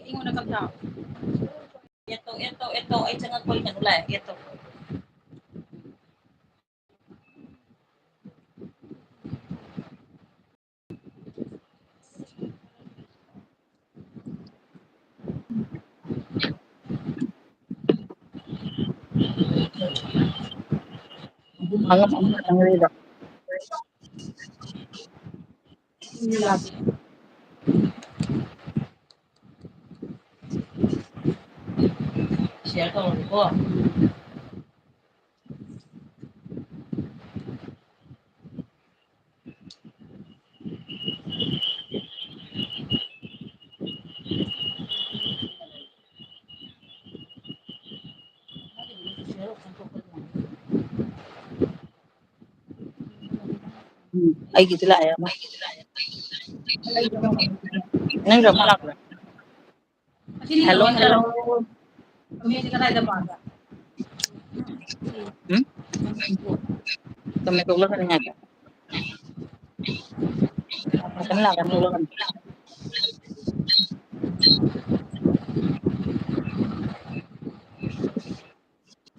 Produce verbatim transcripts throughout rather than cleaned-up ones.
ꯑꯩꯉꯣꯟꯗ ꯀꯝ ꯊꯥꯎ꯫ ꯑꯦꯠ ꯇꯧ, ꯑꯦꯠ ꯇꯧ, ꯑꯦꯠ ꯇꯧ꯫ ꯑꯩ ꯆꯪꯉꯛꯄꯒꯤ ꯀꯩꯅꯣ ꯂꯥꯛꯑꯦ, ꯑꯦꯠ ꯇꯧ꯫ Share ꯇꯧꯔꯒꯦꯀꯣ꯫ ꯎꯝ, ꯑꯩꯒꯤꯗꯤ ꯂꯥꯛꯑꯦ ꯑꯃ꯫ ꯅꯪꯁꯨ ꯑꯃ ꯂꯥꯛꯄ꯭ꯔꯥ? Hello, hello. ꯎꯝ? ꯆꯨꯝꯃꯦ, ꯇꯣꯛꯂꯛꯀꯅꯤ ꯉꯥꯏꯈꯣ꯫ ꯉꯥꯛꯇꯪ ꯂꯥꯛꯀꯅꯤ, ꯊꯣꯛꯂꯛꯀꯅꯤ꯫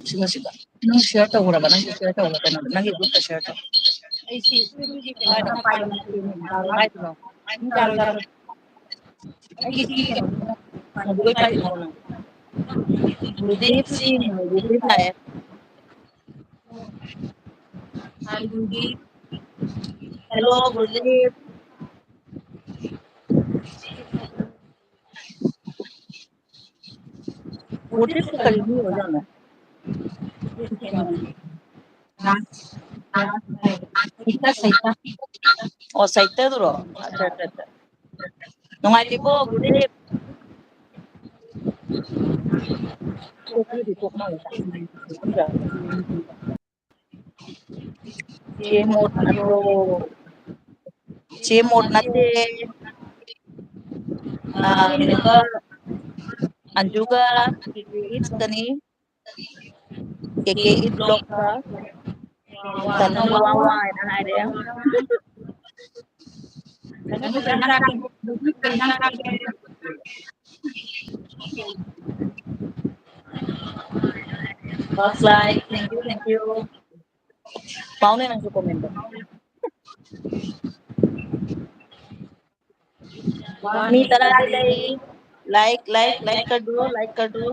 ꯁꯤꯃ, ꯁꯤꯃ꯫ ꯅꯪ share ꯇꯧꯈ꯭ꯔꯕ? ꯅꯪꯒꯤ share ꯇꯧꯈ꯭ꯔꯕ? ꯀꯩꯅꯣꯗ, ꯅꯪꯒꯤ group ꯇ share ꯇꯧ꯫ ꯑꯩ ꯁꯤ ꯁ꯭ꯀꯨꯜꯒꯤ ꯀꯩꯅꯣ ꯀꯥꯏꯗꯅꯣ? ꯄꯥꯏꯕ ꯅꯠꯇꯦꯅꯦ꯫ ꯀꯥꯏꯗꯅꯣ? ꯄꯨꯡ ꯇꯔꯥ, ꯇꯔꯥ꯫ ꯑꯩꯒꯤ ꯁꯤꯒꯤ ꯀꯩꯅꯣꯁꯤꯅ ꯄꯥꯏꯕ ꯅꯠꯇꯦ꯫ ꯒꯨꯔꯨꯗꯦꯕ ꯁꯤꯅꯤ, ꯒꯨꯔꯨꯗꯦꯕ ꯂꯥꯛꯑꯦ꯫ Hello, ꯒꯨꯔꯨꯗꯦꯕ꯫ ꯒꯨꯔꯨꯗꯦꯕ ꯀꯔꯤ ꯃꯤ ꯑꯣꯏꯖꯥꯠꯅꯣ? ꯑꯣ, ꯁꯥꯍꯤꯇ꯭ꯌꯗꯨꯔꯣ? ꯑꯠꯆꯥ, ꯑꯠꯆꯥ, ꯑꯠꯆꯥ꯫ ꯅꯨꯡꯉꯥꯏꯔꯤꯕꯣ, ꯒꯨꯔꯨꯗꯦꯕ? ꯆꯦ ꯃꯣꯠ ꯅꯠꯇ꯭ꯔꯣ? ꯆꯦ ꯃꯣꯠ ꯅꯠꯇꯦ꯫ ꯑꯥ, ꯀꯩꯅꯣꯒ, ꯑꯟꯖꯨꯒ ꯀꯦ ꯀꯦ ꯏꯠꯁꯀꯅꯤ꯫ ꯀꯦ ꯀꯦ ꯏꯠ ꯕ꯭ꯂꯣꯛꯇ꯫ ꯇꯅꯨ ꯋꯥ ꯋꯥ ꯍꯥꯏꯅ ꯍꯥꯏꯔꯦ꯫ ꯇꯅꯨ ꯀꯩ ꯏꯟꯖꯥꯡ ꯆꯥꯒꯦ? ꯀꯩ ꯏꯟꯖꯥꯡ ꯆꯥꯒꯦ? First like, thank you, thank you. ꯄꯥꯎꯅꯦ ꯅꯪꯁꯨ comment ꯇꯣ꯫ ꯃꯤ ꯇꯔꯥꯗꯤ ꯂꯩ꯫ Like, like, like कर दो, like कर दो।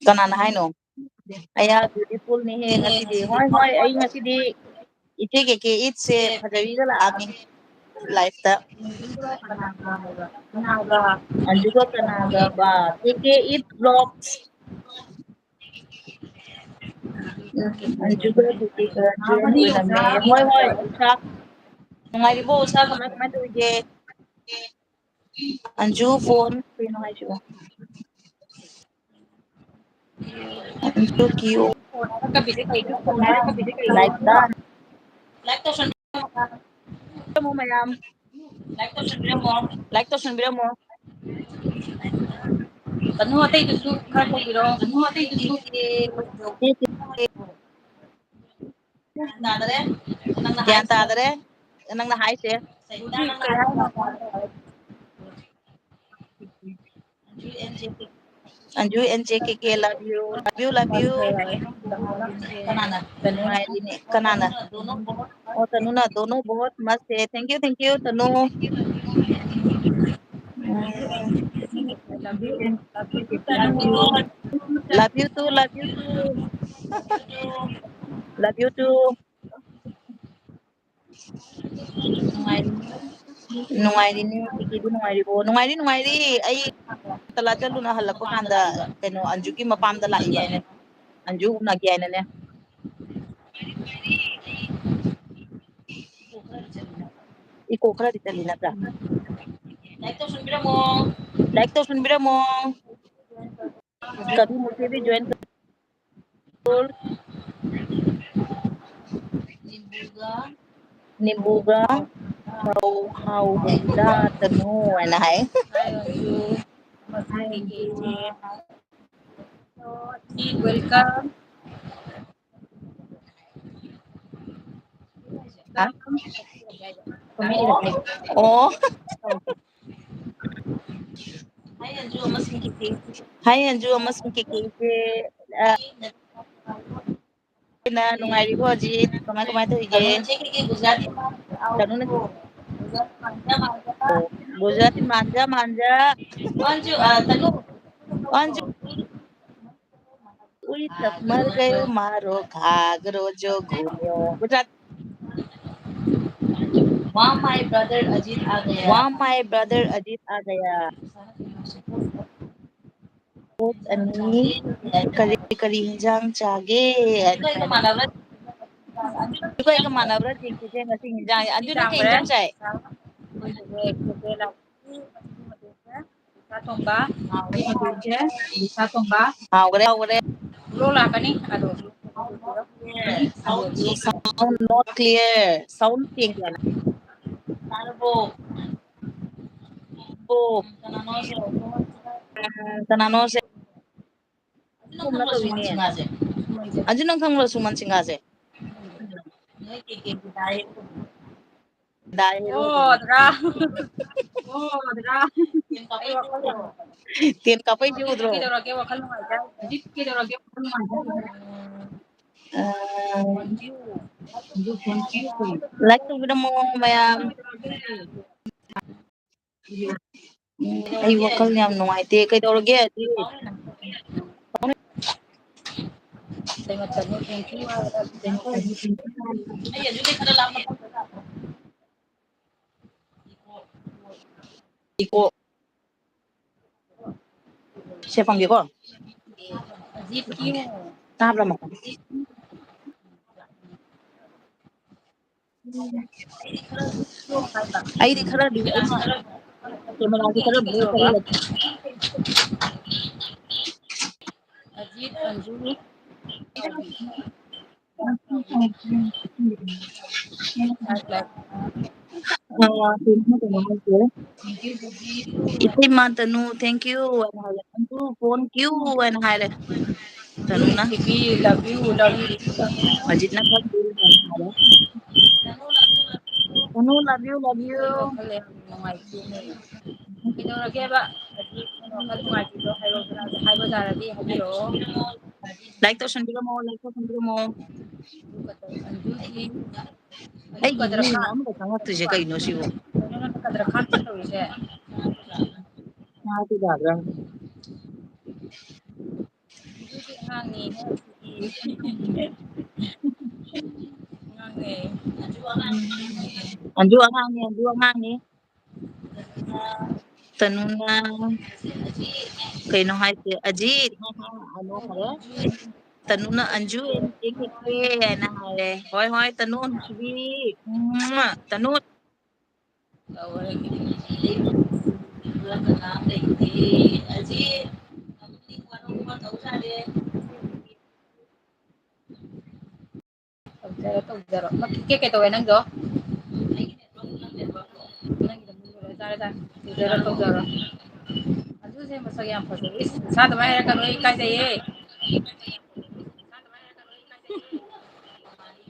ꯀꯅꯥꯅ ꯍꯥꯏꯅꯣ? ꯑꯌꯥ, beautiful ꯅꯤꯍꯦ ꯉꯁꯤꯗꯤ꯫ ꯍꯣꯏ, ꯍꯣꯏ, ꯑꯩ ꯉꯁꯤꯗꯤ ꯏꯆꯦ ꯀꯦꯀꯦ ꯏꯠꯁꯦ ꯐꯖꯕꯤꯒ ꯂꯥꯛꯑꯝꯃꯤ live ꯇ꯫ ꯑꯗꯨꯒ ꯀꯅꯥꯒ ꯕꯥ? ꯀꯦꯀꯦ ꯏꯠ vlogs꯫ ꯎꯝ, ꯑꯟꯖꯨꯒ ꯀꯦꯀꯦꯒ join ꯑꯣꯏꯔꯝꯃꯦ꯫ ꯍꯣꯏ, ꯍꯣꯏ, ꯎꯁꯥ꯫ ꯅꯨꯡꯉꯥꯏꯔꯤꯕꯣ, ꯎꯁꯥ? ꯀꯃꯥꯏ, ꯀꯃꯥꯏ ꯇꯧꯔꯤꯒꯦ? ꯑꯟꯖꯨ phone ꯀꯩꯅꯣ ꯍꯥꯏꯁꯤꯕꯣ? ꯑꯟꯖꯨ ꯀꯤꯌꯣ꯫ Like ꯇ꯫ ꯃꯌꯥꯝ꯫ Like ꯇꯧꯁꯟꯕꯤꯔꯝꯃꯣ꯫ Like ꯇꯧꯁꯟꯕꯤꯔꯝꯃꯣ꯫ ꯀꯩꯅꯣ ꯑꯇꯩꯗꯨꯁꯨ ꯈꯔ ꯇꯧꯕꯤꯔꯣ꯫ ꯀꯩꯅꯣ ꯑꯇꯩꯗꯨꯁꯨ꯫ ꯒ꯭ꯌꯥꯟ ꯇꯥꯗꯔꯦ꯫ ꯅꯪꯅ ꯒ꯭ꯌꯥꯟ ꯍꯥꯏꯁꯦ꯫ ꯇꯥꯗꯔꯦ꯫ ꯅꯪꯅ ꯍꯥꯏꯁꯦ꯫ ꯀꯩ ꯍꯥꯏꯅꯣ? Anju and J K K, love you, love you, love you. ꯀꯅꯥꯅ? ꯅꯨꯡꯉꯥꯏꯔꯤꯅꯦ꯫ ꯀꯅꯥꯅ? ꯑꯣ, ꯇꯅꯨꯅ, दोनों बहुत मस्त है। Thank you, thank you, Tanu. Love you too, love you too. Love you too. ꯅꯨꯡꯉꯥꯏꯔꯤꯅꯦ꯫ ꯀꯦꯀꯦꯗꯤ ꯅꯨꯡꯉꯥꯏꯔꯤꯕꯣ? ꯅꯨꯡꯉꯥꯏꯔꯤ, ꯅꯨꯡꯉꯥꯏꯔꯤ꯫ ꯑꯩ ꯀꯂꯥ ꯆꯠꯂꯨꯅ ꯍꯜꯂꯛꯄ ꯀꯥꯟꯗ ꯀꯩꯅꯣ ꯑꯟꯖꯨꯒꯤ ꯃꯄꯥꯝꯗ ꯂꯥꯛꯏꯕ꯫ ꯑꯟꯖꯨ ꯎꯅꯒꯦ ꯍꯥꯏꯅꯅꯦ꯫ Echo ꯈꯔꯗꯤ ꯆꯠꯂꯤ ꯅꯠꯇ꯭ꯔꯥ? Like ꯇꯧꯁꯟꯕꯤꯔꯝꯃꯣ꯫ Like ꯇꯧꯁꯟꯕꯤꯔꯝꯃꯣ꯫ ꯀꯕꯤ ꯃꯨꯛꯇꯦꯕꯤ join ꯅꯤꯝꯕꯨꯒ ꯍꯥꯎ ꯍꯥꯎꯕꯗ ꯇꯅꯨ ꯍꯥꯏꯅ ꯍꯥꯏ꯫ Welcome. ꯑꯣ꯫ ꯍꯥꯏ ꯑꯟꯖꯨ ꯑꯃꯁꯨꯡ ꯀꯦꯀꯦꯁꯦ꯫ ꯑ, ꯅ ꯅꯨꯡꯉꯥꯏꯔꯤꯕꯣ ꯍꯧꯖꯤꯛ? ꯀꯃꯥꯏ, ꯀꯃꯥꯏ ꯇꯧꯔꯤꯒꯦ? ꯇꯅꯨꯅ, ꯑꯣ, ꯒꯨꯖꯔꯥꯇꯤ ꯃꯥꯟꯖ ꯃꯥꯟꯖ꯫ ꯑꯟꯖꯨ, ꯑ, ꯇꯅꯨ꯫ ꯑꯟꯖꯨ꯫ ꯎꯏ ꯇꯞ ꯃꯔ ꯒꯌꯣ ꯃꯥꯔꯣ ꯘꯥꯒꯔꯣ ꯖꯣ ꯘꯨꯃꯤꯌꯣ꯫ Gujarat. Wow, my brother Ajit आ गया꯫ Wow, my brother Ajit आ गया꯫ ꯄꯣꯠ ꯑꯅꯤ, ꯀꯔꯤ ꯀꯔꯤ ꯏꯟꯖꯥꯡ ꯆꯥꯒꯦ? ꯑꯗꯨꯒ ꯑꯩꯒ ꯃꯥꯟꯅꯕ꯭ꯔꯥ? ꯑꯗꯨꯒ ꯑꯩꯒ ꯃꯥꯟꯅꯕ꯭ꯔꯥ ꯌꯦꯡꯁꯤꯁꯦ ꯉꯁꯤ ꯏꯟꯖꯥꯡ꯫ ꯑꯗꯨ ꯅꯪ ꯀꯩ ꯏꯟꯖꯥꯡ ꯆꯥꯏ? ꯍꯥꯎꯒꯔꯦ, ꯍꯥꯎꯒꯔꯦ꯫ Sound not clear. Sound ꯁꯦꯡꯗꯦ꯫ ꯇꯥꯔꯕꯣ? ꯑꯣ꯫ ꯀꯅꯥꯅꯣꯁꯦ? ꯀꯅꯥꯅꯣꯁꯦ? ꯀꯨꯝꯅ ꯇꯧꯔꯤꯅꯦ꯫ ꯑꯗꯨ ꯅꯪ ꯈꯪꯕ꯭ꯔꯣ ꯁꯨꯃꯟ ꯁꯤꯡꯍꯥꯁꯦ? ꯗꯥꯏ ꯍꯦꯔꯣꯗꯨꯅꯦ꯫ ꯑꯣ, ꯑꯗꯨꯔꯥ? ꯑꯣ, ꯑꯗꯨꯔꯥ? ꯇꯦꯟ ꯀꯥꯞꯄꯩꯗꯤ ꯎꯗ꯭ꯔꯣ? ꯀꯩꯗꯧꯔꯒꯦ, ꯋꯥꯈꯜ ꯅꯨꯡꯉꯥꯏꯇꯦ? ꯍꯧꯖꯤꯛ ꯀꯩꯗꯧꯔꯒꯦ, ꯋꯥꯈꯜ ꯅꯨꯡꯉꯥꯏꯇꯦ? ꯑ, like ꯇꯧꯕꯤꯔꯝꯃꯣ ꯃꯌꯥꯝ꯫ ꯎꯝ, ꯑꯩ ꯋꯥꯈꯜ ꯌꯥꯝ ꯅꯨꯡꯉꯥꯏꯇꯦ꯫ ꯀꯩꯗꯧꯔꯒꯦ? ꯏꯀꯣ꯫ ꯁꯦ ꯄꯝꯒꯦꯀꯣ꯫ ꯇꯥꯕ꯭ꯔꯥ ꯃꯈꯣꯟ? ꯑꯩꯗꯤ ꯈꯔꯗꯤ ꯑꯩꯅ cameraꯁꯦ ꯈꯔ blur ꯆꯠꯍꯜꯂꯒꯦ꯫ ꯑꯖꯤꯠ, ꯑꯟꯖꯨ꯫ ꯑ, ꯀꯩꯅꯣ ꯍꯥꯏꯁꯦ꯫ ꯏꯇꯩꯃ ꯇꯅꯨ, thank you ꯍꯥꯏꯅ ꯍꯥꯏꯔꯦ꯫ ꯑꯟꯖꯨ, phone you ꯍꯥꯏꯅ ꯍꯥꯏꯔꯦ꯫ ꯇꯅꯨꯅ꯫ Baby, love you, love you꯫ ꯑꯖꯤꯠꯅ ꯈꯪꯗꯦ ꯍꯥꯏꯅ ꯍꯥꯏꯔꯦ꯫ ꯇꯅꯨ, love you, love you. ꯋꯥꯈꯜ ꯌꯥꯝ ꯅꯨꯡꯉꯥꯏꯇꯦꯅꯦ꯫ ꯀꯩꯗꯧꯔꯒꯦꯕ? ꯍꯧꯖꯤꯛ ꯋꯥꯈꯜ ꯅꯨꯡꯉꯥꯏꯇ꯭ꯔꯤꯗꯣ ꯍꯥꯏꯔꯛꯑꯣꯗꯅ, ꯍꯥꯏꯕ ꯇꯥꯔꯗꯤ ꯍꯥꯏꯕꯤꯔꯛꯑꯣ꯫ Like ꯇꯧꯁꯟꯕꯤꯔꯝꯃꯣ, like ꯇꯧꯁꯟꯕꯤꯔꯝꯃꯣ꯫ ꯑꯗꯨꯒꯤ ꯑꯩꯒꯤ ꯀꯗꯔ ꯃꯤ ꯈꯥꯟ ꯑꯃꯇ ꯆꯪꯉꯛꯇ꯭ꯔꯤꯁꯦ ꯀꯩꯅꯣ ꯁꯤꯕꯨ? ꯀꯩꯅꯣ ꯅꯪꯅ ꯀꯗꯔ ꯈꯥꯟ ꯇꯧꯔꯤꯁꯦ? ꯉꯥꯏꯕ ꯌꯥꯕ꯭ꯔꯥ? ꯑꯗꯨꯗꯤ ꯑꯉꯥꯡꯅꯦ ꯍꯥꯏꯁꯤꯗꯤ꯫ ꯑꯉꯥꯡꯅꯦ꯫ ꯑꯟꯖꯨ ꯑꯉꯥꯡꯅꯦ, ꯑꯟꯖꯨ ꯑꯉꯥꯡꯅꯦ꯫ ꯇꯅꯨꯅ ꯀꯩꯅꯣ ꯍꯥꯏꯁꯦ? ꯑꯖꯤꯠ ꯍꯥꯏꯅ ꯍꯥꯏꯔꯦ꯫ ꯇꯅꯨꯅ ꯑꯟꯖꯨ ꯑꯦꯟ ꯀꯦ ꯀꯦ ꯀꯦ ꯍꯥꯏꯅ ꯍꯥꯏꯔꯦ꯫ ꯍꯣꯏ, ꯍꯣꯏ, ꯇꯅꯨ ꯅꯨꯡꯁꯤꯕꯤ꯫ ꯎꯝ, ꯇꯅꯨ꯫ ꯇꯧꯖꯔꯣ, ꯇꯧꯖꯔꯣ꯫ ꯀꯦꯛ ꯀꯩ ꯇꯧꯋꯦ ꯅꯪꯗꯣ? ꯅꯪꯒꯤꯗꯣ ꯃꯨꯟꯈ꯭ꯔꯦ꯫ ꯆꯥꯔꯦ, ꯆꯥꯔꯦ꯫ ꯇꯧꯖꯔꯣ, ꯇꯧꯖꯔꯣ꯫ ꯑꯗꯨꯁꯦ ꯃꯁꯛ ꯌꯥꯝ ꯐꯖꯩ꯫ ꯏꯁ, ꯏꯁꯥ ꯑꯗꯨꯃꯥꯏꯅ ꯍꯥꯏꯔꯛꯀꯅꯨ, ꯑꯩ ꯏꯀꯥꯏꯖꯩꯌꯦ꯫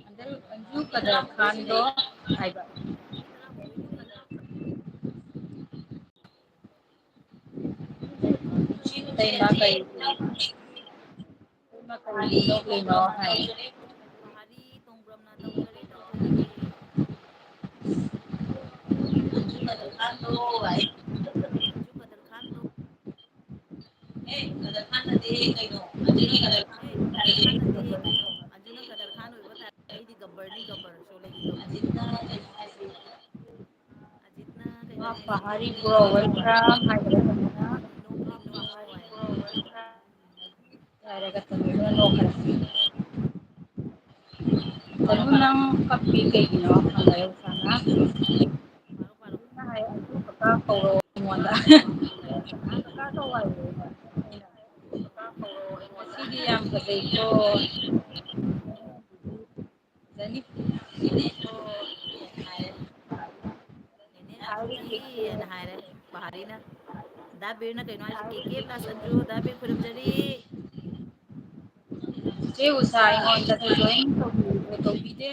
ꯑꯟꯖꯨ, ꯑꯟꯖꯨ ꯀꯗꯔ ꯈꯥꯟꯗꯣ ꯍꯥꯏꯕ꯫ ꯏꯇꯩꯃ ꯀꯩ, ꯏꯇꯩꯃ ꯀꯩꯒꯤ ꯅꯣꯛꯂꯤꯅꯣ ꯍꯥꯏ꯫ ꯄꯍꯥꯔꯤ ꯇꯣꯡꯕ꯭ꯔꯝꯅ ꯇꯧꯖꯔꯤ, ꯇꯧꯖꯔꯤ꯫ ꯑꯟꯖꯨ ꯀꯗꯔ ꯈꯥꯟꯗꯣ꯫ ꯑꯦ, ꯀꯗꯔ ꯈꯥꯟ ꯅꯠꯇꯦ ꯀꯩꯅꯣ꯫ ꯑꯟꯖꯨ ꯅꯣꯏ ꯀꯗꯔ ꯈꯥꯟ ꯑꯦ, ꯀꯗꯔ ꯈꯥꯟ ꯅꯠꯇꯦ ꯀꯩꯅꯣ꯫ ꯑꯟꯖꯨꯅ ꯀꯗꯔ ꯈꯥꯟ ꯑꯣꯏꯕ ꯇꯥꯔꯦ꯫ ꯑꯩꯗꯤ ꯒꯕꯔꯅꯤ, ꯒꯕꯔ꯫ ꯁꯣꯂꯦꯒꯤ ꯒꯕꯔ꯫ ꯑꯖꯤꯠꯅ ꯀꯩꯅꯣ ꯍꯥꯏꯁꯦ? ꯑꯖꯤꯠꯅ ꯀꯩꯅꯣ ꯃꯥ ꯍꯥꯏꯁꯦ? ꯄꯍꯥꯔꯤ ꯄ꯭ꯔꯣ ꯋꯦꯜꯀꯝ ꯍꯥꯏꯗ꯭ꯔꯥ ꯀꯩꯅꯣ? ꯅꯣꯛꯂꯤꯅꯣ ꯍꯥꯏ꯫ ꯍꯥꯏꯔꯒ ꯇꯅꯨꯗꯨꯅ ꯅꯣꯛꯈ꯭ꯔꯦ꯫ ꯇꯅꯨ, ꯅꯪ ꯀꯞꯄꯤ ꯀꯩꯒꯤꯅꯣ? ꯍꯪꯉꯦ ꯎꯁꯥꯅ꯫ ꯄꯥꯔꯣ, ꯄꯥꯔꯣ꯫ ꯑꯗꯨꯅ ꯍꯥꯏ, "ꯑꯗꯨ ꯀꯀꯥ ꯀꯧꯔꯣ ꯑꯩꯉꯣꯟꯗ꯫" ꯀꯀꯥ ꯀꯧ ꯍꯥꯏꯌꯦ꯫ ꯑꯩꯅ, "ꯉꯁꯤꯗꯤ ꯌꯥꯝ ꯐꯖꯩꯀꯣ꯫" ꯐꯖꯅꯤ꯫ ꯅꯦꯅꯦ ꯍꯥꯏꯔꯦ, ꯍꯥꯏꯔꯦ, ꯀꯦꯛ ꯀꯦꯛ꯫ ꯍꯥꯏꯅ ꯍꯥꯏꯔꯦ ꯄꯍꯥꯔꯤꯅ꯫ ꯗꯥ ꯕꯤꯔꯅ ꯀꯩꯅꯣ ꯍꯥꯏꯁꯦ? ꯀꯦ ꯀꯦ plus ꯑꯟꯖꯨ, ꯗꯥ ꯕꯤꯔ ꯈꯨꯔꯨꯝꯖꯔꯤ꯫ ꯆꯦ ꯎꯁꯥ ꯑꯩꯉꯣꯟꯗ join ꯇꯧꯕꯤ-, ꯇꯧꯕꯤꯗꯦ꯫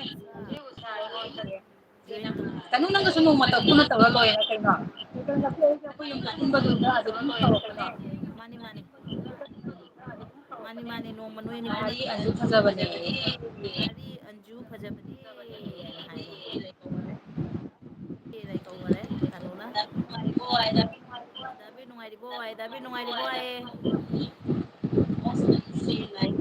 ꯆꯦ ꯎꯁꯥ ꯑꯩꯉꯣꯟꯗ꯫ ꯇꯅꯨ, ꯅꯪꯒꯁꯨ ꯅꯣꯡꯃ ꯇꯧ-, ꯄꯨꯟꯅ ꯇꯧꯔ ꯂꯣꯏꯔꯦ ꯀꯩꯅꯣ꯫ ꯑꯩꯈꯣꯏ ꯌꯨꯝꯗ ꯄꯨꯟꯕꯗꯨꯗ ꯑꯗꯨꯝ ꯇꯧꯔꯛꯄꯅꯦ꯫ ꯃꯥꯅꯤ, ꯃꯥꯅꯤ꯫ ꯃꯥꯅꯤ, ꯃꯥꯅꯤ, ꯅꯣꯡꯃ ꯅꯣꯏ ꯑꯅꯤ ꯄꯨꯟꯅ ꯃꯥꯗꯤ ꯑꯟꯖꯨ ꯐꯖꯕꯅꯦ꯫ ꯃꯥꯗꯤ ꯑꯟꯖꯨ ꯐꯖꯕꯅꯦ ꯍꯥꯏꯅ ꯍꯥꯏꯌꯦ꯫ ꯂꯩ ꯀꯧꯈꯔꯦ ꯇꯅꯨꯅ꯫ ꯗꯥꯕꯤꯔ ꯅꯨꯡꯉꯥꯏꯔꯤꯕꯣ ꯍꯥꯏ, ꯗꯥꯕꯤꯔ ꯅꯨꯡꯉꯥꯏꯔꯤꯕꯣ ꯍꯥꯏꯌꯦ꯫ Most unseen life.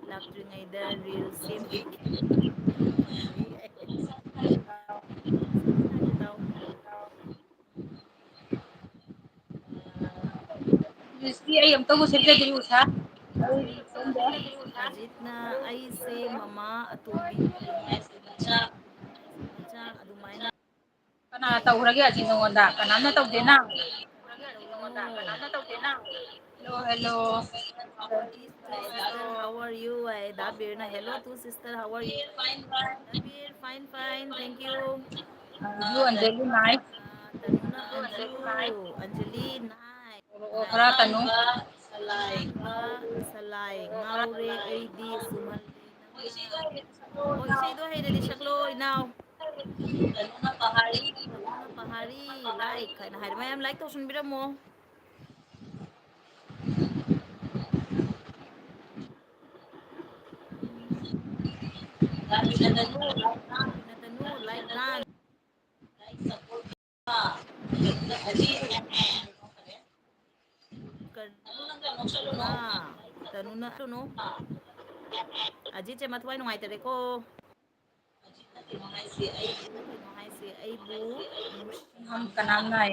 ꯂꯥꯛꯇ꯭ꯔꯤꯉꯩꯗ reel ꯁꯦꯝꯈꯤꯒꯦ꯫ ꯐꯖꯩ ꯍꯥꯏ꯫ ꯁꯤꯁꯇꯔꯁꯦ ꯇꯥꯎ꯫ ꯂꯤꯁꯇꯤ ꯑꯩ ꯑꯝꯇꯕꯨ ꯁꯦꯝꯖꯗ꯭ꯔꯤ ꯎꯁꯥ꯫ ꯑꯩ ꯁꯦꯝꯗꯦ꯫ ꯑꯖꯤꯠꯅ ꯑꯩꯁꯦ ꯃꯃꯥ ꯑꯇꯣꯝꯕꯤ ꯃꯆꯥ ꯑꯗꯨꯃꯥꯏꯅ ꯀꯅꯥ ꯇꯧꯈ꯭ꯔꯒꯦ ꯑꯖꯤꯠ ꯅꯉꯣꯟꯗ? ꯀꯅꯥꯝꯅ ꯇꯧꯗꯦꯅ? ꯀꯅꯥꯝꯅ ꯇꯧꯗꯦꯅ? Hello, hello. Two sister, how are you? High the ꯕꯤꯔꯅ, hello two sister, how are you? The Bir, fine, fine, thank you. Anju, Anjali, nice. Ah, ꯇꯅꯨꯅ Anju, Anjali, nice. ꯄꯨꯔꯛꯑꯣ ꯈꯔ ꯇꯅꯨ꯫ ꯁꯂꯥꯏ, ꯁꯂꯥꯏ, ꯉꯥꯎꯔꯦ ꯑꯩꯗꯤ, ꯁꯨꯝꯍꯜꯂꯦ ꯅꯪꯅ꯫ ꯑꯣ, ꯏꯁꯩꯗꯣ ꯍꯩꯔꯗꯤ ꯁꯛꯂꯛꯑꯣ, ꯏꯅꯥꯎ꯫ ꯇꯅꯨꯅ ꯄꯍꯥꯔꯤ, ꯇꯅꯨꯅ ꯄꯍꯥꯔꯤ, like ꯍꯥꯏꯅ ꯍꯥꯏꯔꯦ꯫ ꯃꯌꯥꯝ like ꯇꯧꯁꯟꯕꯤꯔꯝꯃꯣ꯫ ꯇꯅꯨ, like done. ꯀꯔꯨꯅꯥ, ꯇꯅꯨꯅ, ꯇꯅꯨ꯫ ꯑꯖꯤꯠꯁꯦ ꯃꯊ꯭ꯋꯥꯏ ꯅꯨꯡꯉꯥꯏꯇꯔꯦꯀꯣ꯫ ꯀꯩꯅꯣ ꯍꯥꯏꯁꯦ, ꯑꯩꯕꯨ ꯅꯨꯡꯁꯤ-, ꯀꯅꯥꯝ ꯅꯥꯏ꯫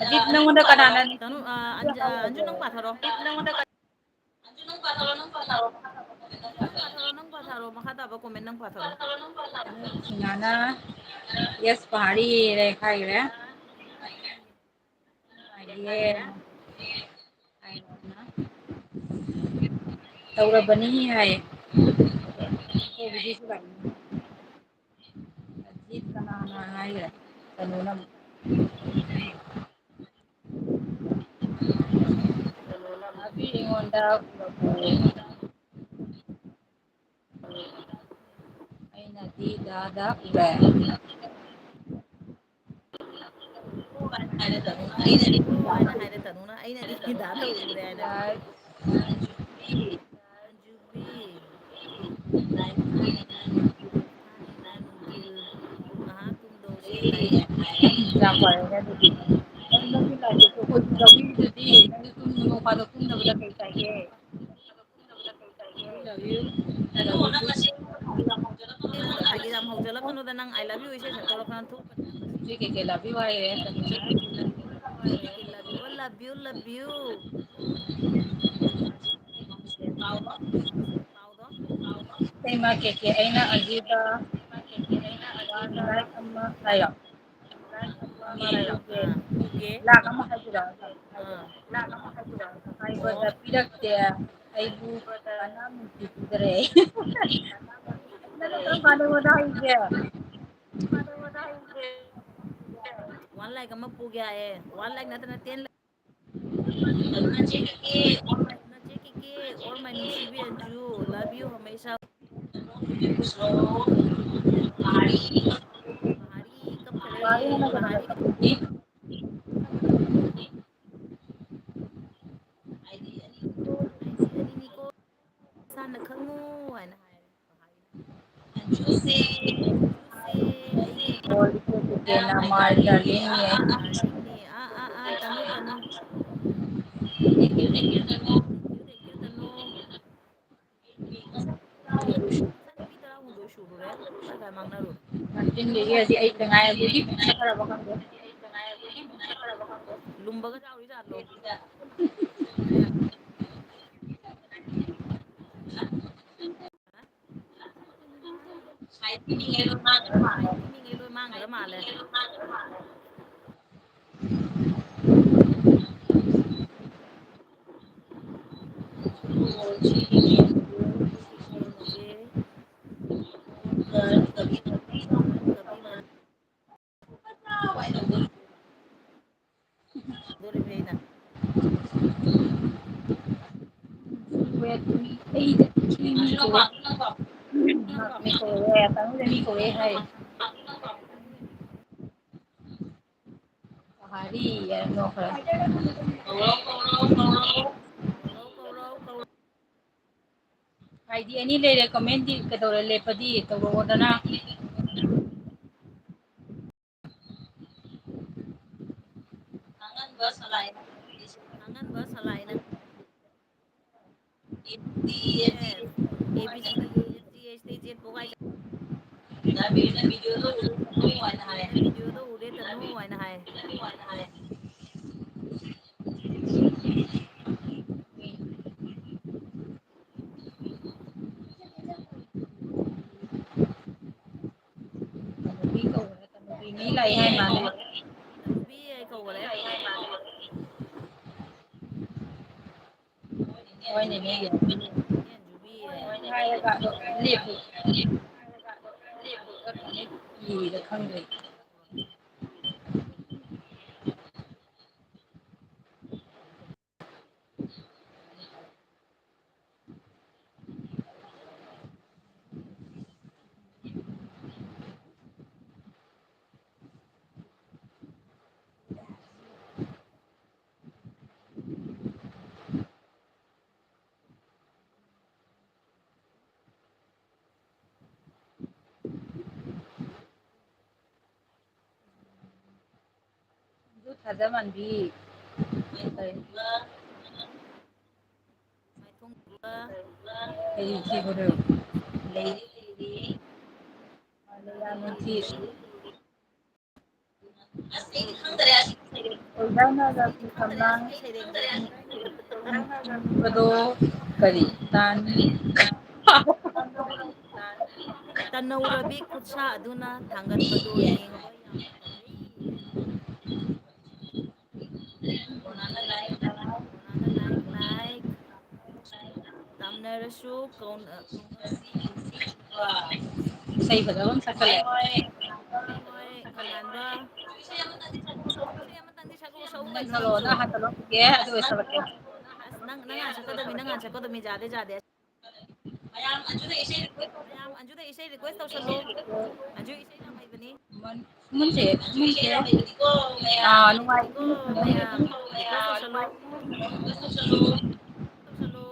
ꯑꯖꯤꯠ, ꯅꯪꯉꯣꯟꯗ ꯀꯅꯥꯅ ꯇꯅꯨ, ꯑ, ꯑꯟꯖ-, ꯑ, ꯑꯟꯖꯨ, ꯅꯪ ꯄꯥꯊꯔꯣ꯫ ꯑꯟꯖꯨ, ꯅꯪ ꯄꯥꯊꯔꯣ, ꯅꯪ ꯄꯥꯊꯔꯣ, ꯃꯈꯥ ꯇꯥꯕ comment ꯅꯪ ꯄꯥꯊꯔꯣ꯫ ꯁꯤꯡꯍꯥꯅ yes ꯄꯍꯥꯔꯤ ꯂꯩꯈꯥꯏꯈ꯭ꯔꯦ꯫ ꯅꯨꯡꯉꯥꯏꯔꯤꯌꯦ꯫ ꯇꯧꯔꯕꯅꯤ ꯍꯥꯏꯌꯦ꯫ ꯑꯖꯤꯠ ꯀꯅꯥꯅ ꯍꯥꯏꯈ꯭ꯔꯦ? ꯀꯩꯅꯣꯅ ꯑꯩꯉꯣꯟꯗ ꯎꯔꯕꯣ? ꯗꯤ ꯗꯥꯗ ꯎꯔꯦ꯫ ꯑꯣ ꯍꯥꯏꯅ ꯍꯥꯏꯔꯦ ꯇꯅꯨꯅ, ꯑꯩꯅꯗꯤ ꯗꯥꯗ ꯎꯔꯦ ꯍꯥꯏꯅ꯫ ꯑꯟꯖꯨꯕꯤ꯫ ꯊꯥꯅꯤꯅ ꯅꯨꯡꯊꯤꯜ ꯄꯨꯡ ꯑꯍꯥ ꯇꯨꯝꯗꯧꯁꯦ ꯍꯥꯏ꯫ ꯌꯥꯝ ꯐꯔꯦꯅꯦ ꯑꯗꯨꯗꯤ꯫ ꯅꯪ, ꯅꯪꯒꯤ ꯂꯥꯏꯔꯤꯛꯇꯣ ꯑꯩꯈꯣꯏꯁꯨ ꯂꯧꯕꯤꯗꯨꯗꯤ꯫ ꯅꯪꯁꯨ ꯇꯨꯝ-, ꯅꯣꯡ ꯐꯥꯗꯣꯛ ꯇꯨꯝꯗꯕꯗ ꯀꯩ ꯀꯥꯏꯒꯦ? ꯐꯥꯒꯤ ꯌꯥꯝ ꯍꯧꯖꯜꯂꯛꯀꯅꯨꯗ, ꯅꯪ I love you ꯏꯁꯩ ꯁꯛꯇꯧꯔ ꯈꯪ ꯊꯣꯛ-, ꯍꯧꯖꯤꯛ ꯀꯩꯀꯩ love you ꯍꯥꯏꯔꯦ? Love you, love you, love you꯫ ꯄꯥꯎꯗꯣ꯫ ꯏꯇꯩꯃ ꯀꯦꯀꯦ, ꯑꯩꯅ ꯑꯖꯤꯗ ꯋꯥꯟ ꯂꯥꯏꯛ ꯑꯃ ꯍꯥꯏꯌꯣ꯫ ꯑꯥ, ꯄꯨꯒꯦ꯫ ꯂꯥꯛ ꯑꯃ ꯍꯥꯏꯗꯣꯏꯔꯣ? ꯑꯥ꯫ ꯍꯥꯏꯕꯗ ꯑꯣ꯫ ꯄꯤꯔꯛꯇꯦ꯫ ꯑꯩꯕꯨ ꯀꯅꯥꯝ ꯅꯨꯡꯁꯤꯕꯤꯗ꯭ꯔꯦ꯫ ꯅꯪ ꯀꯔꯝ ꯀꯥꯟꯗ ꯑꯩꯉꯣꯟꯗ ꯍꯥꯏꯒꯦ? One lakh ꯑꯃ ꯄꯨꯒꯦ ꯍꯥꯏꯌꯦ꯫ One lakh ꯅꯠꯇꯅ ten lakh꯫ ꯅꯆꯦ ꯀꯦꯀꯦ, ꯑꯣ ꯃꯥꯏ ꯅꯨꯡꯁꯤꯕꯤ ꯑꯟꯖꯨ, love you ꯍꯃꯦꯁꯥ꯫ ꯄꯍꯥꯔꯤ ꯀꯞꯈꯔꯦ, ꯄꯍꯥꯔꯤ꯫ ꯑꯩꯗꯤ ꯑꯅꯤꯅꯤꯀꯣ, ꯏꯁꯥꯅ ꯈꯪꯉꯨ ꯍꯥꯏꯅ ꯍꯥꯏꯔꯦ ꯄꯍꯥꯔꯤꯅ꯫ ꯑꯟꯖꯨꯁꯦ, ꯑꯟꯖꯨꯁꯦ, ꯑꯩꯒꯤ ꯑꯟꯖꯨ꯫ ꯀꯦꯀꯦꯅ my darling ꯅꯦ꯫ Darling ꯅꯦ꯫ ꯑꯥ, ꯑꯥ, ꯑꯥ, ꯇꯅꯨ, ꯇꯅꯨ꯫ Thank you, thank you, ꯇꯅꯨ꯫ Thank you, thank you, ꯇꯅꯨ꯫ ꯉꯁꯥꯏ ꯃꯤ ꯇꯔꯥꯍꯨꯝꯗꯣꯏ ꯁꯨꯔꯨꯔꯦ, ꯀꯥꯏ ꯀꯥꯏ ꯃꯥꯡꯅꯔꯨꯔꯦ? ꯅꯆꯤꯟꯗꯒꯤ ꯍꯧꯖꯤꯛ ꯑꯩ ꯉꯥꯏꯔꯕꯗꯤ ꯆꯠꯈ꯭ꯔꯕ ꯈꯪꯗꯦ꯫ ꯂꯨꯝꯕꯒ ꯆꯥꯎꯔꯤ ꯖꯥꯠꯂꯣ? ꯃꯤꯉꯩ ꯂꯣꯏ ꯃꯥꯡꯈ꯭ꯔ ꯃꯥꯜꯂꯦ꯫ ꯗꯣꯔꯤꯕꯅꯤ ꯑꯩꯅ꯫ ꯃꯤ ꯀꯧꯔꯦ, ꯇꯥꯃꯣꯗ ꯃꯤ ꯀꯧꯔꯦ ꯍꯥꯏ꯫ ꯍꯥꯏꯔꯤ ꯌꯥꯔ ꯅꯣꯛꯈ꯭ꯔꯦ꯫ ꯀꯧꯔꯧ, ꯀꯧꯔꯧ, ꯀꯧꯔꯧ꯫ ꯑꯥꯏ ꯗꯤ ꯑꯅꯤ ꯂꯩꯔꯦ, ꯀꯃꯦꯟꯗꯤ ꯀꯩꯗꯧꯔꯦ? ꯂꯦꯞꯄꯗꯤ ꯇꯧꯔꯛꯑꯣꯗꯅ꯫ ꯑꯉꯟꯕ ꯁꯂꯥꯏꯅ, ꯑꯉꯟꯕ ꯁꯂꯥꯏꯅ꯫ A B C D F G H T Z ꯄꯣꯛ ꯍꯥꯏ꯫ ꯅꯕꯤꯅ ꯚꯤꯗꯤꯑꯣꯗꯣ ꯎꯔꯦ ꯇꯅꯨ ꯍꯥꯏꯅ ꯍꯥꯏ꯫ ꯅꯕꯤꯅ ꯚꯤꯗꯤꯑꯣꯗꯣ ꯎꯔꯦ ꯇꯅꯨ ꯍꯥꯏꯅ ꯍꯥꯏ꯫ ꯅꯨꯄꯤ ꯀꯧꯕꯅꯦ, ꯅꯨꯄꯤ ꯃꯤ ꯂꯥꯛꯏ ꯍꯥꯏ ꯃꯥꯜꯂꯦ꯫ ꯅꯨꯄꯤ ꯀꯧꯕꯅꯦ꯫ ꯍꯣꯏꯅꯦ, ꯃꯤ ꯌꯥꯝ ꯍꯥꯏꯔꯒ ꯑꯗꯣ ꯂꯦꯞꯄꯨ꯫ ꯀꯤꯔꯤꯔ ꯈꯪꯗꯦ꯫ ꯊꯥꯖꯃꯥꯟꯕꯤ꯫ ꯃꯥꯏꯊꯣꯡꯗꯨꯒ ꯑꯩ ꯁꯤ ꯍꯣꯔꯦꯟ ꯂꯩꯔꯤ, ꯂꯩꯔꯤ꯫ ꯃꯥꯂꯦꯌꯥ ꯅꯨꯡꯁꯤ꯫ ꯑꯁ, ꯑꯩꯗꯤ ꯈꯪꯗꯔꯦ꯫ ꯈꯪꯗꯔꯦ, ꯑꯁ, ꯑꯩ ꯁꯩꯔꯦꯡꯁꯦ ꯈꯔ ꯍꯦꯟꯅ ꯕꯗꯣ ꯀꯔꯤ ꯇꯥꯟ-, ꯇꯅꯧꯔꯕꯤ ꯈꯨꯠꯁꯥ ꯑꯗꯨꯅ ꯊꯥꯡꯒꯠꯄꯗꯣ ꯌꯦꯡꯕ ꯌꯥꯝ ꯐꯖꯩ꯫ ꯀꯣꯅꯥꯅ like, like꯫ ꯇꯥꯝꯅꯔꯁꯨ ꯀꯧꯅ-, ꯀꯧꯅꯕꯗꯤ ꯌꯥꯝ ꯊꯤꯅ ꯋꯥ-, ꯏꯁꯩ ꯐꯖꯕ ꯑꯃ ꯁꯛꯀꯠꯂꯛꯑꯦ꯫ ꯍꯣꯏ, ꯍꯣꯏ, ꯈꯪꯉꯥꯟꯕ꯫ ꯏꯁꯩ ꯑꯃꯇꯪꯗꯤ ꯁꯛꯂꯛꯑꯣ, ꯁꯛꯎ ꯅꯪ ꯀꯩꯅꯣ ꯁꯛꯂꯛꯑꯣ, ꯅꯪꯁꯨ꯫ ꯅꯪ ꯍꯥꯟꯅ ꯁꯛꯂꯛꯈꯤꯒꯦ, ꯑꯗꯨꯒ ꯁꯛꯂꯛꯀꯦ꯫ ꯑꯁ, ꯅꯪ, ꯅꯪ ꯍꯥꯟꯅ ꯁꯛꯀꯗꯕꯅꯤ, ꯅꯪ ꯍꯥꯟꯅ ꯁꯛꯀꯗꯕꯅꯤ, ꯌꯥꯗꯦ, ꯌꯥꯗꯦ꯫ ꯃꯌꯥꯝ ꯑꯟꯖꯨꯗ ꯏꯁꯩ request ꯇꯧꯁꯜꯂꯣ꯫ ꯑꯟꯖꯨ ꯏꯁꯩ ꯌꯥꯝ ꯍꯩꯕꯅꯤ꯫ ꯁꯨꯃꯟꯁꯦ, ꯁꯨꯃꯟꯁꯦ꯫ ꯑꯥ, ꯅꯨꯡꯉꯥꯏ-, ꯀꯣ, ꯃꯌꯥꯝ request ꯇꯧꯁꯜꯂꯣ꯫ ꯇꯧꯁꯜꯂꯣ꯫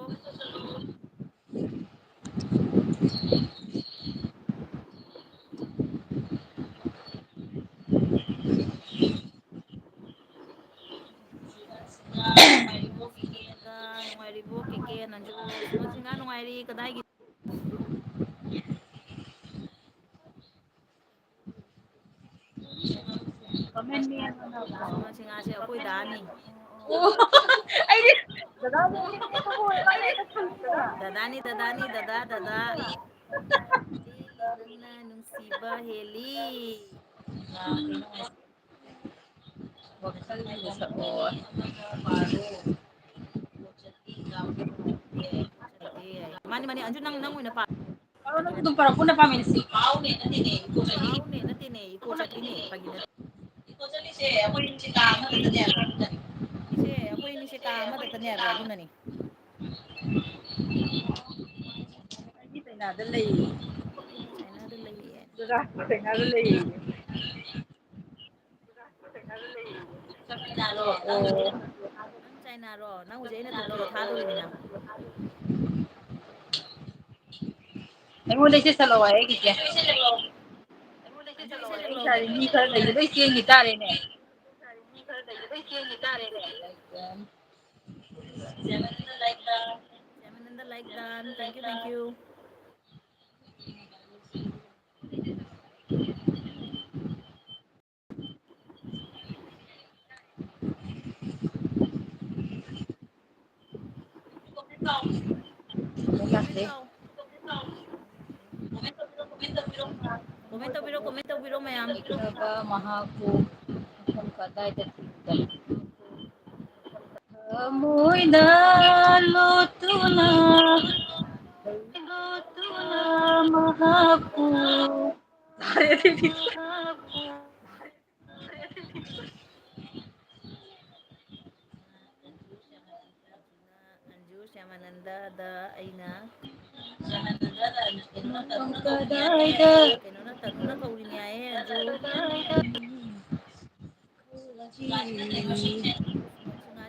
ꯅꯨꯡꯉꯥꯏꯔꯤꯕꯣ ꯀꯦꯀꯦ? ꯅꯪꯁꯨ ꯁꯨꯃꯟ ꯁꯤꯡꯍꯥ ꯅꯨꯡꯉꯥꯏꯔꯤ꯫ ꯀꯗꯥꯏꯒꯤ? ꯁꯨꯃꯟ ꯁꯤꯡꯍꯥꯁꯦ ꯑꯩꯈꯣꯏ ꯗꯥꯅꯤ꯫ ꯑꯣ, ꯑꯩꯗꯤ ꯗꯗꯥꯅꯦ꯫ ꯗꯗꯥꯅꯤ, ꯗꯗꯥꯅꯤ, ꯗꯗꯥ, ꯗꯗꯥ꯫ ꯑꯩ ꯅꯪꯅ ꯅꯨꯡꯁꯤꯕ ꯍꯦꯜꯂꯤ꯫ ꯋꯥꯈꯜꯒꯤꯗ ꯁꯛꯑꯣ꯫ ꯃꯥꯅꯤ, ꯃꯥꯅꯤ, ꯑꯟꯖꯨ, ꯅꯪ, ꯅꯪ ꯑꯣꯏꯅ ꯄꯥ-, ꯑꯗꯣ ꯅꯪꯁꯨ ꯑꯗꯨꯝ ꯄꯥꯔꯛꯑꯣ, ꯄꯨꯟꯅ ꯄꯥꯃꯤꯟꯅꯁꯤ꯫ ꯍꯥꯎꯅꯦ, ꯅꯠꯇꯦꯅꯦ, ꯏꯀꯣ ꯆꯠꯄꯤꯅꯦ, ꯐꯥꯒꯤ ꯅꯠꯇꯦ꯫ ꯏꯀꯣ ꯆꯠꯂꯤꯁꯦ ꯑꯩꯈꯣꯏ ꯅꯤꯡꯁꯦ ꯀꯥ ꯑꯃꯈꯛꯇꯅꯦ ꯍꯥꯏꯕ꯫ ꯏꯆꯦ, ꯑꯩꯈꯣꯏ ꯅꯤꯡꯁꯦ ꯀꯥ ꯑꯃꯈꯛꯇꯅꯦ ꯍꯥꯏꯕ, ꯑꯗꯨꯅꯅꯤ꯫ ꯑꯩꯒꯤ ꯆꯩꯅꯥꯗ ꯂꯩꯌꯦ꯫ ꯑꯩꯒꯤ ꯆꯩꯅꯥꯗ ꯂꯩꯌꯦ꯫ ꯗꯗꯥ, ꯆꯩꯅꯥꯗ ꯂꯩꯌꯦ꯫ ꯅꯪ ꯆꯥꯏꯅꯥꯔꯣ? ꯅꯪ ꯍꯧꯖꯤꯛ ꯑꯩꯅ ꯇꯣꯛ ꯇꯧꯔ ꯊꯥꯗꯣꯔꯤꯃꯤꯅ꯫ ꯑꯩꯉꯣꯟꯗ ꯏꯁꯩ ꯁꯛꯂꯛꯑꯣ ꯍꯥꯏ ꯑꯩꯒꯤꯁꯦ꯫ ꯑꯩ ꯁꯥꯔꯤ ꯃꯤ ꯈꯔ ꯂꯩꯁꯦ ꯂꯣꯏ ꯆꯦꯟꯈꯤ ꯇꯥꯔꯦꯅꯦ꯫ Seven in the like done. Thank you, thank you. Comment ꯇꯧꯕꯤꯔꯣ, comment ꯇꯧꯕꯤꯔꯣ ꯃꯌꯥꯝ꯫ ꯃꯍꯥꯛꯄꯨ ꯃꯐꯝ ꯀꯗꯥꯏꯗ ꯊꯤꯕꯒꯦ? ꯊꯃꯣꯏꯗ ꯂꯣꯠꯇꯨꯅ, ꯂꯣꯠꯇꯨꯅ ꯃꯍꯥꯛꯄꯨ꯫ ꯑꯟꯖꯨ, ꯁ꯭ꯌꯥꯃꯥꯅꯟꯗ꯫ ꯑꯟꯖꯨ, ꯁ꯭ꯌꯥꯃꯥꯅꯟꯗ꯫ ꯗ ꯑꯩꯅ ꯀꯗꯥꯏꯗ? ꯀꯩꯅꯣꯅ, ꯇꯅꯨꯅ ꯀꯧꯔꯤꯅꯦ ꯍꯥꯏꯌꯦ, ꯑꯗꯨ꯫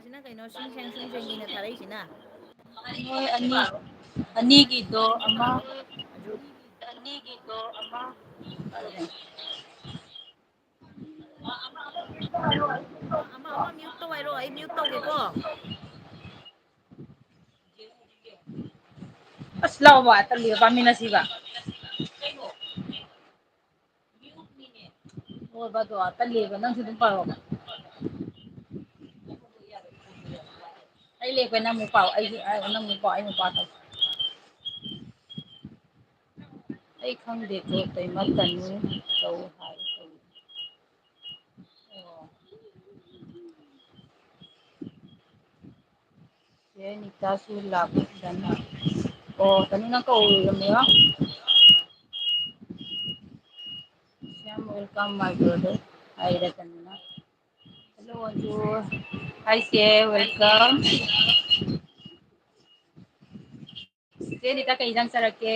ꯁꯤꯅ ꯀꯩꯅꯣ ꯁꯤꯡ ꯁꯦꯡ ꯁꯤꯡ ꯁꯦꯡꯒꯤꯅ ꯊꯥꯔꯛꯏꯁꯤꯅ? ꯃꯣꯏ ꯑꯅꯤ, ꯑꯅꯤꯒꯤꯗꯣ ꯑꯃ, ꯑꯅꯤꯒꯤꯗꯣ ꯑꯃ꯫ ꯑꯃ, ꯑꯃ mute ꯇꯧ ꯍꯥꯏꯔꯣ? ꯑꯩ mute ꯇꯧꯒꯦꯀꯣ꯫ ꯑꯁ, ꯂꯥꯎꯕ, ꯇꯜꯂꯤꯕ, ꯄꯥꯃꯤꯟꯅꯁꯤꯕ꯫ ꯍꯣꯏꯕ, ꯑꯗꯣ ꯇꯜꯂꯤꯕ, ꯅꯪꯁꯨ ꯑꯗꯨꯝ ꯄꯥꯔꯣꯕ꯫ ꯑꯩ ꯂꯦꯞꯄꯦ, ꯅꯪ ꯑꯃꯨꯛ ꯄꯥꯎ, ꯑꯩꯁꯨ, ꯅꯪ ꯑꯃꯨꯛ ꯄꯥꯎ, ꯑꯩ ꯑꯃꯨꯛ ꯄꯥ ꯇꯧ꯫ ꯑꯩ ꯈꯪꯗꯦꯀꯣ, ꯀꯩꯃ ꯇꯅꯨ ꯇꯧ ꯍꯥꯏ, ꯇꯧ꯫ ꯑꯣ꯫ ꯆꯦ ꯅꯤꯇꯥꯁꯨ ꯂꯥꯛꯇꯅ꯫ ꯑꯣ, ꯇꯅꯨꯅ ꯀꯧꯔꯝꯃꯤꯔꯣ? Welcome, my brother. ꯍꯥꯏꯔꯦ ꯇꯅꯨꯅ꯫ Hello, ꯑꯟꯖꯨ꯫ Hi, ꯆꯦ, welcome. ꯆꯦ ꯅꯤꯇꯥ, ꯀꯩ ꯏꯟꯖꯥꯡ ꯆꯥꯔꯛꯀꯦ?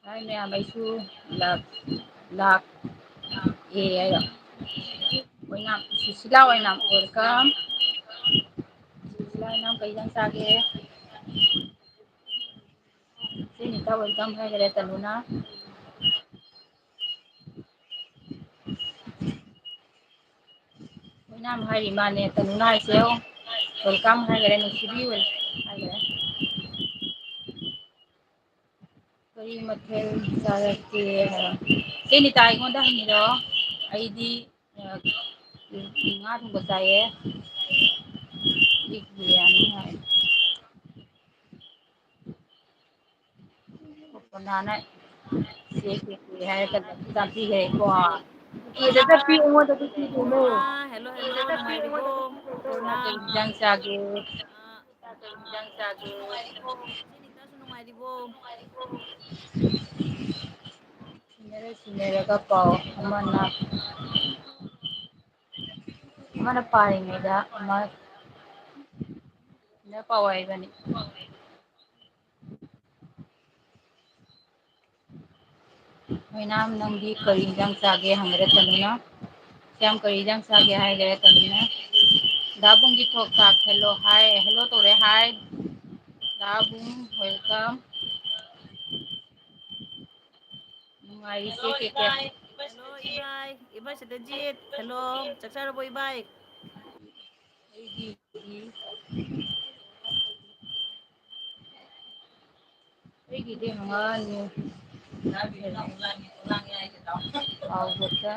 ꯍꯥꯏ ꯃꯌꯥꯝ, ꯑꯩꯁꯨ ꯂꯥꯛ-, ꯂꯥꯛ-, ꯑꯦ ꯍꯥꯏꯔꯣ? ꯑꯣꯏꯅꯥꯝ, ꯁꯨꯁꯤꯂꯥ ꯑꯣꯏꯅꯥꯝ, welcome. ꯁꯨꯁꯤꯂꯥ ꯑꯣꯏꯅꯥꯝ, ꯀꯩ ꯏꯟꯖꯥꯡ ꯆꯥꯒꯦ? ꯆꯦ ꯅꯤꯇꯥ welcome ꯍꯥꯏꯈꯔꯦ, ꯇꯅꯨꯅ꯫ ꯑꯣꯏꯅꯥꯝ ꯍꯥꯏꯔꯤ ꯃꯥꯅꯦ, ꯇꯅꯨꯅ ꯍꯥꯏꯁꯦ꯫ Welcome ꯍꯥꯏꯈꯔꯦ, ꯅꯨꯡꯁꯤꯕꯤ, welcome ꯍꯥꯏꯈꯔꯦ꯫ ꯀꯔꯤ ꯃꯊꯦꯜ ꯆꯥꯔꯛꯀꯦ? ꯆꯦ ꯅꯤꯇꯥ, ꯑꯩꯉꯣꯟꯗ ꯍꯪꯉꯤꯔꯣ? ꯑꯩꯗꯤ, ꯑ, ꯉꯥ ꯊꯣꯡꯕ ꯆꯥꯏꯌꯦ꯫ Egg ꯕꯤꯔꯌꯥꯅꯤ ꯍꯥꯏ꯫ ꯄꯄꯅꯥꯅ ꯆꯦ ꯀꯦ ꯀꯦ ꯍꯥꯏꯔꯒ ꯆꯥꯕꯤꯈ꯭ꯔꯦꯀꯣ꯫ ꯀꯦꯗ ꯆꯠꯄꯤ ꯑꯩꯉꯣꯟꯗꯗꯤ ꯄꯤꯗꯦꯅꯦ꯫ ꯑꯥ, hello, hello, ꯅꯨꯡꯉꯥꯏꯔꯤꯕꯣ? ꯀꯩ ꯏꯟꯖꯥꯡ ꯆꯥꯒꯦ? ꯑꯥ, ꯀꯩ ꯏꯟꯖꯥꯡ ꯆꯥꯒꯦ? ꯏꯆꯦ ꯅꯤꯇꯥꯁꯨ ꯅꯨꯡꯉꯥꯏꯔꯤꯕꯣ? ꯁꯤꯟꯅꯔ ꯁꯤꯟꯅꯔꯒ ꯄꯥꯎ ꯑꯃꯅ꯫ ꯑꯃꯅ ꯄꯥꯔꯤꯉꯩꯗ ꯑꯃꯅ ꯄꯥꯎ ꯍꯥꯏꯕꯅꯤ꯫ ꯃꯣꯏꯅꯥꯝ, ꯅꯪꯗꯤ ꯀꯔꯤ ꯏꯟꯖꯥꯡ ꯆꯥꯒꯦ ꯍꯪꯒꯦꯔꯥ ꯇꯅꯨꯅ? ꯁ꯭ꯌꯥꯝ, ꯀꯔꯤ ꯏꯟꯖꯥꯡ ꯆꯥꯒꯦ ꯍꯥꯏꯒꯦꯔꯥ ꯇꯅꯨꯅ? ꯗꯥꯕꯨꯡꯒꯤ ꯊꯣꯛ ꯆꯥꯛ hello ꯍꯥꯏ, hello ꯇꯧꯔꯦ ꯍꯥꯏ꯫ ꯗꯥꯕꯨꯡ, welcome꯫ ꯅꯨꯡꯉꯥꯏꯔꯤꯁꯦ, ꯀꯦ ꯀꯦ꯫ Hello, ꯏꯕꯥꯏ꯫ ꯏꯕꯥꯏ ꯁꯤꯗꯖꯤꯠ꯫ Hello, ꯆꯥꯛ ꯆꯥꯔꯕꯣ, ꯏꯕꯥꯏ? ꯑꯩꯒꯤꯗꯤ, ꯑꯩꯒꯤꯗꯤ ꯃꯉꯥꯅꯤ꯫ ꯀꯥꯎꯕꯗ,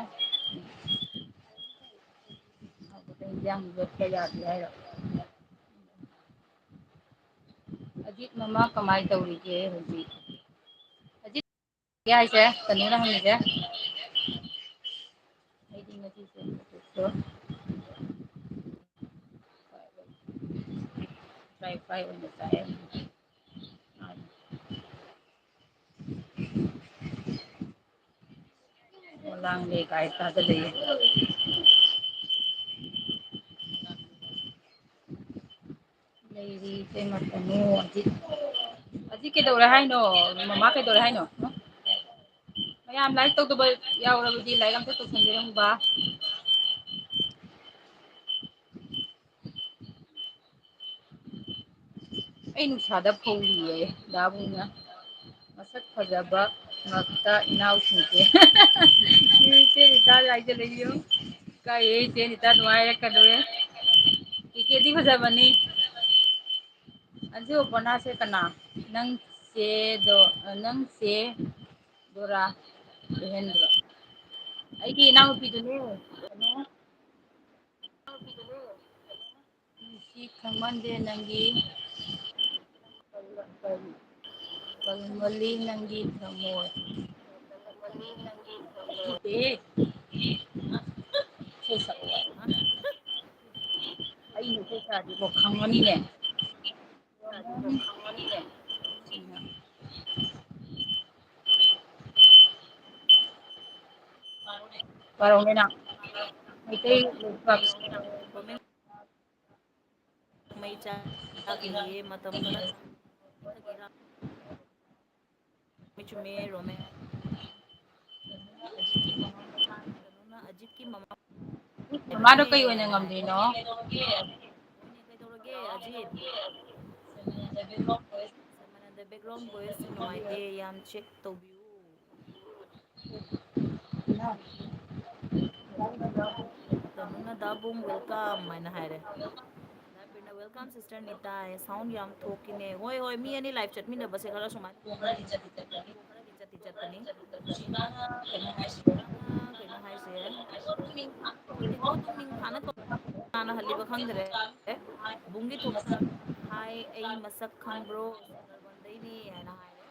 ꯀꯥꯎꯕꯗ ꯏꯟꯖꯥꯡ ꯌꯣꯠꯄ ꯌꯥꯗꯦ ꯍꯥꯏꯔꯣ? ꯑꯖꯤꯠ ꯃꯃꯥ ꯀꯃꯥꯏ ꯇꯧꯔꯤꯒꯦ ꯍꯧꯖꯤꯛ? ꯑꯖꯤꯠ ꯍꯥꯏꯁꯦ ꯀꯩꯅꯣꯅ ꯍꯪꯉꯤꯁꯦ꯫ ꯑꯩꯗꯤ ꯉꯁꯤꯁꯦ ꯃꯇꯣꯛꯇꯣ ꯐ꯭ꯔꯥꯏ ꯐ꯭ꯔꯥꯏ ꯑꯣꯏꯅ ꯆꯥꯏ꯫ ꯑꯣ, ꯂꯥꯡꯂꯦ ꯀꯥꯏ ꯇꯥꯗ ꯂꯩꯌꯦ꯫ ꯂꯩꯔꯤ ꯏꯇꯩꯃ ꯇꯅꯨ꯫ ꯑꯖꯤꯠ, ꯑꯖꯤꯠ ꯀꯩꯗꯧꯔꯦ ꯍꯥꯏꯅꯣ? ꯃꯃꯥ ꯀꯩꯗꯧꯔꯦ ꯍꯥꯏꯅꯣ? ꯃꯌꯥꯝ ꯂꯥꯏꯔꯤꯛ ꯇꯧꯗꯕ ꯌꯥꯎꯔꯕꯗꯤ ꯂꯥꯏꯔꯤꯛ ꯑꯝꯇ ꯇꯧꯁꯟꯕꯤꯔꯝꯃꯨꯕ꯫ ꯑꯩ ꯅꯨꯡꯁꯥꯗ ꯐꯧꯔꯤꯌꯦ ꯗꯥꯕꯨꯡꯅ꯫ ꯃꯁꯛ ꯐꯖꯕ ꯉꯥꯛꯇ ꯏꯅꯥꯎꯁꯤꯡꯁꯦ꯫ ꯏꯆꯦ ꯔꯤꯇꯥ ꯂꯥꯏꯖ ꯂꯩꯕꯤꯌꯨ꯫ ꯀꯥꯏꯌꯦ ꯏꯆꯦ ꯔꯤꯇꯥ ꯅꯨꯡꯉꯥꯏꯔꯛꯀꯗꯧꯔꯦ꯫ ꯀꯦꯀꯦꯗꯤ ꯐꯖꯕꯅꯤ꯫ ꯑꯟꯖꯨ ꯑꯄꯔꯅꯥꯁꯦ ꯀꯅꯥ? ꯅꯪ ꯆꯦꯗꯣ, ꯅꯪ ꯆꯦ ꯗꯣꯔꯥ ꯏꯍꯦꯟꯗ꯭ꯔꯣ? ꯑꯩꯒꯤ ꯏꯅꯥꯎꯅꯨꯄꯤꯗꯨꯅꯦ꯫ ꯀꯩꯅꯣ? ꯅꯨꯡꯁꯤ ꯈꯪꯃꯟꯗꯦ ꯅꯪꯒꯤ ꯀꯔꯤ, ꯀꯔꯤ, ꯀꯔꯤ ꯃꯣꯜꯂꯤ ꯅꯪꯒꯤ ꯊꯃꯣꯏ꯫ ꯅꯠꯇꯦꯍꯦ꯫ ꯏꯁꯩ ꯁꯛꯑꯣ ꯍꯥꯏꯕ꯫ ꯑꯩꯅ ꯏꯁꯩ ꯁꯛꯑꯗꯤꯀꯣ ꯈꯪꯉꯅꯤꯅꯦ꯫ ꯄꯥꯔꯛꯎꯅꯦ ꯅꯪ꯫ ꯃꯩꯇꯩ ꯂꯩꯕꯥꯛꯁꯦ꯫ ꯃꯩ ꯆꯥꯛꯂꯤꯌꯦ ꯃꯇꯝ ꯈꯔ꯫ ꯆꯨꯝꯃꯦ, ꯆꯨꯝꯃꯦ, ꯔꯣꯃꯦ꯫ ꯀꯩꯅꯣꯅ ꯑꯖꯤꯠꯀꯤ ꯃꯃꯥ ꯃꯃꯥꯗꯣ ꯀꯩ ꯑꯣꯏꯅ ꯉꯝꯗ꯭ꯔꯤꯅꯣ? ꯍꯣꯏꯅꯦ, ꯀꯩꯗꯧꯔꯒꯦ, ꯑꯖꯤꯠ? ꯁꯃꯅꯟꯗ, background voice ꯅꯨꯡꯉꯥꯏꯇꯦ, ꯌꯥꯝ check ꯇꯧꯕꯤꯌꯨ꯫ ꯇꯅꯨꯅ ꯗꯥꯕꯨꯡ welcome ꯍꯥꯏꯅ ꯍꯥꯏꯔꯦ꯫ ꯗꯥ ꯕꯤꯔꯅ welcome sister ꯅꯤꯇꯥ ꯍꯥꯏ꯫ Sound ꯌꯥꯝ ꯊꯣꯛꯈꯤꯅꯦ꯫ ꯍꯣꯏ, ꯍꯣꯏ, ꯃꯤ ꯑꯅꯤ live ꯆꯠꯃꯤꯟꯅꯕꯁꯦ ꯈꯔ ꯁꯨꯃꯥꯏꯅ ꯈꯔꯗꯤ ꯆꯠꯇꯤ ꯆꯠꯄꯅꯤ꯫ ꯀꯩꯅꯣ ꯍꯥꯏꯁꯦ? ꯈꯪꯗꯦꯀꯣ, ꯑꯗꯨꯝ ꯃꯤꯡ ꯐꯥꯅ ꯀꯧ-, ꯀꯅꯥꯅ ꯍꯜꯂꯤꯕ ꯈꯪꯗ꯭ꯔꯦ꯫ ꯕꯨꯡꯒꯤ ꯊꯣꯛ-, "ꯍꯥꯏ, ꯑꯩ ꯃꯁꯛ ꯈꯪꯕ꯭ꯔꯣ? ꯁꯨꯟꯗꯔꯕꯟꯗꯩꯅꯤ" ꯍꯥꯏꯅ ꯍꯥꯏꯔꯦ꯫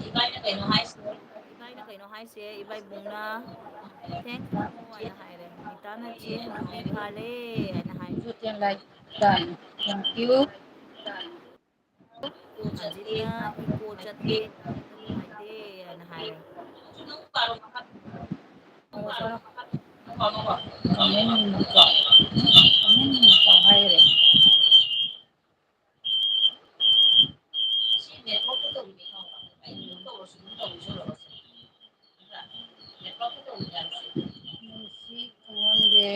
ꯏꯕꯥꯏꯅ ꯀꯩꯅꯣ ꯍꯥꯏꯁꯦ? ꯏꯕꯥꯏꯅ ꯀꯩꯅꯣ ꯍꯥꯏꯁꯦ? ꯏꯕꯥꯏ ꯕꯨꯡꯅ "Thanks ꯇꯥꯃꯣ" ꯍꯥꯏꯅ ꯍꯥꯏꯔꯦ꯫ ꯅꯤꯇꯥꯅ "ꯆꯦ ꯍꯅꯨꯕꯤ ꯐꯥꯔꯦ" ꯍꯥꯏꯅ ꯍꯥꯏꯔꯦ꯫ Thank you꯫ ꯑꯖꯤꯠꯅ "Echo ꯆꯠꯂꯦ, ꯇꯥꯕꯗ ꯅꯨꯡꯉꯥꯏꯇꯦ" ꯍꯥꯏꯅ ꯍꯥꯏꯔꯦ꯫ ꯅꯨꯡꯁꯤ ꯈꯪꯍꯟꯗꯦ,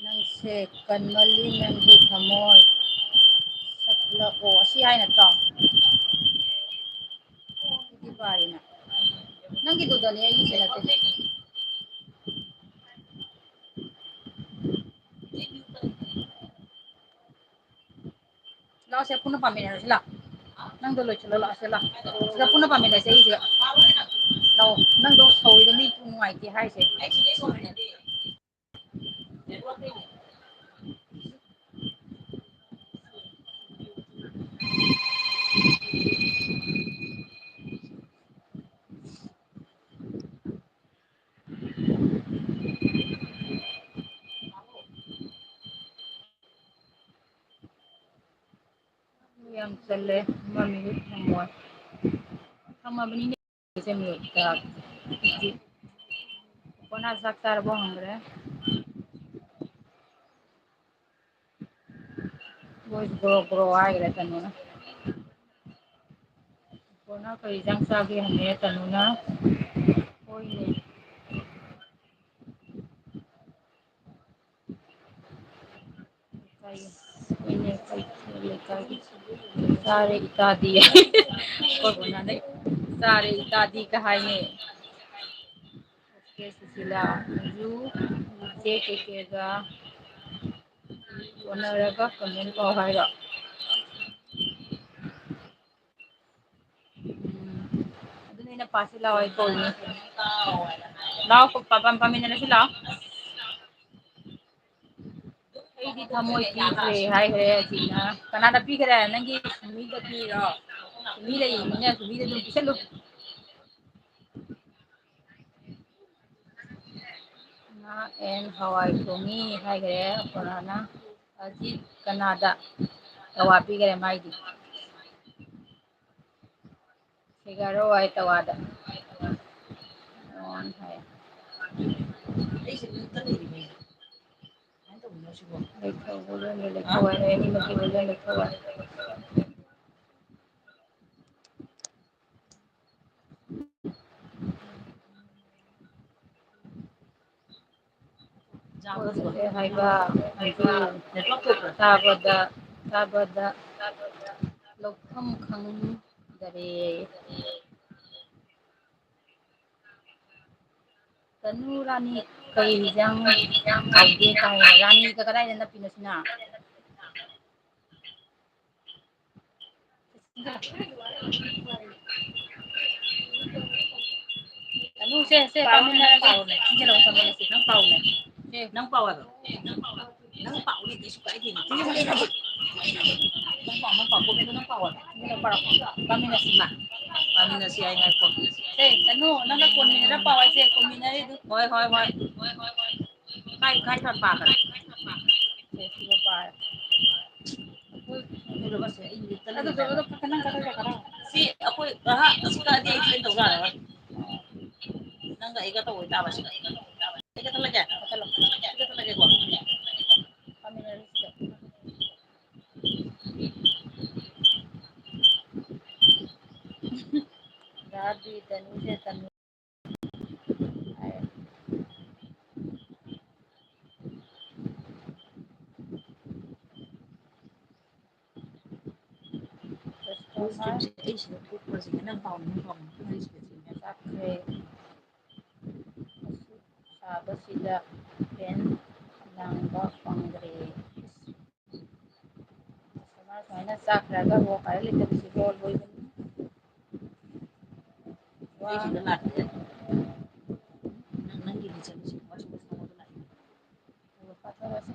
ꯅꯪꯁꯦ ꯀꯟꯃꯜꯂꯤ, ꯅꯪꯒꯤ ꯊꯃꯣꯏ ꯁꯛꯂꯛꯑꯣ, ꯑꯁꯤ ꯍꯥꯏ ꯅꯠꯇ꯭ꯔꯣ? ꯁꯤꯗꯤ ꯄꯥꯔꯤꯅ꯫ ꯅꯪꯒꯤꯗꯨꯗꯅꯦ, ꯑꯩꯒꯤꯁꯦ ꯅꯠꯇꯦ꯫ ꯂꯥꯛꯑꯣꯁꯦ, ꯄꯨꯟꯅ ꯄꯥꯃꯤꯟꯅꯔꯁꯤ, ꯂꯥꯛꯑꯣ꯫ ꯅꯪꯗꯣ ꯂꯣꯏꯁꯤꯜꯂꯣ, ꯂꯥꯛꯑꯣꯁꯦ, ꯂꯥꯛꯑꯣ꯫ ꯁꯤꯗ ꯄꯨꯟꯅ ꯄꯥꯃꯤꯟꯅꯁꯦ, ꯑꯩꯁꯦ꯫ ꯂꯥꯛꯑꯣ꯫ ꯅꯪꯗꯣ ꯁꯧꯔꯤꯗꯣ ꯃꯤ ꯅꯨꯡꯉꯥꯏꯇꯦ ꯍꯥꯏꯁꯦ꯫ ꯌꯥꯝ ꯆꯜꯂꯦ꯫ ꯑꯃ ꯃꯤꯅꯤꯠ ꯊꯝꯃꯣ꯫ ꯊꯝꯃꯕꯅꯤꯅꯦ꯫ ꯀꯣꯅꯥ ꯆꯥꯛ ꯆꯥꯔꯕꯣ ꯍꯪꯈ꯭ꯔꯦ꯫ ꯍꯣꯏ, ꯒ꯭ꯔꯣ ꯒ꯭ꯔꯣ ꯍꯥꯏꯈ꯭ꯔꯦ ꯇꯅꯨꯅ꯫ ꯕꯣꯅ ꯀꯔꯤ ꯏꯟꯖꯥꯡ ꯆꯥꯒꯦ ꯍꯪꯉꯦ ꯇꯅꯨꯅ꯫ ꯍꯣꯏꯅꯦ꯫ ꯂꯩꯀꯥꯏꯒꯤ, ꯑꯩꯈꯣꯏꯅꯦ, ꯑꯩꯈꯣꯏ ꯂꯩꯀꯥꯏꯒꯤ꯫ ꯆꯥꯔꯦ ꯏꯇꯥꯗꯤ꯫ ꯑꯩꯈꯣꯏ ꯕꯣꯅ ꯂꯩ-, ꯆꯥꯔꯦ ꯏꯇꯥꯗꯤ ꯀ ꯍꯥꯏꯅꯦ꯫ ꯆꯦ ꯁꯨꯁꯤꯂꯥ, ꯃꯟꯖꯨ, ꯆꯦ ꯀꯦꯀꯦꯒ ꯎꯅꯔꯒ comment ꯄꯥꯎ ꯍꯥꯏꯔꯣ? ꯎꯝ꯫ ꯑꯗꯨꯅ ꯑꯩꯅ ꯄꯥꯁꯤ ꯂꯥꯛꯑꯣ, ꯑꯩ ꯀꯧꯔꯤꯅꯤ꯫ ꯂꯥꯛꯑꯣ, ꯄꯥ-, ꯄꯥ-, ꯄꯥꯃꯤꯟꯅꯔꯁꯤ ꯂꯥꯛꯑꯣ꯫ ꯑꯩꯗꯤ ꯊꯃꯣꯏ ꯄꯤꯈ꯭ꯔꯦ ꯍꯥꯏꯈ꯭ꯔꯦ ꯑꯁꯤꯅ꯫ ꯀꯅꯥꯗ ꯄꯤꯈ꯭ꯔꯦ? ꯅꯪꯒꯤ ꯁꯨꯃꯤꯗ ꯄꯤꯔꯣ? ꯁꯨꯃꯤ ꯂꯩꯔꯤꯅꯤꯅꯦ, ꯁꯨꯃꯤꯗ ꯑꯗꯨꯝ ꯄꯤꯁꯜꯂꯨ꯫ ꯉꯥ and ꯍꯋꯥꯏ ꯊꯣꯡꯉꯤ ꯍꯥꯏꯈ꯭ꯔꯦ ꯑꯣꯄꯣꯅꯥꯅ꯫ ꯑꯖꯤꯠ ꯀꯅꯥꯗ? ꯇꯋꯥ ꯄꯤꯈ꯭ꯔꯦ ꯃꯥꯏꯗꯤ꯫ ꯁꯤꯒꯥꯔꯣ ꯍꯥꯏ ꯇꯋꯥꯗ꯫ ꯑꯣꯟ ꯍꯥꯏ꯫ ꯂꯩꯊꯧ, ꯂꯩꯊꯧ ꯍꯥꯏ, ꯑꯅꯤꯃꯛꯀꯤ ꯂꯩꯊꯧ ꯍꯥꯏ꯫ ꯍꯥꯏꯕ, ꯇꯥꯕꯗ, ꯇꯥꯕꯗ ꯂꯧꯐꯝ ꯈꯪꯗꯔꯦ꯫ ꯇꯅꯨ ꯔꯥꯅꯤ, ꯀꯩ ꯍꯤꯟꯖꯥꯡ ꯍꯥꯎꯒꯦ ꯀꯥꯏꯅ? ꯔꯥꯅꯤꯒ ꯀꯗꯥꯏꯗ ꯅꯞꯄꯤꯅꯣ ꯁꯤꯅ? ꯇꯅꯨ, ꯁꯦ, ꯁꯦ, ꯄꯥꯎꯅꯦ, ꯅꯪ ꯄꯥꯎꯅꯦ꯫ ꯁꯤꯁꯦ ꯂꯧ ꯊꯝꯃꯒꯦ, ꯁꯦ, ꯅꯪ ꯄꯥꯎꯅꯦ꯫ ꯁꯦ, ꯅꯪ ꯄꯥꯎ ꯍꯥꯏꯕ꯫ ꯅꯪ ꯄꯥꯎꯅꯦ, ꯀꯩꯁꯨ ꯀꯥꯏꯗꯦꯅꯦ꯫ ꯅꯪ ꯄꯥꯎ, ꯅꯪ ꯄꯥꯎ, ꯀꯣꯃꯦꯟꯗꯣ ꯅꯪ ꯄꯥꯎ ꯍꯥꯏꯕ꯫ ꯄꯥꯃꯤꯟꯅꯁꯤ ꯃꯥ꯫ ꯄꯥꯃꯤꯟꯅꯁꯤ ꯍꯥꯏ ꯉꯥꯏꯈꯣ꯫ ꯁꯦ, ꯇꯅꯨ, ꯅꯪꯒ ꯀꯣꯟꯃꯤꯟꯅꯔ ꯄꯥꯎ ꯍꯥꯏꯁꯦ, ꯀꯣꯟꯃꯤꯟꯅꯔꯤꯗꯨ꯫ ꯍꯣꯏ, ꯍꯣꯏ, ꯍꯣꯏ꯫ ꯀꯥꯏ, ꯀꯥꯏ ꯊꯝ ꯄꯥꯈ꯭ꯔꯦ? ꯁꯦ, ꯁꯤꯗ ꯄꯥꯔꯦ꯫ ꯑꯗꯨꯗꯣ, ꯑꯗꯨꯗꯣ ꯈꯛꯇ ꯅꯪ ꯀꯛꯊꯠꯈ꯭ꯔꯣ ꯈꯔ꯫ ꯁꯤ ꯑꯩꯈꯣꯏ, ꯑꯍ, ꯑꯁꯤ ꯀꯛꯑꯗꯤ ꯑꯩ ꯁꯤꯗ ꯇꯧ ꯌꯥꯔꯔꯣꯏ꯫ ꯅꯪꯒ ꯑꯩꯒ ꯇꯧ ꯑꯣꯏꯇꯥꯕ ꯁꯤꯗ꯫ ꯑꯩ ꯀꯛꯊꯠꯂꯒꯦ? ꯀꯛꯊꯠꯂꯣ꯫ ꯑꯩ ꯀꯛꯊꯠꯂꯒꯦꯀꯣ꯫ ꯄꯥꯃꯤꯟꯅꯔꯁꯤ ꯁꯤꯗ꯫ ꯁꯥꯗꯤ ꯇꯅꯨꯁꯦ ꯇꯅꯨ ꯍꯥꯏ꯫ Customer ꯑꯩꯁꯤꯗ ꯊꯣꯛꯄꯁꯤꯗ ꯅꯪ ꯄꯥꯎ ꯅꯪ ꯄꯥꯎ ꯅꯪ ꯍꯥꯏꯔꯤꯁꯤꯗ ꯆꯠꯈ꯭ꯔꯦ꯫ ꯁꯥꯕꯁꯤꯗ ꯐꯦꯟ ꯂꯥꯡꯕ ꯐꯪꯗ꯭ꯔꯦ꯫ ꯀꯁꯇꯃꯔ ꯁꯨꯃꯥꯏꯅ ꯆꯥꯈ꯭ꯔꯒ ꯍꯣ ꯀꯥꯏ ꯂꯩꯇꯕꯁꯤꯕꯣ ꯂꯣꯏꯕꯅꯤ꯫ ꯋꯥ꯫ ꯑꯩꯁꯤꯗ ꯂꯥꯛꯇꯦ꯫ ꯅꯪ, ꯅꯪꯒꯤꯗꯤ ꯆꯠꯂꯨꯁꯤ, ꯋꯥꯁꯤꯡ ꯃꯦꯆꯤꯟ ꯂꯧꯕ ꯂꯥꯛꯏ꯫ ꯑꯣ, ꯐꯥꯊꯔꯁꯤ꯫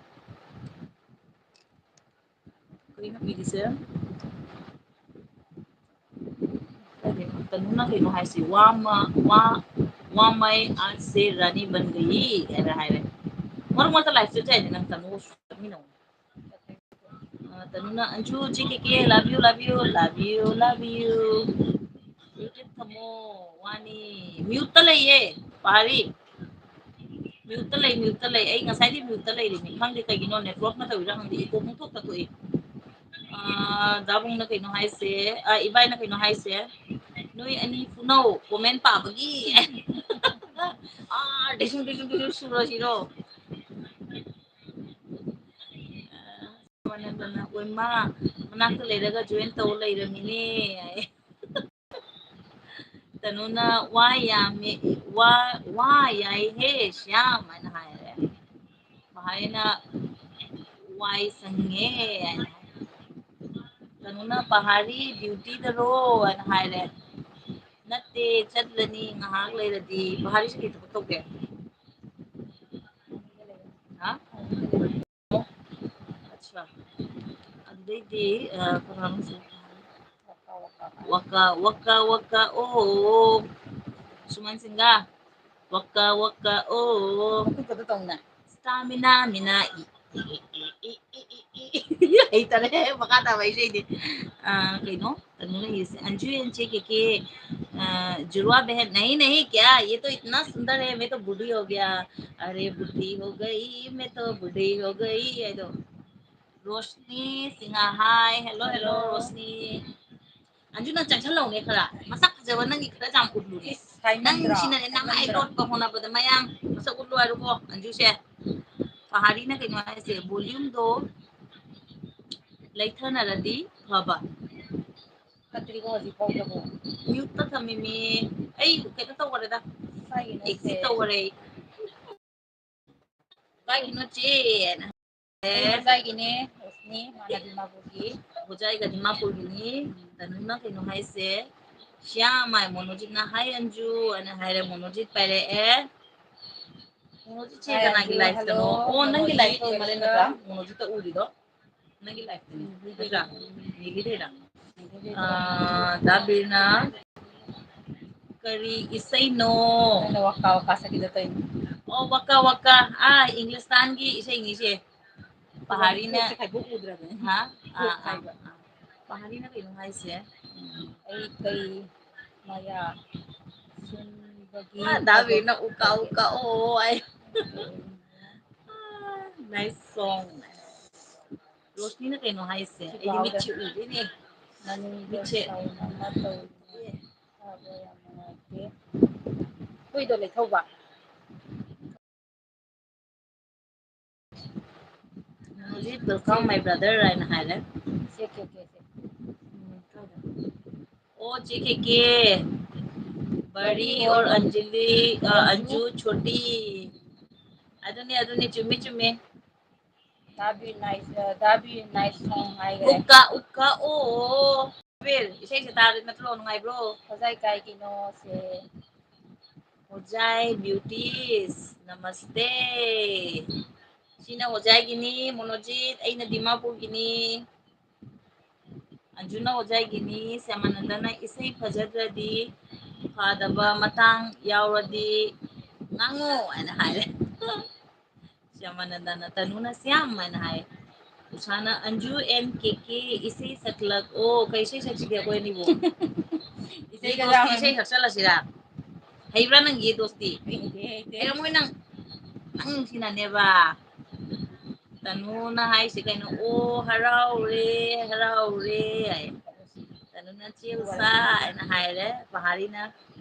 ꯀꯩꯅꯣ ꯄꯤꯔꯤꯁꯦ? ꯀꯩꯅꯣ, ꯀꯩꯅꯣꯅ ꯀꯩꯅꯣ ꯍꯥꯏꯁꯤ, "ꯋꯥ ꯃ-, ꯋꯥ, ꯋꯥ ꯃꯩ ꯑꯥꯖ ꯁꯦ ꯔꯥꯅꯤ ꯕꯟ ꯒꯌꯤ" ꯍꯥꯏꯅ ꯍꯥꯏꯔꯦ꯫ ꯃꯔꯛ ꯃꯔꯛꯇ live ꯆꯠꯆꯩꯅꯦ ꯅꯪ, ꯇꯥꯃꯣ ꯆꯠꯃꯤꯟꯅꯧ꯫ ꯑ, ꯇꯅꯨꯅ, "Anju, J K K, love you, love you, love you, love you." YouTube ꯊꯝꯃꯣ, ꯋꯥꯅꯤ꯫ Mute ꯇ ꯂꯩꯌꯦ, ꯄꯥꯔꯤ꯫ Mute ꯇ ꯂꯩ, mute ꯇ ꯂꯩ꯫ ꯑꯩ ꯉꯁꯥꯏꯗꯤ mute ꯇ ꯂꯩꯔꯤꯅꯤ꯫ ꯈꯪꯗꯦ ꯀꯩꯒꯤꯅꯣ, network ꯅ ꯇꯧꯔꯤꯔꯥ ꯈꯪꯗꯦ, echo ꯄꯨꯡꯊꯣꯛꯇ ꯊꯣꯛꯏ꯫ ꯑ, ꯗꯥꯕꯨꯡꯅ ꯀꯩꯅꯣ ꯍꯥꯏꯁꯦ, ꯑ, ꯏꯕꯥꯏꯅ ꯀꯩꯅꯣ ꯍꯥꯏꯁꯦ, "ꯅꯣꯏ ꯑꯅꯤ ꯐꯨꯅꯧ, comment ꯄꯥꯕꯒꯤ." ꯑꯥ, ꯗꯤꯁꯨꯝ, ꯗꯤꯁꯨꯝ, ꯗꯤꯁꯨꯝ ꯁꯨꯔꯁꯤꯔꯣ? ꯑ, ꯃꯅꯟꯗꯅ, "ꯑꯣꯏꯃꯥ, ꯃꯅꯥꯛꯇ ꯂꯩꯔꯒ join ꯇꯧ ꯂꯩꯔꯝꯃꯤꯅꯦ" ꯍꯥꯏ꯫ ꯇꯅꯨꯅ, "ꯋꯥ ꯌꯥꯝꯃꯦ, ꯋꯥ, ꯋꯥ ꯌꯥꯏꯍꯦ ꯁ꯭ꯌꯥꯝ" ꯍꯥꯏꯅ ꯍꯥꯏꯔꯦ꯫ ꯃꯍꯥꯏꯅ, "ꯋꯥꯏ ꯁꯪꯉꯦ" ꯍꯥꯏꯅ ꯍꯥꯏ꯫ ꯇꯅꯨꯅ, "ꯄꯍꯥꯔꯤ duty ꯗꯔꯣ?" ꯍꯥꯏꯅ ꯍꯥꯏꯔꯦ꯫ "ꯅꯠꯇꯦ, ꯆꯠꯂꯅꯤ ꯉꯥꯏꯍꯥꯛ ꯂꯩꯔꯗꯤ꯫" ꯄꯍꯥꯔꯤꯁꯤ ꯀꯩ ꯊꯕꯛ ꯇꯧꯒꯦ? ꯍꯥ? ꯑꯠꯁꯥ꯫ ꯑꯗꯨꯗꯩꯗꯤ, ꯑ, ꯀꯅꯥꯅꯣ ꯁꯤ? ꯋꯥꯀꯥ, ꯋꯥꯀꯥ, ꯋꯥꯀꯥ, ꯑꯣ, ꯑꯣ, ꯑꯣ꯫ ꯁꯨꯃꯟ ꯁꯤꯡꯒ꯫ ꯋꯥꯀꯥ, ꯋꯥꯀꯥ, ꯑꯣ, ꯑꯣ꯫ ꯃꯈꯨꯠꯀꯗꯣ ꯇꯧꯅ꯫ Stamina, ꯃꯤꯅꯥ, ꯏ, ꯏ, ꯏ꯫ ꯍꯩꯇꯔꯦ, ꯃꯈꯥ ꯇꯥꯕ ꯏꯁꯩꯗꯤ꯫ ꯑ, ꯀꯩꯅꯣ? ꯀꯩꯅꯣ ꯂꯩꯔꯤꯁꯦ? "अंजू एंड जे के के, अ, जुड़वा बहन।" "नहीं, नहीं, क्या? ये तो इतना सुंदर है, मैं तो बूढ़ी हो गया। अरे, बूढ़ी हो गई, मैं तो बूढ़ी हो गई" ꯍꯥꯏꯗꯣ꯫ Roshni Singh, hi, hello, hello, hello꯫ Roshni. Anju, ꯅꯪ ꯆꯪꯁꯜꯂꯛꯎꯅꯦ ꯈꯔ꯫ ꯃꯁꯛ ꯐꯖꯕ ꯅꯪꯒꯤ ꯈꯔ ꯌꯥꯝ ꯎꯠꯂꯨꯅꯦ꯫ ꯅꯪ ꯁꯤꯅꯅꯦ ꯅꯃꯥꯏ ꯂꯣꯠꯄ ꯍꯣꯠꯅꯕꯗ ꯃꯌꯥꯝ ꯃꯁꯛ ꯎꯠꯂꯨ ꯍꯥꯏꯔꯨꯀꯣ꯫ ꯑꯟꯖꯨꯁꯦ, ꯄꯍꯥꯔꯤꯅ ꯀꯩꯅꯣ ꯍꯥꯏꯁꯦ, volumeꯗꯣ ꯂꯩꯊꯅꯔꯗꯤ ꯐꯕ꯫ ꯐꯠꯇ꯭ꯔꯤꯕꯣ ꯍꯧꯖꯤꯛ ꯐꯥꯎꯗꯕꯣ? Muteꯇ ꯊꯝꯃꯤꯃꯤ꯫ ꯑꯩ ꯀꯩꯅꯣ ꯇꯧꯈꯔꯦꯗ, exit ꯇꯧꯈꯔꯦ ꯑꯩ꯫ ꯀꯥꯏꯒꯤꯅꯣ ꯆꯦ ꯍꯥꯏꯅ꯫ ꯑꯩ ꯍꯣꯖꯥꯏꯒꯤꯅꯦ, ꯔꯣꯁꯅꯤ, ꯃꯥꯅ ꯗꯤꯃꯥꯄꯨꯔꯒꯤ꯫ ꯍꯣꯖꯥꯏꯒ ꯗꯤꯃꯥꯄꯨꯔꯒꯤꯅꯤ꯫ ꯇꯅꯨꯅ ꯀꯩꯅꯣ ꯍꯥꯏꯁꯦ, "ꯁ꯭ꯌꯥꯝ, ꯑꯩ ꯃꯣꯅꯣꯖꯤꯠꯅ ꯍꯥꯏ ꯑꯟꯖꯨ" ꯍꯥꯏꯅ ꯍꯥꯏꯔꯦ, ꯃꯣꯅꯣꯖꯤꯠ ꯄꯥꯏꯔꯛꯑꯦ꯫ ꯃꯣꯅꯣꯖꯤꯠꯁꯦ ꯀꯅꯥꯒꯤ liveꯇꯅꯣ? ꯑꯣ, ꯅꯪꯒꯤ liveꯇꯣ ꯑꯣꯏꯔ ꯃꯥꯜꯂꯦ ꯅꯠꯇ꯭ꯔꯥ? ꯃꯣꯅꯣꯖꯤꯠꯇ ꯎꯔꯤꯗꯣ꯫ ꯅꯪꯒꯤ liveꯇꯅꯤ ꯅꯠꯇ꯭ꯔꯥ? ꯌꯦꯡꯒꯦꯗꯣꯏꯔꯥ? ꯑꯥ, ꯗꯥ ꯕꯤꯔꯅ ꯀꯔꯤ ꯏꯁꯩꯅꯣ? ꯅꯪꯅ ꯋꯥꯀꯥ ꯋꯥꯀꯥ ꯁꯛꯈꯤꯗꯣ ꯀꯩꯅꯣ? ꯑꯣ, ꯋꯥꯀꯥ ꯋꯥꯀꯥ꯫ ꯑꯥ, ꯏꯪꯂꯤꯁꯇꯥꯟꯒꯤ ꯏꯁꯩꯅꯤꯁꯦ꯫ ꯄꯍꯥꯔꯤꯅ ꯈꯥꯏꯕꯣꯛ ꯎꯗ꯭ꯔꯕꯅꯦ꯫ ꯍꯥ? ꯑꯥ, ꯑꯥ, ꯑꯥ꯫ ꯄꯍꯥꯔꯤꯅ ꯀꯩꯅꯣ ꯍꯥꯏꯁꯦ? ꯎꯝ꯫ ꯑꯩ ꯀꯩ ꯃꯌꯥ ꯁꯨꯝꯕꯒꯤ ꯑꯥ, ꯗꯥ ꯕꯤꯔꯅ ꯎꯀꯥ ꯎꯀꯥ ꯑꯣ ꯍꯥꯏ꯫ Nice song꯫ ꯔꯣꯁꯅꯤꯅ ꯀꯩꯅꯣ ꯍꯥꯏꯁꯦ? ꯑꯩꯗꯤ ꯃꯤꯠꯁꯦ ꯎꯗꯦꯅꯦ꯫ ꯃꯤꯠꯁꯦ꯫ ꯍꯨꯏꯗꯣ ꯂꯩꯊꯧꯕ꯫ ꯍꯧꯖꯤꯛ welcome my brother ꯍꯥꯏꯅ ꯍꯥꯏꯔꯦ꯫ ꯁꯦ, ꯀꯦ, ꯀꯦ, ꯁꯦ꯫ ꯑꯣ, ꯆꯦ ꯀꯦ ꯀꯦ꯫ ꯕꯔꯤ ꯑꯣꯔ ꯑꯟꯖꯂꯤ, ꯑ, ꯑꯟꯖꯨ ꯆꯣꯇꯤ꯫ ꯑꯗꯨꯅꯦ, ꯑꯗꯨꯅꯦ, ꯆꯨꯝꯃꯤ, ꯆꯨꯝꯃꯤ꯫ ꯗꯥ ꯕꯤꯔ nice, ꯑ, ꯗꯥ ꯕꯤꯔ nice song ꯍꯥꯏꯈ꯭ꯔꯦ꯫ ꯎꯛꯀꯥ, ꯎꯛꯀꯥ, ꯑꯣ, ꯑꯣ꯫ ꯕꯤꯔ, ꯏꯁꯩꯁꯦ ꯇꯥꯔꯦ ꯅꯠꯇ꯭ꯔꯣ? ꯅꯨꯡꯉꯥꯏꯕ꯭ꯔꯣ? ꯍꯣꯖꯥꯏ ꯀꯥꯏꯒꯤꯅꯣ ꯁꯦ? ꯍꯣꯖꯥꯏ beauties, ꯅꯃꯁꯇꯦ꯫ ꯁꯤꯅ ꯍꯣꯖꯥꯏꯒꯤꯅꯤ, ꯃꯣꯅꯣꯖꯤꯠ, ꯑꯩꯅ ꯗꯤꯃꯥꯄꯨꯔꯒꯤꯅꯤ꯫ ꯑꯟꯖꯨꯅ ꯍꯣꯖꯥꯏꯒꯤꯅꯤ, ꯁ꯭ꯌꯥꯃꯥꯅꯟꯗꯅ ꯏꯁꯩ ꯐꯖꯗ꯭ꯔꯗꯤ ꯐꯗꯕ ꯃꯇꯥꯡ ꯌꯥꯎꯔꯗꯤ ꯉꯥꯡꯉꯣ ꯍꯥꯏꯅ ꯍꯥꯏꯔꯦ꯫ ꯁ꯭ꯌꯥꯃꯥꯅꯟꯗꯅ, ꯇꯅꯨꯅ ꯁ꯭ꯌꯥꯝ ꯍꯥꯏꯅ ꯍꯥꯏ꯫ ꯎꯁꯥꯅ ꯑꯟꯖꯨ and ꯀꯦ ꯀꯦ ꯏꯁꯩ ꯁꯛꯂꯛꯑꯣ꯫ ꯀꯩ ꯏꯁꯩ ꯁꯛꯁꯤꯒꯦ ꯑꯩꯈꯣꯏ ꯑꯅꯤꯕꯨ? ꯏꯁꯩꯒ ꯌꯦ ꯗꯣꯁꯇꯤ ꯌꯥꯎꯔꯅꯤ꯫ ꯏꯁꯩ ꯁꯛꯆꯜꯂꯁꯤꯔꯥ? ꯍꯩꯕ꯭ꯔꯥ ꯅꯪ ꯌꯦ ꯗꯣꯁꯇꯤ? ꯍꯩꯇꯦ, ꯍꯩꯇꯦ꯫ ꯍꯩꯔꯝꯃꯣꯏ ꯅꯪ꯫ ꯅꯪ ꯅꯨꯡꯁꯤꯅꯅꯦꯕ꯫ ꯇꯅꯨꯅ ꯍꯥꯏꯁꯦ ꯀꯩꯅꯣ? "ꯑꯣ ꯍꯔꯥꯎꯔꯦ, ꯍꯔꯥꯎꯔꯦ" ꯍꯥꯏ꯫ ꯇꯅꯨ ꯅꯆꯦ ꯎꯁꯥ ꯍꯥꯏꯅ ꯍꯥꯏꯔꯦ꯫ ꯄꯍꯥꯔꯤꯅ,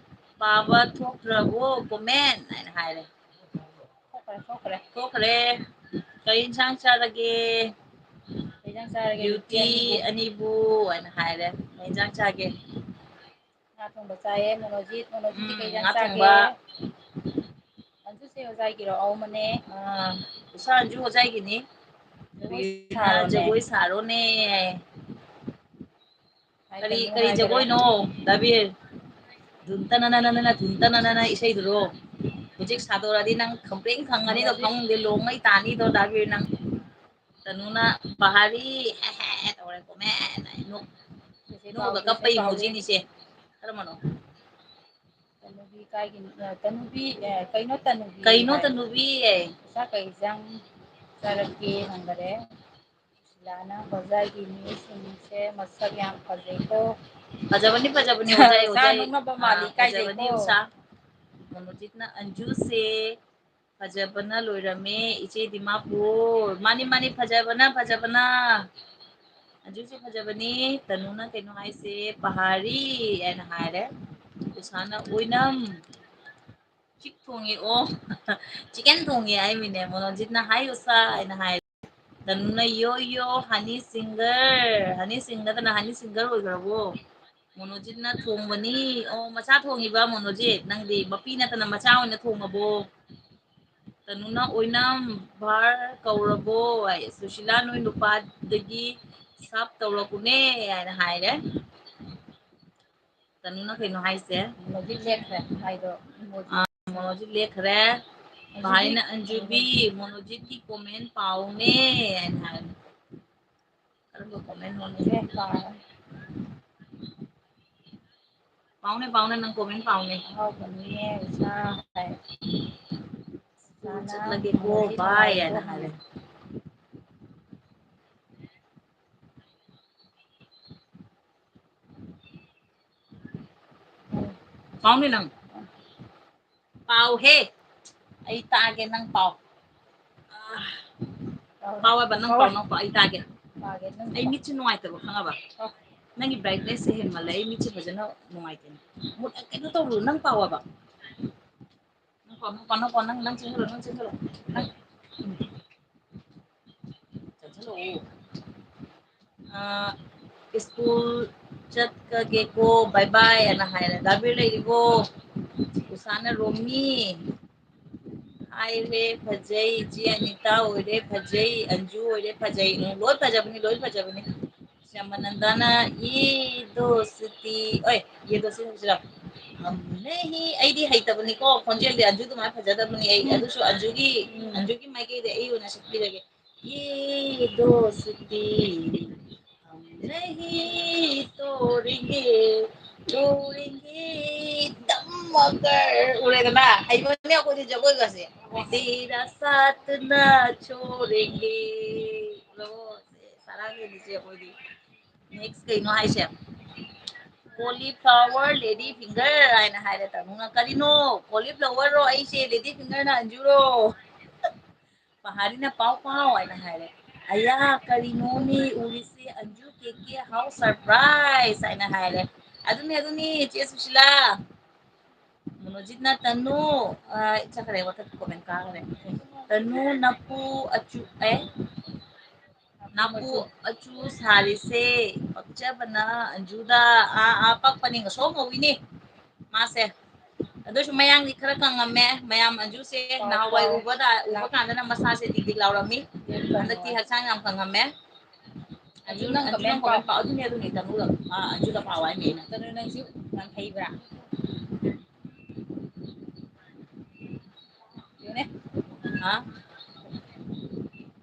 "ꯄꯥꯕ ꯊꯣꯛꯇ꯭ꯔꯕꯣ ꯀꯣꯃꯦꯟ?" ꯍꯥꯏꯅ ꯍꯥꯏꯔꯦ꯫ ꯊꯣꯛꯈ꯭ꯔꯦ, ꯊꯣꯛꯈ꯭ꯔꯦ꯫ ꯊꯣꯛꯈ꯭ꯔꯦ꯫ ꯀꯔꯤ ꯏꯟꯁꯥꯡ ꯆꯥꯔꯒꯦ? ꯀꯩ ꯏꯟꯁꯥꯡ ꯆꯥꯔꯒꯦ? ꯕ꯭ꯌꯨꯇꯤ ꯕ꯭ꯌꯨꯇꯤ ꯑꯅꯤꯕꯨ꯫ ꯑꯅꯤꯕꯨ ꯍꯥꯏꯅ ꯍꯥꯏꯔꯦ꯫ ꯀꯩ ꯏꯟꯁꯥꯡ ꯆꯥꯒꯦ? ꯉꯥ ꯊꯣꯡꯕ ꯆꯥꯏꯌꯦ꯫ ꯃꯣꯅꯣꯖꯤꯠ, ꯃꯣꯅꯣꯖꯤꯠꯇꯤ ꯎꯝ, ꯀꯩ ꯏꯟꯁꯥꯡ ꯉꯥ ꯆꯥꯒꯦ? ꯊꯣꯡꯕ꯫ ꯑꯟꯖꯨꯁꯦ ꯑꯣꯖꯥꯒꯤꯔꯣ? ꯑꯧ, ꯃꯅꯦ꯫ ꯑꯥ, ꯎꯁꯥ ꯑꯟꯖꯨ ꯑꯣꯖꯥꯒꯤꯅꯤ꯫ ꯖꯒꯣꯏ ꯀꯔꯤꯅ ꯁꯥꯔꯣꯅꯦ꯫ ꯖꯒꯣꯏ ꯁꯥꯔꯣꯅꯦ꯫ ꯀꯔꯤ, ꯀꯔꯤ ꯖꯒꯣꯏꯅꯣ, ꯗꯥꯕꯤꯔ? ꯙꯨꯟ ꯇꯅꯅꯅꯅ, ꯙꯨꯟ ꯇꯅꯅꯅ ꯏꯁꯩꯗꯨꯔꯣ? ꯍꯧꯖꯤꯛ ꯁꯥꯗꯣꯔꯛꯑꯗꯤ ꯅꯪ ꯈꯪꯄ꯭ꯔꯦꯡ ꯈꯪꯉꯅꯤꯗꯣ, ꯈꯪꯗꯦ, ꯂꯣꯡꯉꯩ ꯇꯥꯅꯤꯗꯣ, ꯗꯥꯕꯤꯔ ꯅꯪ꯫ ꯇꯅꯨꯅ ꯕꯍꯥꯔꯤ, ꯍꯦ ꯍꯦ ꯇꯧꯔꯦ, ꯀꯣꯃꯦꯟ꯫ ꯅꯣꯛ-, ꯅꯣꯛꯑꯒ ꯀꯞꯄꯩ emojiꯅꯤꯁꯦ꯫ ꯀꯔꯝꯕꯅꯣ? ꯇꯅꯨꯕꯤ ꯀꯥꯏꯒꯤ-, ꯑ, ꯇꯅꯨꯕꯤ, ꯑ, ꯀꯩꯅꯣ ꯇꯅꯨꯕꯤ ꯀꯩꯅꯣ ꯍꯥꯏ꯫ ꯇꯅꯨꯕꯤ? ꯏꯁꯥ ꯀꯩ ꯏꯟꯖꯥꯡ ꯆꯥꯔꯛꯀꯦ ꯍꯪꯒꯔꯦ꯫ ꯁꯤꯂꯥꯅ ꯕꯖꯥꯔꯒꯤ ꯃꯤꯁꯤꯡꯁꯦ ꯃꯁꯛ ꯌꯥꯝ ꯐꯖꯩꯀꯣ꯫ ꯐꯖꯕꯅꯤ, ꯐꯖꯕꯅꯤ, ꯑꯣꯖꯥ, ꯎꯁꯥ ꯑꯣꯖꯥ꯫ ꯅꯣꯛꯅꯕ ꯃꯥꯜꯂꯤ, ꯑꯥ, ꯀꯥꯏꯗꯩꯀꯣ? ꯐꯖꯕꯅꯤ, ꯎꯁꯥ꯫ ꯃꯣꯅꯣꯖꯤꯠꯅ ꯑꯟꯖꯨꯁꯦ ꯐꯖꯕꯅ ꯂꯣꯏꯔꯝꯃꯦ, ꯏꯆꯦ ꯗꯤꯃꯥꯄꯨꯔ꯫ ꯃꯥꯅꯤ, ꯃꯥꯅꯤ, ꯐꯖꯕꯅ, ꯐꯖꯕꯅ꯫ ꯑꯟꯖꯨꯁꯦ ꯐꯖꯕꯅꯤ꯫ ꯇꯅꯨꯅ ꯀꯩꯅꯣ ꯍꯥꯏꯁꯦ, ꯄꯍꯥꯔꯤ ꯍꯥꯏꯅ ꯍꯥꯏꯔꯦ꯫ ꯎꯁꯥꯅ ꯑꯣꯏꯅꯝ꯫ ꯆꯤꯛ ꯊꯣꯡꯉꯦ, ꯑꯣ꯫ Chicken ꯊꯣꯡꯉꯦ ꯍꯥꯏꯃꯤꯅꯦ꯫ ꯃꯣꯅꯣꯖꯤꯠꯅ, "Hi ꯎꯁꯥ" ꯍꯥꯏꯅ ꯍꯥꯏ꯫ ꯇꯅꯨꯅ, "Yo, yo, honey singer, honey singer ꯅꯠꯇꯅ honey singer ꯑꯣꯏꯈ꯭ꯔꯕꯣ?" ꯃꯣꯅꯣꯖꯤꯠꯅ, "ꯊꯣꯡꯕꯅꯤ"꯫ ꯑꯣ, ꯃꯆꯥ ꯊꯣꯡꯉꯤꯕ ꯃꯣꯅꯣꯖꯤꯠ? ꯅꯪꯗꯤ ꯃꯄꯤ ꯅꯠꯇꯅ ꯃꯆꯥ ꯑꯣꯏꯅ ꯊꯣꯡꯉꯕꯣ? ꯇꯅꯨꯅ, "ꯑꯣꯏꯅꯝ ꯚꯥꯔ ꯀꯧꯔꯕꯣ?" ꯍꯥꯏ꯫ ꯁꯨꯁꯤꯂꯥ, "ꯅꯣꯏ ꯅꯨꯄꯥꯗꯒꯤ ꯁꯞ ꯇꯧꯔꯛꯎꯅꯦ" ꯍꯥꯏꯅ ꯍꯥꯏꯔꯦ꯫ ꯇꯅꯨꯅ ꯀꯩꯅꯣ ꯍꯥꯏꯁꯦ? ꯃꯣꯅꯣꯖꯤꯠ ꯂꯦꯛꯈ꯭ꯔꯦ ꯍꯥꯏꯗꯣ꯫ ꯑꯥ, ꯃꯣꯅꯣꯖꯤꯠ ꯂꯦꯛꯈ꯭ꯔꯦ꯫ ꯑꯟꯖꯨꯕꯤ꯫ ꯚꯥꯏꯅ, "ꯑꯟꯖꯨꯕꯤ, ꯃꯣꯅꯣꯖꯤꯠꯀꯤ ꯀꯣꯃꯦꯟ ꯄꯥꯎꯅꯦ" ꯍꯥꯏꯅ ꯍꯥꯏ꯫ ꯀꯔꯝꯕ ꯀꯣꯃꯦꯟꯅꯣꯅꯦ? ꯑꯦ, ꯄꯥꯔꯦ꯫ ꯄꯥꯎꯅꯦ, ꯄꯥꯎꯅꯦ, ꯅꯪ ꯀꯣꯃꯦꯟ ꯄꯥꯎꯅꯦ꯫ ꯑꯍꯥꯎꯕꯅꯤꯅꯦ, ꯎꯁꯥ ꯍꯥꯏ꯫ ꯆꯠꯂꯒꯦꯀꯣ, ꯃꯣꯅꯣꯖꯤꯠ ꯕꯥꯏ ꯅꯨꯡꯉꯥꯏꯔꯤꯕꯣ ꯍꯥꯏꯅ ꯍꯥꯏꯔꯦ꯫ ꯍꯪꯉꯦ꯫ ꯄꯥꯎꯅꯦ ꯅꯪ꯫ ꯄꯥꯎꯍꯦ꯫ ꯑꯩ ꯇꯥꯒꯦ, ꯅꯪ ꯄꯥꯎ꯫ ꯑꯥ꯫ ꯄꯥꯎ ꯍꯥꯏꯕ, ꯅꯪ ꯄꯥꯎ, ꯅꯪ ꯄꯥꯎ, ꯑꯩ ꯇꯥꯒꯦ꯫ ꯄꯥꯒꯦ, ꯅꯪ ꯑꯩ ꯄꯥꯎ꯫ ꯃꯤꯠꯁꯦ ꯅꯨꯡꯉꯥꯏꯇꯕ, ꯈꯪꯉꯕ? ꯑꯣ꯫ ꯅꯪꯒꯤ brightness ꯁꯦ ꯍꯦꯟꯃꯜꯂꯦ, ꯑꯩ ꯃꯤꯠꯁꯦ ꯐꯖꯅ ꯅꯨꯡꯉꯥꯏꯇꯦ꯫ ꯃꯨꯠ-, ꯀꯩꯅꯣ ꯇꯧꯔꯨ, ꯅꯪ ꯄꯥꯎ ꯍꯥꯏꯕ꯫ ꯅꯪ ꯄꯥꯎ, ꯅꯪ ꯄꯥꯎ, ꯅꯪ ꯄꯥꯎ, ꯅꯪ, ꯅꯪ ꯆꯦꯟꯁꯤꯜꯂꯣ, ꯅꯪ ꯆꯦꯟꯁꯤꯜꯂꯣ꯫ ꯅꯪ, ꯎꯝ꯫ ꯆꯦꯟꯁꯤꯜꯂꯛꯑꯣ꯫ ꯑ, "ꯁ꯭ꯀꯨꯜ ꯆꯠꯀꯒꯦꯀꯣ, bye bye" ꯑꯅ ꯍꯥꯏꯔꯦ꯫ ꯗꯥꯕꯤꯔ ꯂꯩꯔꯤꯕꯣ? ꯎꯁꯥꯅ ꯔꯣꯃꯤ꯫ ꯍꯥꯏꯔꯦ, ꯐꯖꯩ꯫ ꯏꯆꯦ ꯑꯅꯤꯇꯥ ꯑꯣꯏꯔꯦ, ꯐꯖꯩ꯫ ꯑꯟꯖꯨ ꯑꯣꯏꯔꯦ, ꯐꯖꯩ꯫ ꯎꯝ, ꯂꯣꯏ ꯐꯖꯕꯅꯤ, ꯂꯣꯏ ꯐꯖꯕꯅꯤ꯫ ꯁ꯭ꯌꯥꯃꯥꯅꯟꯗꯅ "ꯌꯦ ꯗꯣꯁꯇꯤ", ꯑꯣꯏ, "ꯌꯦ ꯗꯣꯁꯇꯤ" ꯍꯥꯏꯁꯤꯔꯥ? "ꯍꯝ ꯅꯍꯤ", ꯑꯩꯗꯤ ꯍꯩꯇꯕꯅꯤꯀꯣ, ꯈꯣꯟꯖꯦꯜꯗꯤ ꯑꯟꯖꯨ ꯑꯗꯨꯃꯥꯏꯅ ꯐꯖꯗꯕꯅꯤ ꯑꯩ꯫ ꯎꯝ꯫ ꯑꯗꯨꯁꯨ ꯑꯟꯖꯨꯒꯤ, ꯎꯝ꯫ ꯑꯟꯖꯨꯒꯤ ꯃꯥꯏꯀꯩꯗ ꯑꯩ ꯑꯣꯏꯅ ꯁꯛꯄꯤꯔꯒꯦ꯫ "ꯌꯦ ꯗꯣꯁꯇꯤ ꯍꯝ ꯅꯍꯤ ꯇꯣꯔꯦꯡꯒꯦ, ꯇꯣꯔꯦꯡꯒꯦ ꯗꯝ ꯃꯒꯔ"꯫ ꯎꯔꯦꯗꯅ? ꯍꯩꯕꯅꯦ ꯑꯩꯈꯣꯏꯗꯤ ꯖꯒꯣꯏꯒꯁꯦ꯫ "ꯇꯦꯔꯥ ꯁꯥꯊ ꯅꯥ ꯆꯣꯔꯦꯡꯒꯦ"꯫ ꯂꯣ, ꯁꯦ, ꯁꯥꯔꯥꯡꯒꯤꯅꯤꯁꯦ ꯑꯩꯈꯣꯏꯗꯤ꯫ Next ꯀꯩꯅꯣ ꯍꯥꯏꯁꯦ? "Cauliflower lady finger" ꯍꯥꯏꯅ ꯍꯥꯏꯔꯦ ꯇꯥꯃꯣꯅ꯫ "ꯀꯔꯤꯅꯣ? Cauliflower ꯔꯣ ꯑꯩꯁꯦ, lady finger ꯅ ꯑꯟꯖꯨꯔꯣ?" ꯄꯍꯥꯔꯤꯅ "ꯄꯥꯎ ꯄꯥꯎ" ꯍꯥꯏꯅ ꯍꯥꯏꯔꯦ꯫ "ꯑꯌꯥ, ꯀꯔꯤꯅꯣꯅꯦ ꯎꯔꯤꯁꯦ, ꯑꯟꯖꯨ ꯀꯦ ꯀꯦ, how surprise" ꯍꯥꯏꯅ ꯍꯥꯏꯔꯦ꯫ ꯑꯗꯨꯅꯤ, ꯑꯗꯨꯅꯤ, ꯆꯦ ꯁꯨꯁꯤꯂꯥ꯫ ꯃꯣꯅꯣꯖꯤꯠꯅ "ꯇꯅꯨ", ꯑ, ꯆꯠꯈ꯭ꯔꯦ, ꯃꯊꯛ comment ꯀꯥꯈ꯭ꯔꯦ꯫ "ꯇꯅꯨ, ꯅꯄꯨ ꯑꯆꯨ-, ꯑꯦ? ꯅꯥꯄꯨ ꯑꯆꯨ ꯁꯥꯔꯤꯁꯦ ꯄꯛꯆꯕꯅ ꯑꯟꯖꯨꯗ", ꯑꯥ, ꯑꯥ, ꯄꯛꯄꯅꯤ, ꯉꯁꯣ ꯉꯧꯏꯅꯦ ꯃꯥꯁꯦ꯫ ꯑꯗꯨꯁꯨ ꯃꯌꯥꯡꯗꯤ ꯈꯔ ꯀꯪꯉꯝꯃꯦ꯫ ꯃꯌꯥꯝ ꯑꯟꯖꯨꯁꯦ ꯅꯍꯥꯟꯋꯥꯏ ꯎꯕꯗ, ꯎꯕ ꯀꯥꯟꯗꯅ ꯃꯁꯥꯁꯦ ꯗꯤꯛ ꯗꯤꯛ ꯂꯥꯎꯔꯝꯃꯤ꯫ ꯍꯟꯗꯛꯇꯤ ꯍꯛꯆꯥꯡ ꯌꯥꯝ ꯀꯪꯉꯝꯃꯦ꯫ ꯑꯟꯖꯨ, ꯑꯟꯖꯨ ꯅꯪ ꯑꯟꯖꯨ ꯅꯪ comment ꯄꯥꯎ꯫ Comment ꯄꯥꯎ꯫ ꯑꯗꯨꯅꯦ, ꯑꯗꯨꯅꯦ, ꯇꯅꯨꯗ꯫ ꯑꯥ, ꯑꯟꯖꯨꯗ ꯄꯥꯎ ꯍꯥꯏꯅꯦ ꯑꯩꯅ꯫ ꯇꯅꯨ, ꯅꯪꯁꯨ ꯌꯥꯝ ꯍꯩꯕ꯭ꯔꯥ? ꯌꯦꯡꯉꯨꯅꯦ꯫ ꯍꯥ?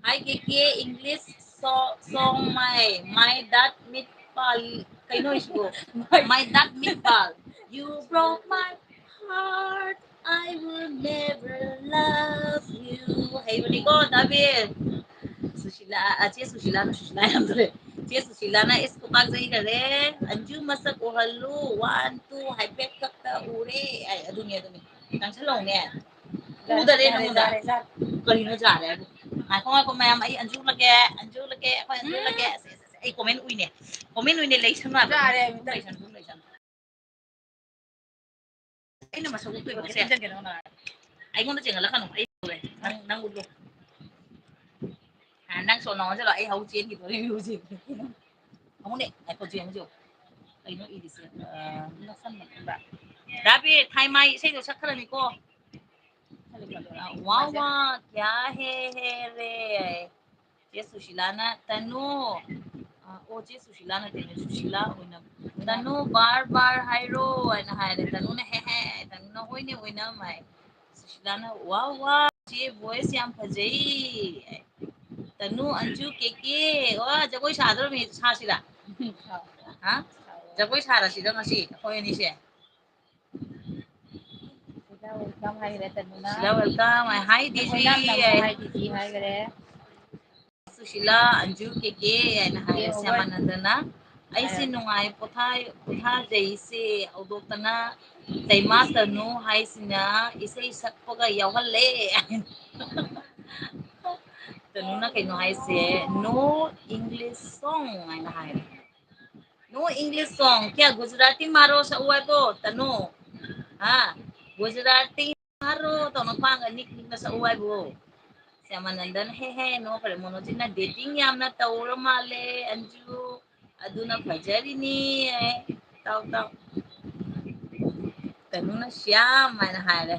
"Hi, K K, English so-, song my, my that meat pal", ꯀꯩꯅꯣ ꯍꯥꯏꯁꯤꯕꯣ? "My that meat pal, you broke my heart, I will never love you"꯫ ꯍꯩꯕꯅꯤꯀꯣ, ꯗꯥꯕꯤꯔ꯫ Sushila, ꯑ, ꯆꯦ ꯁꯨꯁꯤꯂꯥꯅ, ꯁꯨꯁꯤꯂꯥ ꯌꯥꯝ ꯇꯧꯔꯦ꯫ ꯆꯦ ꯁꯨꯁꯤꯂꯥꯅ "ꯏꯁ, ꯈꯨꯄꯥꯛ ꯆꯩꯈꯔꯦ꯫ ꯑꯟꯖꯨ ꯃꯁꯛ ꯎꯍꯜꯂꯨ, one, two, ꯍꯥꯏꯐꯦꯠ ꯈꯛꯇ ꯎꯔꯦ" ꯍꯥꯏ꯫ ꯑꯗꯨꯅꯦ, ꯑꯗꯨꯅꯦ꯫ ꯆꯪꯁꯤꯜꯂꯛꯎꯅꯦ꯫ ꯎꯗꯔꯦ ꯌꯥꯔꯦ, ꯅꯉꯣꯟꯗ꯫ ꯌꯥꯔꯦ, ꯌꯥꯔꯦ꯫ ꯀꯔꯤꯅꯣ ꯌꯥꯔꯦ ꯍꯥꯏꯕꯨ? ꯉꯥꯏꯈꯣ, ꯉꯥꯏꯈꯣ, ꯃꯌꯥꯝ, ꯑꯩ ꯑꯟꯖꯨ ꯎꯠꯂꯛꯀꯦ, ꯑꯟꯖꯨ ꯎꯠꯂꯛꯀꯦ, ꯑꯩꯈꯣꯏ ꯑꯟꯖꯨ ꯎꯠꯂꯛꯀꯦ꯫ ꯑꯁ, ꯑꯁ, ꯑꯁ, ꯑꯩ comment ꯎꯏꯅꯦ꯫ ꯀꯣꯃꯦꯟ ꯑꯣꯏꯅ ꯂꯩꯁꯅꯨ ꯍꯥꯏꯕ꯫ ꯌꯥꯔꯦ, ꯑꯗꯨꯝ ꯂꯩꯁꯅꯨ, ꯑꯗꯨꯝ ꯂꯩꯁꯅꯨ꯫ ꯑꯩꯅ ꯃꯁꯛ ꯎꯠꯇꯣꯏꯕ ꯁꯦ꯫ ꯆꯦꯟꯖꯟꯒꯦ ꯅꯪ ꯅꯥꯔꯦ꯫ ꯑꯩꯉꯣꯟꯗ ꯆꯦꯟꯍꯜꯂꯛꯀꯅꯨ, ꯑꯩ ꯎꯔꯦ꯫ ꯅꯪ, ꯅꯪ ꯎꯠꯂꯣ꯫ ꯑ, ꯅꯪ ꯁꯣꯝ ꯅꯥꯀꯟ ꯆꯠꯂꯣ, ꯑꯩ ꯍꯧ ꯆꯦꯟꯈꯤꯗꯣꯔꯦ ꯍꯧꯖꯤꯛ꯫ ꯑꯃꯨꯛꯅꯦ, ꯉꯥꯏꯈꯣ, ꯆꯦꯟꯁꯤ꯫ ꯀꯩꯅꯣ ꯏꯔꯤꯁꯦ? ꯑ, ꯅꯛꯁꯟꯕꯅꯦꯕ꯫ ꯗꯥꯕꯤ, ꯊꯥꯏꯃꯥꯏ ꯏꯁꯩꯗꯣ ꯁꯛꯈ꯭ꯔꯅꯤꯀꯣ꯫ ꯋꯥ ꯋꯥ, ꯀꯌꯥ ꯍꯦ ꯍꯦ ꯔꯦ꯫ ꯆꯦ ꯁꯨꯁꯤꯂꯥꯅ, "ꯇꯅꯨ", ꯑ, ꯑꯣ, ꯆꯦ ꯁꯨꯁꯤꯂꯥ ꯅꯠꯇꯦꯅꯦ, ꯁꯨꯁꯤꯂꯥ ꯑꯣꯏꯅ, "ꯇꯅꯨ, ꯕꯥꯔ ꯕꯥꯔ ꯍꯥꯏꯔꯣ" ꯍꯥꯏꯅ ꯍꯥꯏꯔꯦ꯫ ꯇꯅꯨꯅ, "ꯍꯦ ꯍꯦ", ꯇꯅꯨꯅ, "ꯍꯣꯏꯅꯦ, ꯑꯣꯏꯅꯝ" ꯍꯥꯏ꯫ ꯁꯨꯁꯤꯂꯥꯅ, "ꯋꯥ ꯋꯥ, ꯆꯦ voice ꯌꯥꯝ ꯐꯖꯩ" ꯍꯥꯏ꯫ ꯇꯅꯨ, ꯑꯟꯖꯨ, ꯀꯦ ꯀꯦ, ꯋꯥ, ꯖꯒꯣꯏ ꯁꯥꯗꯧꯔꯕꯅꯤ, ꯁꯥꯁꯤꯔꯥ? ꯍꯥ? ꯖꯒꯣꯏ ꯁꯥꯔꯁꯤꯔ ꯉꯁꯤ ꯑꯩꯈꯣꯏ ꯑꯅꯤꯁꯦ? ꯁꯤꯗ welcome ꯍꯥꯏꯈ꯭ꯔꯦ ꯇꯅꯨꯅ꯫ ꯁꯤꯗ welcome ꯍꯥꯏ, hi, ꯑꯩꯈꯣꯏ ꯗꯤꯖꯤ ꯏꯅꯥꯝ ꯅꯝꯃꯣ ꯍꯥꯏ꯫ Hi, ꯗꯤꯖꯤ ꯍꯥꯏꯈ꯭ꯔꯦ꯫ ꯁꯨꯁꯤꯂꯥ, ꯑꯟꯖꯨ, ꯀꯦ ꯀꯦ ꯍꯥꯏꯅ ꯍꯥꯏꯔꯦ꯫ ꯀꯦ ꯍꯣꯏ꯫ ꯁ꯭ꯌꯥꯃꯥꯅꯟꯗꯅ, "ꯑꯩꯁꯦ ꯍꯥꯏꯔꯣ꯫ ꯅꯨꯡꯉꯥꯏ ꯄꯣꯊꯥ-, ꯄꯣꯊꯥꯖꯩꯁꯦ ꯍꯧꯗꯣꯛꯇꯅ ꯇꯩꯃꯥ ꯇꯅꯨ ꯍꯥꯏꯁꯤꯅ ꯏꯁꯩ ꯁꯛꯄꯒ ꯌꯥꯎꯍꯜꯂꯦ"꯫ ꯇꯅꯨꯅ ꯀꯩꯅꯣ ꯍꯥꯏꯁꯦ? "No English song" ꯍꯥꯏꯅ ꯍꯥꯏꯔꯦ꯫ "No English song, ꯀꯌꯥ ꯒꯨꯖꯔꯥꯇꯤ ꯃꯥꯔꯣ ꯁꯛꯎ ꯍꯥꯏꯕꯣ ꯇꯅꯨ? ꯍꯥ? ꯒꯨꯖꯔꯥꯇꯤ ꯃꯥꯔꯣ ꯇꯧꯅ ꯈ꯭ꯋꯥꯡꯒ ꯅꯤꯛ ꯅꯤꯛꯅ ꯁꯛꯎ ꯍꯥꯏꯕꯣ?" ꯁ꯭ꯌꯥꯃꯥꯅꯟꯗꯟ, "ꯍꯦ ꯍꯦ, ꯅꯣꯛꯈ꯭ꯔꯦ꯫ ꯃꯣꯅꯣꯖꯤꯠꯅ dating ꯌꯥꯝꯅ ꯇꯧꯔ ꯃꯥꯜꯂꯦ, ꯑꯟꯖꯨ꯫ ꯑꯗꯨꯅ ꯐꯖꯔꯤꯅꯤ"꯫ ꯇꯥꯎ, ꯇꯥꯎ꯫ ꯇꯅꯨꯅ "ꯁ꯭ꯌꯥꯝ" ꯍꯥꯏꯅ ꯍꯥꯏꯔꯦ꯫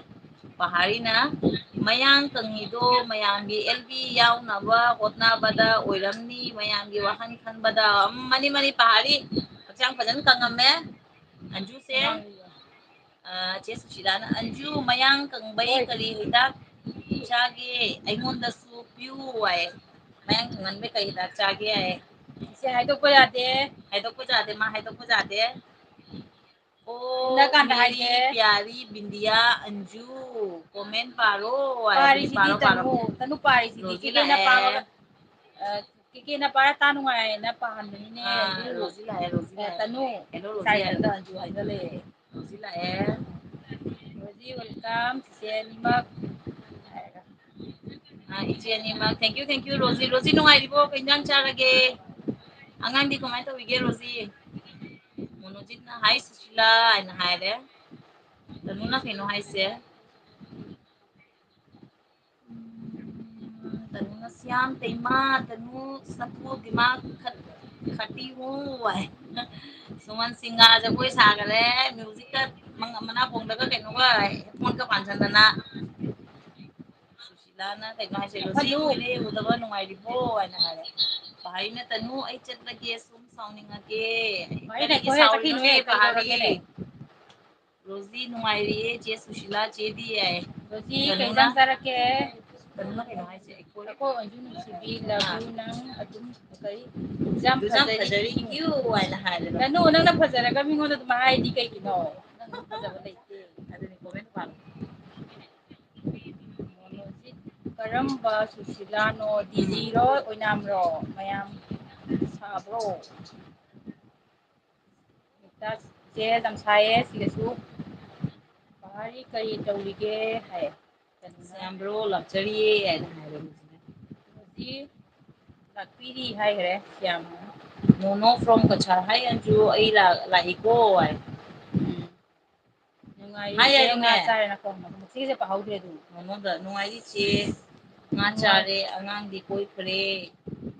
ꯄꯍꯥꯔꯤꯅ, "ꯃꯌꯥꯡ ꯀꯪꯉꯤꯗꯣ ꯃꯌꯥꯝꯒꯤ ꯑꯦꯜ ꯕꯤ ꯌꯥꯎꯅꯕ ꯍꯣꯠꯅꯕꯗ ꯑꯣꯏꯔꯝꯅꯤ, ꯃꯌꯥꯝꯒꯤ ꯋꯥꯈꯜ ꯈꯟꯕꯗ"꯫ ꯎꯝ, ꯃꯥꯅꯤ, ꯃꯥꯅꯤ, ꯄꯍꯥꯔꯤ ꯍꯛꯆꯥꯡ ꯐꯖꯅ ꯀꯪꯉꯝꯃꯦ꯫ ꯑꯟꯖꯨꯁꯦ, ꯑ, ꯆꯦ ꯁꯨꯁꯤꯂꯥꯅ, "ꯑꯟꯖꯨ, ꯃꯌꯥꯡ ꯀꯪꯕꯩ ꯍꯣꯏ꯫ ꯀꯔꯤ ꯍꯤꯗꯥꯛ ꯆꯥꯒꯦ? ꯑꯩꯉꯣꯟꯗꯁꯨ ꯄꯤꯌꯨ" ꯍꯥꯏ꯫ ꯃꯌꯥꯡ ꯀꯪꯍꯟꯕꯩ ꯀꯔꯤ ꯍꯤꯗꯥꯛ ꯆꯥꯒꯦ ꯍꯥꯏ꯫ ꯁꯦ ꯍꯥꯏꯗꯣꯛꯄ ꯌꯥꯗꯦ꯫ ꯍꯥꯏꯗꯣꯛꯄ ꯌꯥꯗꯦ, ꯃꯥ ꯍꯥꯏꯗꯣꯛꯄ ꯌꯥꯗꯦ꯫ ꯑꯣ, ꯎꯅꯀꯥꯟꯗ ꯃꯦꯔꯤ ꯍꯥꯏꯒꯦ꯫ ꯄ꯭ꯌꯥꯔꯤ ꯕꯤꯟꯗꯤꯌꯥ ꯑꯟꯖꯨ, comment ꯄꯥꯔꯣ ꯍꯥꯏ꯫ ꯄꯥꯔꯤꯁꯤꯗꯤ ꯄꯥꯔꯣ, ꯄꯥꯔꯣ꯫ ꯇꯅꯨ, ꯇꯅꯨ ꯄꯥꯔꯤꯁꯤꯗꯤ ꯔꯣꯖꯤ ꯀꯦꯀꯦꯅ ꯂꯥꯛꯑꯦ꯫ ꯄꯥꯕꯒ, ꯑ, ꯀꯦꯀꯦꯅ ꯄꯥꯔ ꯇꯥ ꯅꯨꯡꯉꯥꯏꯅ ꯄꯥꯍꯟꯕꯅꯤꯅꯦ, ꯑꯥ, ꯑꯟꯖꯨ꯫ ꯔꯣꯖꯤ ꯂꯥꯛꯑꯦ, ꯔꯣꯖꯤ ꯑ, ꯂꯥꯛꯑꯦ꯫ ꯇꯅꯨ, ꯍꯦꯜꯂꯣ, ꯔꯣꯖꯤ ꯁꯥꯏ ꯍꯥꯏꯔꯣ꯫ ꯇꯅꯨ ꯑꯟꯖꯨ ꯍꯥꯏꯖꯜꯂꯛꯑꯦ꯫ ꯔꯣꯖꯤ ꯂꯥꯛꯑꯦ꯫ ꯔꯣꯖꯤ, welcome, ꯆꯤꯆꯦ ꯑꯅꯤꯃꯛ꯫ ꯑꯥ, ꯏꯆꯦ ꯑꯅꯤꯃꯛ꯫ Thank you, thank you, Rosie. Rosie, ꯅꯨꯡꯉꯥꯏꯔꯤꯕꯣ? ꯀꯩ ꯏꯟꯖꯥꯡ ꯆꯥꯔꯒꯦ? ꯑꯉꯥꯡꯗꯤ ꯀꯃꯥꯏꯅ ꯇꯧꯔꯤꯒꯦ, ꯔꯣꯖꯤ? ꯃꯣꯅꯣꯖꯤꯠꯅ "ꯍꯥꯏ ꯁꯨꯁꯤꯂꯥ" ꯍꯥꯏꯅ ꯍꯥꯏꯔꯦ꯫ ꯇꯅꯨꯅ ꯀꯩꯅꯣ ꯍꯥꯏꯁꯦ? ꯎꯝ, ꯇꯅꯨꯅ "ꯁ꯭ꯌꯥꯝ ꯇꯩꯃꯥ, ꯇꯅꯨ ꯁꯛꯄꯨ ꯗꯤꯃꯥꯛ ꯈꯠ-, ꯈꯠꯄꯤꯌꯨ" ꯍꯥꯏ꯫ ꯁꯨꯃꯟ ꯁꯤꯡꯒꯥ ꯖꯒꯣꯏ ꯁꯥꯈꯔꯦ, ꯃ꯭ꯌꯨꯖꯤꯛꯀ ꯃꯪ-, ꯃꯅꯥꯀꯣꯡꯗꯒ ꯀꯩꯅꯣꯒ, ꯍꯦꯠꯐꯣꯟꯒ ꯄꯥꯟꯁꯟꯗꯅ꯫ ꯁꯨꯁꯤꯂꯥꯅ ꯀꯩꯅꯣ ꯍꯥꯏꯁꯦ, "ꯔꯣꯖꯤ ꯀꯨꯏꯔꯦ ꯎꯗꯕ, ꯅꯨꯡꯉꯥꯏꯔꯤꯕꯣ?" ꯍꯥꯏꯅ ꯍꯥꯏꯔꯦ꯫ ꯄꯍꯥꯔꯤꯅ "ꯇꯅꯨ, ꯑꯩ ꯆꯠꯂꯒꯦ, ꯁꯨꯝ ꯁꯥꯎꯅꯤꯡꯉꯒꯦ"꯫ ꯄꯍꯥꯔꯤ ꯀꯔꯤꯒꯤ ꯂꯩꯈꯣꯏ ꯁꯥꯎꯔꯤꯅꯣꯅꯦ, ꯆꯠꯈꯤꯅꯨꯍꯦ, ꯄꯍꯥꯔꯤ? ꯀꯩꯗꯧꯔꯒꯦꯅꯦ? ꯔꯣꯖꯤ, ꯅꯨꯡꯉꯥꯏꯔꯤꯌꯦ, ꯆꯦ ꯁꯨꯁꯤꯂꯥ, ꯆꯦꯗꯤ ꯍꯥꯏ꯫ ꯔꯣꯖꯤ, ꯀꯩ ꯇꯅꯨꯅ? ꯏꯟꯖꯥꯡ ꯆꯥꯔꯛꯀꯦ? ꯇꯅꯨꯅ ꯀꯩꯅꯣ ꯍꯥꯏꯁꯦ? ꯑꯩꯈꯣꯏ ꯑꯩꯈꯣꯏ ꯑꯣꯟꯖꯨ ꯅꯨꯡꯁꯤꯕꯤ, love you, ꯅꯪ ꯑꯗꯨꯝ ꯀꯔꯤ? ꯌꯥꯝ ꯌꯥꯝ ꯐꯖꯔꯤ꯫ ꯐꯖꯔꯤ, you ꯍꯥꯏꯅ ꯍꯥꯏꯔꯦ꯫ ꯇꯅꯨ, ꯅꯪꯅ ꯐꯖꯔꯒ ꯃꯤꯉꯣꯟꯗ ꯑꯗꯨꯝ ꯍꯥꯏꯗꯤ ꯀꯩꯒꯤꯅꯣ? ꯅꯪ ꯑꯗꯨꯝ ꯐꯖꯕ ꯂꯩꯇꯦ꯫ ꯑꯗꯨꯅꯤ, comment ꯄꯥꯕ꯫ ꯃꯣꯅꯣꯖꯤꯠ, ꯀꯔꯝꯕ ꯁꯨꯁꯤꯂꯥꯅꯣ? ꯗꯤꯖꯤꯔꯣ, ꯑꯣꯏꯅꯥꯝꯔꯣ? ꯃꯌꯥꯝ ꯁꯥꯕ꯭ꯔꯣ? ꯆꯦ ꯌꯥꯝ ꯁꯥꯏꯌꯦ ꯁꯤꯗꯁꯨ꯫ ꯄꯍꯥꯔꯤ ꯀꯔꯤ ꯇꯧꯔꯤꯒꯦ ꯍꯥꯏ꯫ ꯁ꯭ꯌꯥꯝꯕ꯭ꯔꯣ ꯂꯥꯛꯆꯔꯤꯌꯦ ꯍꯥꯏꯅ ꯍꯥꯏꯔꯦ ꯃꯤꯁꯤꯅ꯫ ꯍꯧꯖꯤꯛ ꯂꯥꯛꯄꯤꯔꯤ ꯍꯥꯏꯈ꯭ꯔꯦ ꯁ꯭ꯌꯥꯝ꯫ ꯅꯣꯅꯣ from ꯀꯁꯥꯔ ꯍꯥꯏ ꯑꯟꯖꯨ, ꯑꯩ ꯂꯥꯛ-, ꯂꯥꯛꯏꯀꯣ ꯍꯥꯏ꯫ ꯎꯝ꯫ ꯅꯨꯡꯉꯥꯏꯔꯤ ꯍꯥꯏ ꯆꯦ, ꯌꯥꯏꯅꯦ꯫ ꯉꯥ ꯆꯥꯔꯦ ꯅꯀꯣ꯫ ꯁꯤꯒꯤꯁꯦ ꯄꯥꯍꯧꯗ꯭ꯔꯦ ꯑꯗꯨ꯫ ꯅꯣꯅꯣꯗ ꯅꯨꯡꯉꯥꯏꯔꯤ ꯆꯦ꯫ ꯉꯥ ꯅꯨꯡꯉꯥꯏ꯫ ꯆꯥꯔꯦ, ꯑꯉꯥꯡꯗꯤ ꯀꯣꯏꯈ꯭ꯔꯦ꯫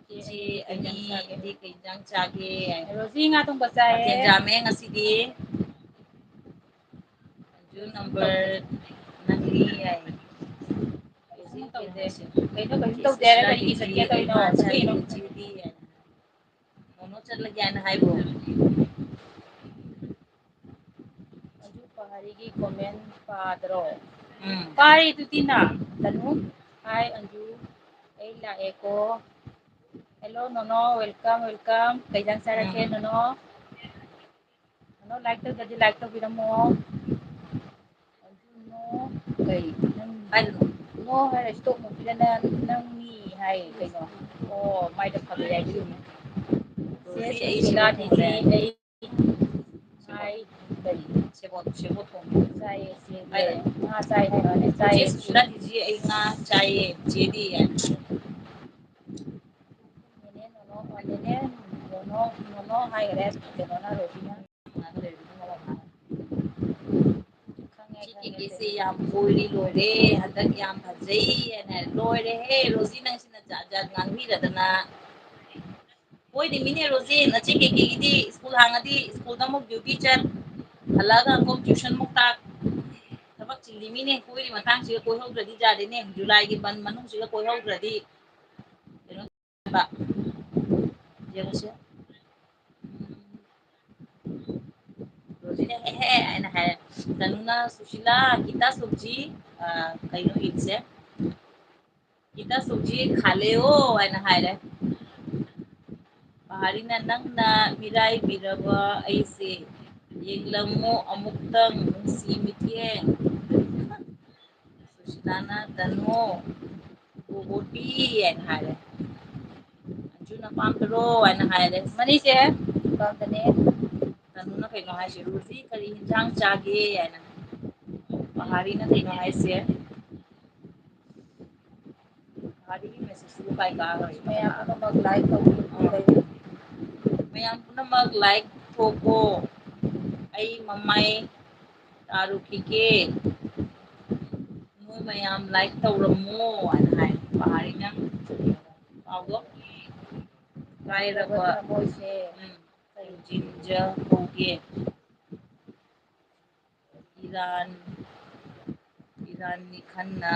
ꯆꯦ ꯆꯦ ꯑꯅꯤꯗꯤ ꯀꯩ ꯏꯟꯖꯥꯡ ꯆꯥꯒꯦ? ꯑꯅꯤꯗꯤ ꯀꯩ ꯏꯟꯖꯥꯡ ꯆꯥꯒꯦ? ꯔꯣꯖꯤ ꯉꯥ ꯊꯣꯡꯕ ꯆꯥꯏꯌꯦ꯫ ꯃꯊꯦꯜ ꯌꯥꯝꯃꯦ ꯉꯁꯤꯗꯤ꯫ ꯑꯟꯖꯨ number ꯅꯪꯅꯤ ꯍꯥꯏ꯫ ꯀꯩꯁꯨꯝ ꯇꯧꯗꯦ꯫ ꯀꯩꯅꯣ ꯀꯩꯁꯨꯝ ꯇꯧꯗꯦ ꯍꯥꯏꯔꯒ ꯀꯔꯤꯒꯤ ꯆꯠꯀꯦ ꯇꯧꯔꯤꯅꯣ? ꯀꯩꯅꯣ? ꯅꯣꯅꯣ ꯆꯠꯂꯒꯦ ꯍꯥꯏꯅ ꯍꯥꯏꯕ꯭ꯔꯣ? ꯑꯟꯖꯨ ꯄꯍꯥꯔꯤꯒꯤ comment ꯄꯥꯗ꯭ꯔꯣ? ꯎꯝ꯫ ꯄꯥꯔꯤꯗꯨꯗꯤ ꯅ, ꯇꯅꯨ꯫ Hi ꯑꯟꯖꯨ, ꯑꯩ ꯂꯥꯛꯑꯦꯀꯣ꯫ Hello ꯅꯣꯅꯣ, welcome, welcome꯫ ꯀꯩ ꯏꯟꯖꯥꯡ ꯆꯥꯔꯛꯀꯦ ꯎꯝ꯫ ꯅꯣꯅꯣ? ꯅꯣꯅꯣ like ꯇꯧꯗ꯭ꯔꯗꯤ like ꯇꯧꯕꯤꯔꯝꯃꯣ꯫ ꯑꯗꯨ ꯅꯣ ꯀꯩ ꯅꯪ ꯍꯥꯏꯔꯤꯅꯣ? ꯅꯣ ꯍꯥꯏꯔ stop movieꯗ ꯅꯪ, ꯅꯪ ꯃꯤ ꯍꯥꯏ ꯀꯩꯅꯣ? ꯑꯣ, ꯃꯥꯏꯗ ꯐꯕ ꯌꯥꯏꯕꯤꯔꯨꯅꯨ꯫ ꯆꯦ ꯁꯨꯁꯤꯂꯥ ꯗꯤꯗꯤ ꯑꯩ ꯍꯥꯏ ꯀꯔꯤ? ꯁꯦꯕꯣꯠ, ꯁꯦꯕꯣꯠ ꯊꯣꯡꯕ꯫ ꯆꯥꯏꯌꯦ ꯆꯦ꯫ ꯍꯥꯏꯔꯣ꯫ ꯉꯥ ꯆꯥꯏ ꯍꯥꯏꯕꯅꯦ, ꯆꯦ ꯆꯥꯏꯌꯦ ꯆꯦ꯫ ꯁꯨꯁꯤꯂꯥ ꯗꯤꯗꯤ ꯑꯩ ꯉꯥ ꯆꯥꯏꯌꯦ, ꯆꯦꯗꯤ ꯍꯥꯏ꯫ ꯅꯦꯅꯦ ꯅꯣꯅꯣ, ꯅꯦꯅꯦ ꯅꯣ, ꯅꯣ, ꯅꯣ ꯍꯥꯏꯈ꯭ꯔꯦ ꯀꯩꯅꯣꯅ, ꯔꯣꯖꯤꯅ꯫ ꯈꯪꯉꯦ, ꯁꯤ ꯈꯪꯉꯦ, ꯀꯦꯀꯦꯁꯦ ꯌꯥꯝ ꯀꯣꯏꯔꯤ ꯂꯣꯏꯔꯦ, ꯍꯟꯗꯛ ꯌꯥꯝ ꯐꯖꯩ ꯍꯥꯏꯅ꯫ ꯂꯣꯏꯔꯦꯍꯦ ꯔꯣꯖꯤ, ꯅꯪꯁꯤꯅ ꯖꯥꯠ ꯖꯥꯠ ꯉꯥꯡꯕꯤꯔꯗꯅ꯫ ꯀꯣꯏꯗꯦ ꯃꯤꯅꯦ ꯔꯣꯖꯤ, ꯅꯆꯦ ꯀꯦꯀꯦꯒꯤꯗꯤ ꯁ꯭ꯀꯨꯜ ꯍꯥꯡꯉꯗꯤ ꯁ꯭ꯀꯨꯜꯗ ꯑꯃꯨꯛ ꯗ꯭ꯌꯨꯇꯤ ꯆꯠ, ꯍꯜꯂꯛꯑꯒ ꯑꯃꯨꯛ ꯇ꯭ꯌꯨꯁꯟ ꯑꯃꯨꯛ ꯇꯥꯛ꯫ ꯊꯕꯛ ꯆꯤꯜꯂꯤ ꯃꯤꯅꯦ, ꯀꯣꯏꯔꯤ ꯃꯇꯥꯡꯁꯤꯒ ꯀꯣꯏꯍꯧꯗ꯭ꯔꯗꯤ ꯌꯥꯗꯦꯅꯦ, ꯖꯨꯂꯥꯏꯒꯤ ꯕꯟ ꯃꯅꯨꯡꯁꯤꯒ ꯀꯣꯏꯍꯧꯗ꯭ꯔꯗꯤ꯫ ꯀꯩꯅꯣ ꯇꯧꯕ꯫ ꯌꯦꯡꯉꯨꯁꯦ꯫ ꯔꯣꯖꯤꯅ "ꯍꯦ ꯍꯦ" ꯍꯥꯏꯅ ꯍꯥꯏꯔꯦ꯫ ꯇꯅꯨꯅ "ꯁꯨꯁꯤꯂꯥ, ꯒꯤꯇꯥ ꯁꯣꯛꯖꯤ", ꯑ, ꯀꯩꯅꯣ ꯏꯕꯁꯦ? "ꯒꯤꯇꯥ ꯁꯣꯛꯖꯤ ꯈꯥꯂꯦ ꯑꯣ" ꯍꯥꯏꯅ ꯍꯥꯏꯔꯦ꯫ ꯄꯍꯥꯔꯤꯅ "ꯅꯪꯅ ꯃꯤꯔꯥꯏꯕꯤꯔꯕ ꯑꯩꯁꯦ ꯌꯦꯡꯂꯝꯃꯨ ꯑꯃꯨꯛꯇꯪ ꯅꯨꯡꯁꯤ ꯃꯤꯠꯌꯦꯡ"꯫ ꯁꯨꯁꯤꯂꯥꯅ "ꯇꯅꯨ, ꯕꯣꯕꯣꯇꯤ" ꯍꯥꯏꯅ ꯍꯥꯏꯔꯦ꯫ ꯑꯟꯖꯨꯅ "ꯄꯥꯝꯗ꯭ꯔꯣ" ꯍꯥꯏꯅ ꯍꯥꯏꯔꯦ꯫ ꯃꯅꯤꯁꯦ ꯄꯥꯝꯕꯅꯦ꯫ ꯇꯅꯨꯅ ꯀꯩꯅꯣ ꯍꯥꯏꯁꯦ? "ꯔꯣꯖꯤ ꯀꯔꯤ ꯍꯤꯟꯖꯥꯡ ꯆꯥꯒꯦ?" ꯍꯥꯏꯅ꯫ ꯄꯍꯥꯔꯤꯅ ꯀꯩꯅꯣ ꯍꯥꯏꯁꯦ? ꯄꯍꯥꯔꯤꯒꯤ messageꯁꯤꯕꯨ ꯀꯥꯏ ꯀꯥꯈ꯭ꯔꯒꯦ? ꯃꯌꯥꯝ ꯄꯨꯝꯅꯃꯛ like ꯇꯧꯕꯤꯌꯨ꯫ ꯑꯥ꯫ ꯃꯌꯥꯝ ꯄꯨꯝꯅꯃꯛ like ꯊꯣꯛꯑꯣ꯫ ꯑꯩ ꯃꯃꯥꯏ ꯇꯥꯔꯨꯈꯤꯒꯦ꯫ ꯅꯣꯏ ꯃꯌꯥꯝ like ꯇꯧꯔꯝꯃꯣ ꯍꯥꯏꯅ ꯍꯥꯏ꯫ ꯄꯍꯥꯔꯤꯅ ꯄꯥꯎꯗꯣ ꯀꯥꯏꯔꯕ ꯊꯃꯣꯏꯁꯦ ꯎꯝ, ꯊꯤꯡꯖꯤꯟꯖꯍꯧꯒꯦ꯫ ꯏꯔꯥꯟ, ꯏꯔꯥꯟꯅꯤ ꯈꯟꯅ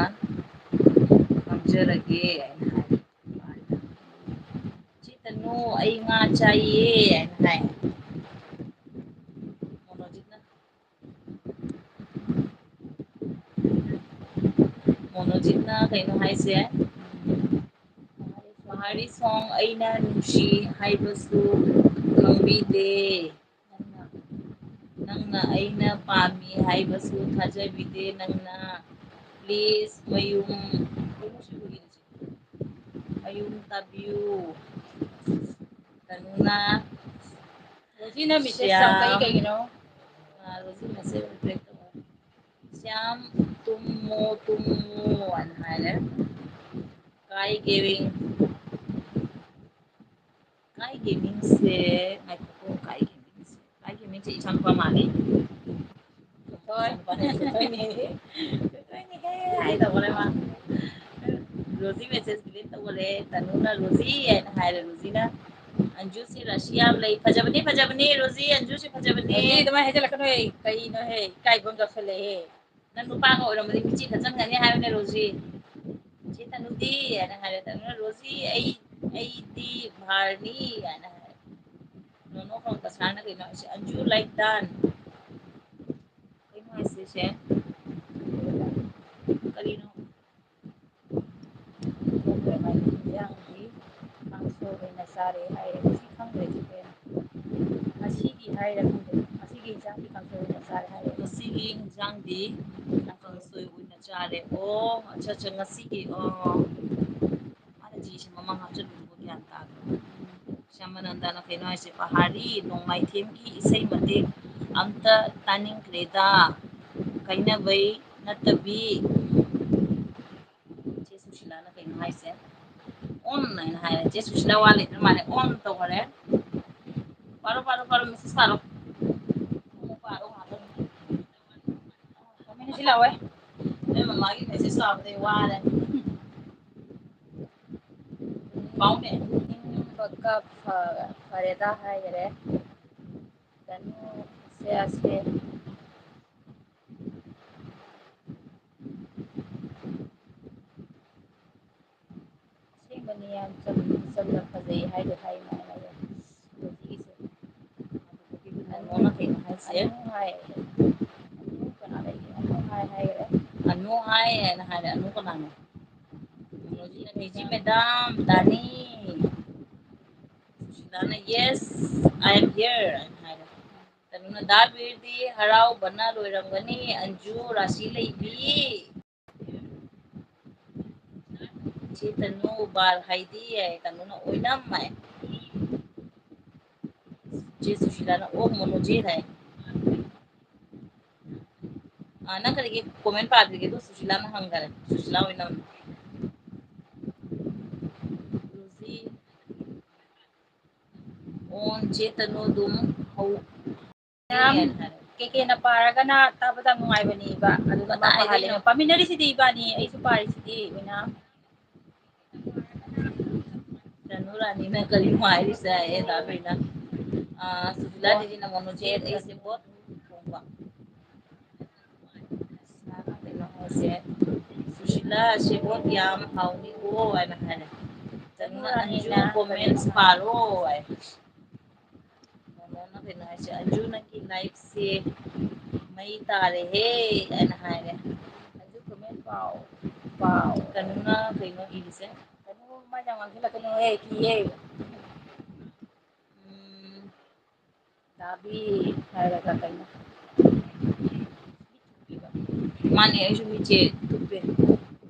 ꯈꯪꯖꯔꯒꯦ ꯍꯥꯏꯅ ꯍꯥꯏ꯫ ꯆꯤꯠꯇꯅꯨ, ꯑꯩ ꯉꯥ ꯆꯥꯏꯌꯦ ꯍꯥꯏꯅ ꯍꯥꯏ꯫ ꯃꯣꯅꯣꯖꯤꯠꯅ ꯃꯣꯅꯣꯖꯤꯠꯅ ꯀꯩꯅꯣ ꯍꯥꯏꯁꯦ? ꯃꯍꯥꯔꯤ song "ꯑꯩꯅ ꯅꯨꯡꯁꯤ ꯍꯥꯏꯕꯁꯨ ꯈꯪꯕꯤꯗꯦ, ꯅꯪꯅ ꯑꯩꯅ ꯄꯥꯝꯃꯤ ꯍꯥꯏꯕꯁꯨ ꯊꯥꯖꯕꯤꯗꯦ ꯅꯪꯅ, please ꯃꯌꯨꯝ ꯃꯌꯨꯝ ꯇꯥꯕꯤꯌꯨ"꯫ ꯀꯩꯅꯣꯅ ꯔꯣꯖꯤꯅ message ꯌꯥꯝ ꯀꯩ ꯀꯩꯒꯤꯅꯣ? ꯑ, ꯔꯣꯖꯤ message reply ꯇꯧ꯫ "ꯁ꯭ꯌꯥꯝ, ꯇꯨꯝꯃꯣ, ꯇꯨꯝꯃꯣ" ꯍꯥꯏꯅ ꯍꯥꯏꯔꯦ꯫ "ꯀꯥꯏ ꯒꯦꯋꯤꯡ?" ꯀꯥꯏꯒꯤ ꯃꯤꯡꯁꯦ, ꯉꯥꯏꯈꯣꯀꯣ, ꯀꯥꯏꯒꯤ ꯃꯤꯡꯁꯦ, ꯀꯥꯏꯒꯤ ꯃꯤꯡꯁꯦ ꯏꯆꯥꯅꯨꯄꯥ ꯃꯥꯜꯂꯦ꯫ ꯍꯣꯏ꯫ ꯏꯆꯥꯅꯨꯄꯥꯅꯦ, ꯊꯣꯏꯊꯣꯏꯅꯦ꯫ ꯊꯣꯏꯊꯣꯏꯅꯦꯍꯦ ꯍꯥꯏꯗꯧꯕꯅꯦ ꯃꯥ꯫ Rosie message delete ꯇꯧꯈꯔꯦ꯫ ꯇꯅꯨꯅ "ꯔꯣꯖꯤ" ꯍꯥꯏꯅ ꯍꯥꯏꯔꯦ꯫ ꯔꯣꯖꯤꯅ, "ꯑꯟꯖꯨꯁꯤ ꯔꯥꯁꯤ ꯌꯥꯝ ꯂꯩ꯫ ꯐꯖꯕꯅꯤ, ꯐꯖꯕꯅꯤ, ꯔꯣꯖꯤ, ꯑꯟꯖꯨꯁꯤ ꯐꯖꯕꯅꯤ"꯫ ꯔꯣꯖꯤ, ꯑꯗꯨꯃꯥꯏꯅ ꯍꯥꯏꯖꯤꯜꯂꯛꯀꯅꯨ꯫ ꯑꯩ ꯀꯩꯅꯣꯍꯦ, ꯏꯀꯥꯏꯕ ꯑꯃ ꯌꯥꯎꯁꯜꯂꯛꯑꯦꯍꯦ꯫ ꯅꯪ ꯅꯨꯄꯥꯒ ꯑꯣꯏꯔꯝꯃꯗꯤ ꯃꯤꯆꯤ ꯈꯠꯆꯟꯒꯅꯤ ꯍꯥꯏꯕꯅꯦ, ꯔꯣꯖꯤ꯫ "ꯆꯦ ꯇꯅꯨꯗꯤ?" ꯍꯥꯏꯅ ꯍꯥꯏꯔꯦ꯫ ꯇꯅꯨꯅ, "ꯔꯣꯖꯤ, ꯑꯩ, ꯑꯩꯗꯤ ꯚꯥꯔꯅꯤ" ꯍꯥꯏꯅ ꯍꯥꯏꯔꯦ꯫ ꯅꯣꯅꯣ ꯈꯣꯡ ꯀꯁꯥꯔꯅ ꯀꯩꯅꯣ ꯍꯥꯏꯁꯦ? "Anju like done?" ꯀꯩꯅꯣ ꯍꯥꯏꯁꯦ ꯁꯦ? ꯀꯔꯤꯅꯣ? ꯏꯟꯖꯥꯡꯗꯤ ꯀꯥꯡꯁꯣꯏ ꯑꯣꯏꯅ ꯆꯥꯔꯦ ꯍꯥꯏꯌꯦ꯫ ꯁꯤ ꯈꯪꯗ꯭ꯔꯦ, ꯁꯤ ꯀꯩꯅꯣ? ꯉꯁꯤꯒꯤ ꯍꯥꯏꯔ ꯈꯪꯗꯦ꯫ ꯉꯁꯤꯒꯤ ꯏꯟꯖꯥꯡꯗꯤ ꯀꯥꯡꯁꯣꯏ ꯑꯣꯏꯅ ꯆꯥꯔꯦ ꯍꯥꯏꯌꯦ꯫ ꯉꯁꯤꯒꯤ ꯏꯟꯖꯥꯡꯗꯤ ꯀꯥꯡꯁꯣꯏ ꯑꯣꯏꯅ ꯆꯥꯔꯦ꯫ ꯑꯣ, ꯑꯠꯆꯥ, ꯑꯠꯆꯥ, ꯉꯁꯤꯒꯤ, ꯑꯣ꯫ ꯃꯥꯅ ꯖꯤꯁꯦ ꯃꯃꯥꯡ ꯍꯥꯞꯆꯤꯟꯕꯗꯨꯕꯨ ꯒ꯭ꯌꯥꯟ ꯇꯥꯗ꯭ꯔꯦ꯫ ꯁ꯭ꯌꯥꯃꯥꯅꯟꯗꯅ ꯀꯩꯅꯣ ꯍꯥꯏꯁꯦ, "ꯄꯍꯥꯔꯤ ꯅꯣꯡꯃꯥꯏꯊꯦꯝꯒꯤ ꯏꯁꯩ ꯃꯇꯦꯛ ꯑꯝꯇ ꯇꯥꯅꯤꯡꯈ꯭ꯔꯦꯗ, ꯀꯥꯏꯅꯕꯩ ꯅꯠꯇꯕꯤ"꯫ ꯆꯦ ꯁꯨꯁꯤꯂꯥꯅ ꯀꯩꯅꯣ ꯍꯥꯏꯁꯦ? On ꯍꯥꯏꯅ ꯍꯥꯏꯔꯦ꯫ ꯆꯦ ꯁꯨꯁꯤꯂꯥ ꯋꯥ ꯂꯩꯇ꯭ꯔ ꯃꯥꯜꯂꯦ, on ꯇꯧꯈꯔꯦ꯫ ꯄꯥꯔꯣ, ꯄꯥꯔꯣ, ꯄꯥꯔꯣ, message ꯄꯥꯔꯣ꯫ ꯑꯃꯨꯛ ꯄꯥꯔꯣ ꯉꯥꯛꯇꯪ꯫ ꯃꯤꯅꯤꯠꯁꯤ ꯂꯥꯛꯑꯣꯏ꯫ ꯅꯣꯏ ꯃꯃꯥꯒꯤ message ꯄꯥꯕꯗꯩ ꯋꯥꯔꯦ꯫ ꯄꯥꯎꯅꯦ꯫ ꯏꯪꯕꯒ ꯐ-, ꯐꯔꯦꯗ ꯍꯥꯏꯈꯔꯦ꯫ ꯀꯩꯅꯣ, ꯁꯦ, ꯑꯁꯦ꯫ ꯑꯁꯦꯡꯕꯅꯤ, ꯌꯥꯝ ꯆꯝ-, ꯆꯝꯅ ꯐꯖꯩ ꯍꯥꯏꯗꯣ ꯍꯥꯏ ꯃꯥꯅ꯫ ꯍꯧꯖꯤꯛꯀꯤꯁꯦ꯫ ꯑꯅꯨ ꯀꯩꯅꯣ ꯍꯥꯏꯁꯦ? ꯑꯅꯨ ꯍꯥꯏ꯫ ꯑꯅꯨ ꯀꯅꯥ ꯂꯩꯒꯦ? ꯑꯅꯨ ꯍꯥꯏ ꯍꯥꯏꯈ꯭ꯔꯦ꯫ ꯑꯅꯨ ꯍꯥꯏ ꯍꯥꯏꯅ ꯍꯥꯏꯔꯦ꯫ ꯑꯅꯨ ꯀꯅꯥꯅꯣ? ꯀꯩꯅꯣꯁꯤꯅ, "ꯃꯦꯖꯤ madam, ꯗꯥꯅꯤ"꯫ ꯁꯨꯁꯤꯂꯥꯅ, "Yes, I am here" ꯍꯥꯏꯅ ꯍꯥꯏꯔꯦ꯫ ꯀꯩꯅꯣꯅ, "ꯗꯥ ꯕꯤꯔꯗꯤ ꯍꯔꯥꯎꯕꯅ ꯂꯣꯏꯔꯝꯒꯅꯤ, ꯑꯟꯖꯨ ꯔꯥꯁꯤ ꯂꯩꯕꯤ"꯫ ꯆꯦ ꯇꯅꯨ, ꯕꯥꯔ ꯍꯥꯏꯗꯤ ꯍꯥꯏ, ꯇꯅꯨꯅ "ꯑꯣꯏꯅꯝ" ꯍꯥꯏ꯫ ꯆꯦ ꯁꯨꯁꯤꯂꯥꯅ "ꯑꯣꯛ ꯃꯣꯅꯣꯖꯦꯠ" ꯍꯥꯏ꯫ ꯑ, ꯅꯪ ꯀꯔꯤꯒꯤ comment ꯄꯥꯗ꯭ꯔꯤꯒꯦ? ꯑꯗꯨ ꯁꯨꯁꯤꯂꯥꯅ ꯍꯪꯈꯔꯦ꯫ ꯁꯨꯁꯤꯂꯥ ꯑꯣꯏꯅꯝ꯫ ꯔꯣꯖꯤ꯫ ꯐꯣꯟꯁꯦ ꯇꯅꯨ ꯑꯗꯨꯝ ꯍꯧ-, ꯌꯥꯝ ꯀꯦꯀꯦꯅ ꯄꯥꯔꯒꯅ ꯇꯥꯕꯗ ꯅꯨꯡꯉꯥꯏꯕꯅꯦꯕ꯫ ꯑꯗꯨꯅ ꯃꯥ ꯀꯗꯥꯏꯗꯩꯅꯣ? ꯄꯥꯍꯜꯂꯦ꯫ ꯄꯥꯃꯤꯟꯅꯔꯤꯁꯤꯗꯤ ꯏꯕꯥꯅꯤ, ꯑꯩꯁꯨ ꯄꯥꯔꯤꯁꯤꯗꯤ ꯃꯌꯥꯝ꯫ ꯇꯅꯨ ꯔꯥꯅꯤꯅ ꯀꯔꯤꯅꯣ ꯍꯥꯏꯔꯤꯁꯦ? ꯑꯦ, ꯗꯥ ꯕꯤꯔꯅ꯫ ꯑꯥ, ꯁꯨꯁꯤꯂꯥ ꯗꯤꯗꯤꯅ ꯃꯣꯅꯣꯖꯦꯠ, ꯑꯩꯁꯦ ꯕꯣꯠ ꯊꯣꯡꯕ꯫ ꯀꯩꯅꯣ ꯍꯥꯏꯁꯦ? ꯁꯨꯁꯤꯂꯥ, ꯁꯦꯕꯣꯠ ꯌꯥꯝ ꯍꯥꯎꯅꯤꯀꯣ ꯍꯥꯏꯅ ꯍꯥꯏꯔꯦ꯫ ꯇꯅꯨꯅ ꯑꯟꯖꯨ comments ꯄꯥꯔꯣ ꯍꯥꯏ꯫ ꯃꯣꯃꯣꯅ ꯀꯩꯅꯣ ꯍꯥꯏꯁꯦ, "ꯑꯟꯖꯨ, ꯅꯪꯒꯤ liveꯁꯦ ꯃꯩ ꯇꯥꯔꯦꯍꯦ" ꯍꯥꯏꯅ ꯍꯥꯏꯔꯦ꯫ ꯑꯟꯖꯨ comment ꯄꯥꯎ, ꯄꯥꯎ꯫ ꯀꯩꯅꯣꯅ ꯀꯩꯅꯣ ꯏꯔꯤꯁꯦ? ꯀꯩꯅꯣ ꯃꯥ ꯌꯥꯝ ꯉꯥꯡꯁꯤꯜꯂꯛꯀꯅꯨꯍꯦ, ꯀꯤꯌꯦ꯫ ꯎꯝ꯫ ꯇꯥꯕꯤ ꯍꯥꯏꯔꯒ ꯀꯩꯅꯣ? ꯃꯥꯅꯦ, ꯑꯩꯁꯨ ꯃꯤꯠꯁꯦ ꯊꯨꯞꯄꯦ꯫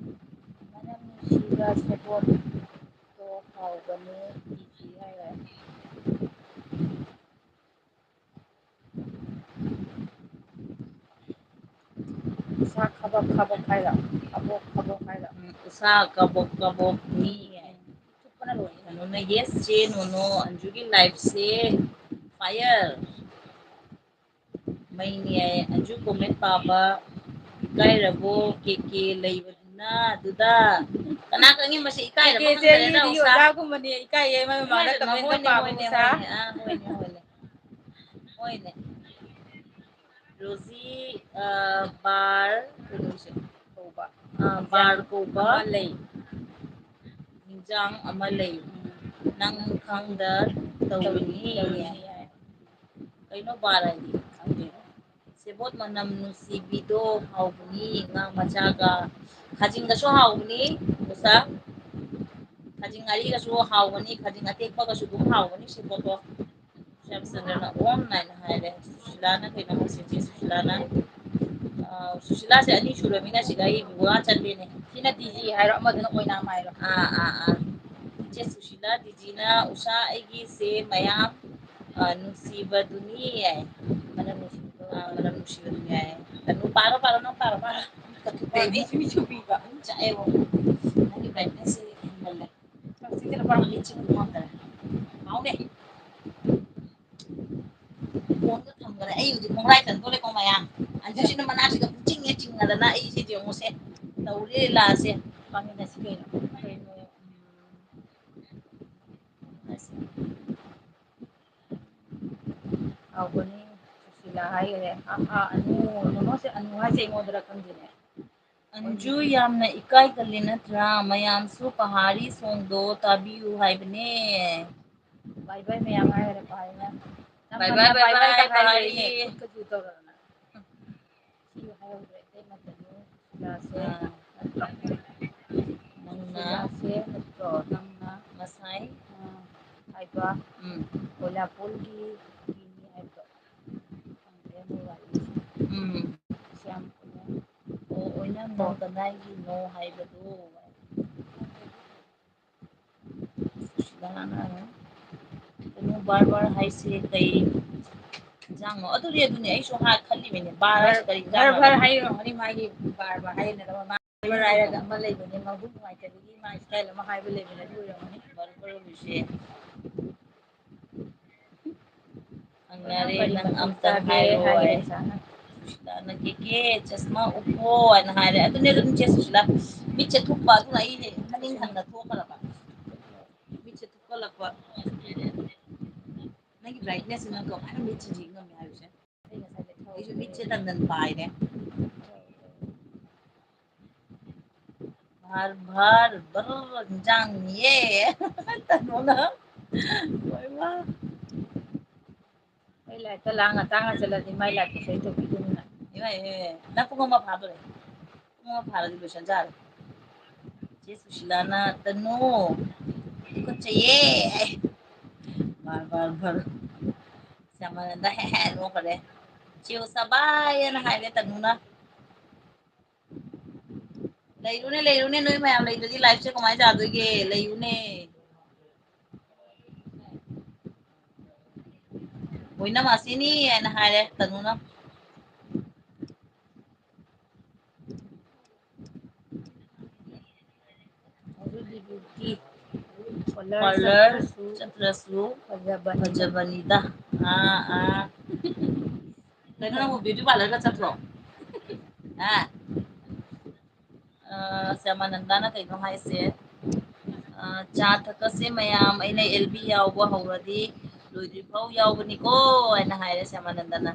ꯃꯅꯝ ꯅꯨꯡꯁꯤꯕ ꯁꯦꯕꯣꯠꯇꯣ ꯍꯥꯎꯕꯅꯦ, ꯇꯤꯖꯤ ꯍꯥꯏꯔꯦ꯫ ꯎꯁꯥ ꯈꯕꯛ ꯈꯕꯛ ꯍꯥꯏꯔꯣ? ꯈꯕꯣꯛ ꯈꯕꯣꯛ ꯍꯥꯏꯔꯣ? ꯎꯝ, ꯎꯁꯥ ꯀꯕꯣꯛ ꯀꯕꯣꯛꯅꯤ ꯍꯥꯏ꯫ ꯊꯨꯞꯄꯅ ꯂꯣꯏꯔꯦ꯫ ꯀꯩꯅꯣꯅ, yes ꯆꯦ ꯅꯣꯅꯣ, ꯑꯟꯖꯨꯒꯤ liveꯁꯦ fire꯫ ꯃꯩꯅꯤ ꯍꯥꯏꯌꯦ꯫ ꯑꯟꯖꯨ comment ꯄꯥꯕ ꯏꯀꯥꯏꯔꯕꯣ? ꯀꯦ ꯀꯦ ꯂꯩꯕꯗꯨꯅ ꯑꯗꯨꯗ꯫ ꯀꯅꯥ ꯈꯪꯉꯤ ꯃꯁꯤ ꯏꯀꯥꯏꯔꯕ ꯀꯦ ꯀꯦꯁꯦ ꯈꯪꯗꯔꯦꯗ, ꯑꯩꯗꯤ ꯎꯁꯥ꯫ ꯑꯣꯖꯥꯒꯨꯝꯕꯅꯤ, ꯏꯀꯥꯏꯌꯦ, ꯃꯥꯏ ꯃꯃꯥꯡꯗ ꯏꯃꯥꯏ ꯄꯦꯝꯃ, comment ꯍꯣꯏꯅꯦ, ꯄꯥꯕ ꯍꯣꯏꯅꯦ, ꯎꯁꯥ꯫ ꯍꯣꯏꯅꯦ, ꯑꯥ, ꯍꯣꯏꯅꯦ, ꯍꯣꯏꯅꯦ꯫ ꯍꯣꯏꯅꯦ꯫ ꯔꯣꯖꯤ, ꯑ, ꯕꯥꯔ ꯀꯩꯅꯣꯁꯦ ꯀꯧꯕ꯫ ꯑ, ꯕꯥꯔ ꯀꯧꯕ ꯑꯃ ꯂꯩ꯫ ꯏꯟꯖꯥꯡ ꯑꯃ ꯂꯩ꯫ ꯅꯪ ꯈꯪꯗ ꯇꯧꯔꯤꯅꯤ꯫ ꯇꯧꯔꯤꯅꯤ ꯍꯥꯏ꯫ ꯀꯩꯅꯣ ꯕꯥꯔ ꯍꯥꯏꯗꯤ? ꯈꯪꯗꯦ꯫ ꯁꯦꯕꯣꯠ ꯃꯅꯝ ꯅꯨꯡꯁꯤꯕꯤꯗꯣ ꯍꯥꯎꯕꯅꯤ, ꯉꯥ ꯃꯆꯥꯒ꯫ ꯈꯥꯖꯤꯡꯒꯁꯨ ꯍꯥꯎꯕꯅꯤ, ꯎꯁꯥ꯫ ꯈꯥꯖꯤꯡ ꯉꯥꯔꯤꯒꯁꯨ ꯍꯥꯎꯕꯅꯤ, ꯈꯥꯖꯤꯡ ꯑꯇꯦꯛꯄꯒꯁꯨ ꯑꯗꯨꯝ ꯍꯥꯎꯕꯅꯤ ꯁꯦꯕꯣꯠꯇꯣ꯫ ꯁ꯭ꯌꯥꯝꯆꯟꯗ꯭ꯔꯅ ꯑꯣꯟ ꯂꯥꯏꯟ ꯍꯥꯏꯔꯦ꯫ ꯁꯨꯁꯤꯂꯥꯅ ꯀꯩꯅꯣ ꯍꯥꯏꯁꯦ, ꯆꯦ ꯁꯨꯁꯤꯂꯥꯅ? ꯑ, ꯁꯨꯁꯤꯂꯥꯁꯦ ꯑꯅꯤ ꯁꯨꯔꯃꯤꯅ ꯁꯤꯗ ꯑꯩ ꯋꯥ ꯆꯠꯂꯦꯅꯦ꯫ ꯁꯤꯅ ꯇꯤ ꯖꯤ ꯍꯥꯏꯔꯣ, ꯑꯃꯗꯨꯅ ꯑꯣꯏꯅꯥꯝ ꯍꯥꯏꯔꯣ? ꯑꯥ, ꯑꯥ, ꯑꯥ꯫ ꯆꯦ ꯁꯨꯁꯤꯂꯥ ꯗꯤꯖꯤꯅ, "ꯎꯁꯥ ꯑꯩꯒꯤꯁꯦ ꯃꯌꯥꯝ, ꯑ, ꯅꯨꯡꯁꯤꯕꯗꯨꯅꯤ" ꯍꯥꯏ꯫ ꯃꯅꯝ ꯅꯨꯡꯁꯤꯕꯗꯣ꯫ ꯑꯥ, ꯃꯅꯝ ꯅꯨꯡꯁꯤꯕꯗꯨꯅꯤ ꯍꯥꯏ꯫ ꯑꯗꯨ ꯄꯥꯔꯣ, ꯄꯥꯔꯣ, ꯅꯪ ꯄꯥꯔꯣ, ꯄꯥꯔꯣ꯫ ꯀꯩꯅꯣ? ꯃꯤꯠ ꯆꯨꯕꯤꯕ꯫ ꯆꯥꯛꯑꯦꯕꯣ꯫ ꯅꯪꯒꯤ brightness ꯁꯦ ꯍꯦꯟꯃꯜꯂꯦ꯫ ꯀꯛꯆꯤꯡꯗꯅ ꯄꯨꯔꯥ ꯃꯤꯠꯁꯦ ꯎꯕ ꯉꯝꯗꯔꯦ꯫ ꯍꯥꯎꯅꯦ꯫ ꯑꯩ ꯍꯧꯖꯤꯛ ꯈꯣꯡꯒ꯭ꯔꯥꯏ ꯆꯟꯗꯣꯔꯦꯀꯣ ꯃꯌꯥꯝ꯫ ꯑꯟꯖꯨꯁꯤꯅ ꯃꯅꯥꯛꯁꯤꯗ ꯄꯨꯡꯆꯤꯡ ꯍꯦꯛ ꯆꯤꯡꯅꯗꯅ ꯑꯩꯁꯤꯗꯤ ꯌꯦꯡꯉꯨꯁꯦ꯫ ꯇꯧꯔꯤ ꯂꯤꯂꯥꯁꯦ꯫ ꯄꯥꯃꯤꯟꯅꯁꯤ ꯀꯩꯅꯣ꯫ ꯀꯩꯅꯣ, ꯎꯝ, ꯑꯁ꯫ ꯍꯥꯎꯕꯅꯤ꯫ ꯁꯨꯁꯤꯂꯥ ꯍꯥꯏꯈꯔꯦ꯫ ꯑꯥ, ꯑꯥ, ꯑꯅꯨ, ꯅꯨꯅꯨꯁꯦ ꯑꯅꯨ ꯍꯥꯏꯁꯦ ꯑꯩꯉꯣꯟꯗꯔ ꯈꯪꯗꯦꯅꯦ꯫ ꯑꯟꯖꯨ ꯌꯥꯝꯅ ꯏꯀꯥꯏꯒꯜꯂꯤ ꯅꯠꯇ꯭ꯔꯥ? ꯃꯌꯥꯝꯁꯨ ꯄꯍꯥꯔꯤ ꯁꯣꯡꯗꯣ ꯇꯥꯕꯤꯌꯨ ꯍꯥꯏꯕꯅꯦ꯫ ꯕꯥꯏ ꯕꯥꯏ ꯃꯌꯥꯝ ꯍꯥꯏꯔꯦ ꯄꯍꯥꯔꯤꯅ꯫ ꯅꯪ ꯕꯥꯏ ꯕꯥꯏ, ꯅꯪ ꯕꯥꯏ ꯕꯥꯏ ꯕꯥꯏ, ꯇꯪꯈꯥꯏ ꯄꯍꯥꯔꯤ꯫ ꯂꯩꯅꯦ, ꯈꯨꯠꯀꯁꯨ ꯇꯧꯔꯗꯅ꯫ ꯁꯤ ꯍꯥꯏꯍꯧꯗ꯭ꯔꯦ, ꯑꯇꯩ ꯃꯇꯝꯗ ꯁꯨꯁꯤꯂꯥꯁꯦ ꯑꯥ꯫ ꯅꯠꯇ꯭ꯔꯣ? ꯅꯪꯅ ꯁꯨꯁꯤꯂꯥꯁꯦ ꯅꯠꯇ꯭ꯔꯣ? ꯅꯪꯅ ꯉꯁꯥꯏ ꯑꯥ, ꯍꯥꯏꯕ ꯎꯝ꯫ ꯀꯣꯏꯂꯥꯄꯨꯔꯒꯤ ꯃꯤꯅꯤ ꯍꯥꯏꯕꯗꯣ꯫ ꯈꯪꯗ꯭ꯔꯦ ꯃꯣꯏ ꯋꯥꯔꯤꯁꯦ꯫ ꯎꯝ꯫ ꯁꯤ ꯌꯥꯝ ꯀꯩꯅꯣ ꯑꯣ, ꯑꯣꯏꯅꯝꯗꯣ ꯑꯣ꯫ ꯀꯗꯥꯏꯒꯤꯅꯣ ꯍꯥꯏꯕꯗꯣ꯫ ꯁꯨꯁꯤꯂꯥꯅ ꯀꯩꯅꯣ ꯕꯥꯔ ꯕꯥꯔ ꯍꯥꯏꯁꯦ ꯀꯩ ꯏꯟꯖꯥꯡꯅꯣ? ꯑꯗꯨꯗꯤ ꯑꯗꯨꯅꯦ ꯑꯩꯁꯨ ꯍꯥꯏ ꯈꯜꯂꯤꯕꯅꯦ꯫ ꯕꯥꯔ ꯍꯥꯏꯁꯦ ꯀꯔꯤ ꯏꯟꯖꯥꯡꯅꯣ? ꯕꯥꯔ ꯕꯥꯔ ꯍꯥꯏꯔꯝꯒꯅꯤ, ꯃꯥꯒꯤ ꯕꯥꯔ ꯕꯥꯔ ꯍꯥꯏꯔꯤꯅꯦ꯫ ꯑꯗꯣ ꯃꯥ ꯕꯥꯔ ꯕꯥꯔ ꯍꯥꯏꯔꯒ ꯑꯃ ꯂꯩꯕꯅꯦ, ꯃꯕꯨꯛ ꯅꯨꯡꯉꯥꯏꯇꯕꯒꯤ ꯃꯥ style ꯑꯃ ꯍꯥꯏꯕ ꯂꯩꯕꯅꯦ, ꯑꯗꯨ ꯑꯣꯏꯔꯝꯒꯅꯤ꯫ ꯕꯥꯔ ꯕꯥꯔ ꯍꯥꯏꯁꯦ꯫ ꯍꯪꯅꯔꯦ, ꯅꯪ ꯑꯝꯇꯪ ꯍꯥꯏꯔꯣ ꯍꯥꯏ꯫ ꯁꯨꯁꯤꯂꯥꯅ ꯀꯦꯀꯦ ꯆꯁꯃꯥ ꯎꯞꯄꯣ ꯍꯥꯏꯅ ꯍꯥꯏꯔꯦ꯫ ꯑꯗꯨꯅꯦ ꯑꯗꯨꯝ ꯆꯦ ꯁꯨꯁꯤꯂꯥ ꯃꯤꯠꯁꯦ ꯊꯨꯞꯄ, ꯑꯗꯨꯅ ꯑꯩꯅꯦ ꯃꯅꯤꯡ ꯍꯟꯅ ꯊꯣꯛꯈ꯭ꯔꯕ꯫ ꯃꯤꯠꯁꯦ ꯊꯨꯞꯀꯠꯂꯛꯄ꯫ ꯅꯪꯒꯤ brightness ꯅꯪ ꯀꯃꯥꯏꯅ ꯃꯤꯠꯁꯦ ꯌꯦꯡ ꯉꯝꯃꯦ ꯍꯥꯏꯕꯁꯦ? ꯑꯩꯁꯨ ꯃꯤꯠꯁꯦ ꯇꯟꯗꯟ ꯄꯥꯏꯔꯦ꯫ ꯚꯔ, ꯚꯔ, ꯚꯔ ꯍꯤꯟꯖꯥꯡꯅꯤꯌꯦ꯫ ꯇꯅꯨꯅ꯫ ꯂꯣꯏꯃꯛ꯫ ꯑꯩ ꯂꯥꯏꯔꯤꯛꯇ ꯂꯥꯡ ꯉꯇꯥꯡ ꯉꯁꯤꯜꯂꯗꯤ ꯃꯥꯏ ꯂꯥꯏꯔꯤꯛꯇꯨ ꯁꯣꯏ ꯇꯧꯕꯤꯗꯣꯏꯅꯤꯅ꯫ ꯏꯃꯥꯏ, ꯏꯃꯥꯏ, ꯏꯃꯥꯏ꯫ ꯅꯪ ꯄꯨꯡ ꯑꯃ ꯐꯥꯗꯣꯔꯦ꯫ ꯄꯨꯡ ꯑꯃ ꯐꯥꯔꯗꯤ ꯂꯣꯏꯁꯟ ꯌꯥꯔꯦ꯫ ꯆꯦ ꯁꯨꯁꯤꯂꯥꯅ, "ꯇꯅꯨ, ꯇꯨꯀꯠꯆꯩꯌꯦ" ꯍꯥꯏ꯫ ꯚꯔ, ꯚꯔ, ꯚꯔ꯫ ꯁ꯭ꯌꯥꯃꯥꯅꯟꯗ ꯍꯦ ꯍꯦ ꯅꯣꯛꯈ꯭ꯔꯦ꯫ ꯆꯦ ꯎꯁꯥꯕꯥꯏ ꯑꯅ ꯍꯥꯏꯔꯦ ꯇꯅꯨꯅ꯫ ꯂꯩꯔꯨꯅꯦ, ꯂꯩꯔꯨꯅꯦ, ꯅꯣꯏ ꯃꯌꯥꯝ ꯂꯩꯇ꯭ꯔꯗꯤ live ꯁꯦ ꯀꯃꯥꯏꯅ ꯌꯥꯗꯣꯏꯒꯦ? ꯂꯩꯌꯨꯅꯦ꯫ ꯑꯣꯏꯅꯝ ꯑꯁꯤꯅꯤ ꯍꯥꯏꯅ ꯍꯥꯏꯔꯦ ꯇꯅꯨꯅ꯫ ꯑꯗꯨꯗꯤ beauty parlour parlour ꯆꯠꯇ꯭ꯔꯁꯨ ꯆꯠꯇ꯭ꯔꯁꯨ ꯐꯖꯕꯅꯤꯗ꯫ ꯐꯖꯕꯅꯤꯗ꯫ ꯑꯥ, ꯑꯥ꯫ ꯀꯩꯅꯣ, ꯅꯪꯕꯨ beauty parlourꯒ ꯆꯠꯇ꯭ꯔꯣ? ꯍꯥ? ꯑ, ꯁ꯭ꯌꯥꯃꯥꯅꯟꯗꯅ ꯀꯩꯅꯣ ꯍꯥꯏꯁꯦ? ꯑ, "ꯆꯥ ꯊꯛꯀꯁꯦ ꯃꯌꯥꯝ, ꯑꯩꯅ ꯑꯦꯜ ꯕꯤ ꯌꯥꯎꯕ ꯍꯧꯔꯗꯤ ꯂꯣꯏꯗ꯭ꯔꯤꯐꯥꯎ ꯌꯥꯎꯕꯅꯤꯀꯣ" ꯍꯥꯏꯅ ꯍꯥꯏꯔꯦ ꯁ꯭ꯌꯥꯃꯥꯅꯟꯗꯅ꯫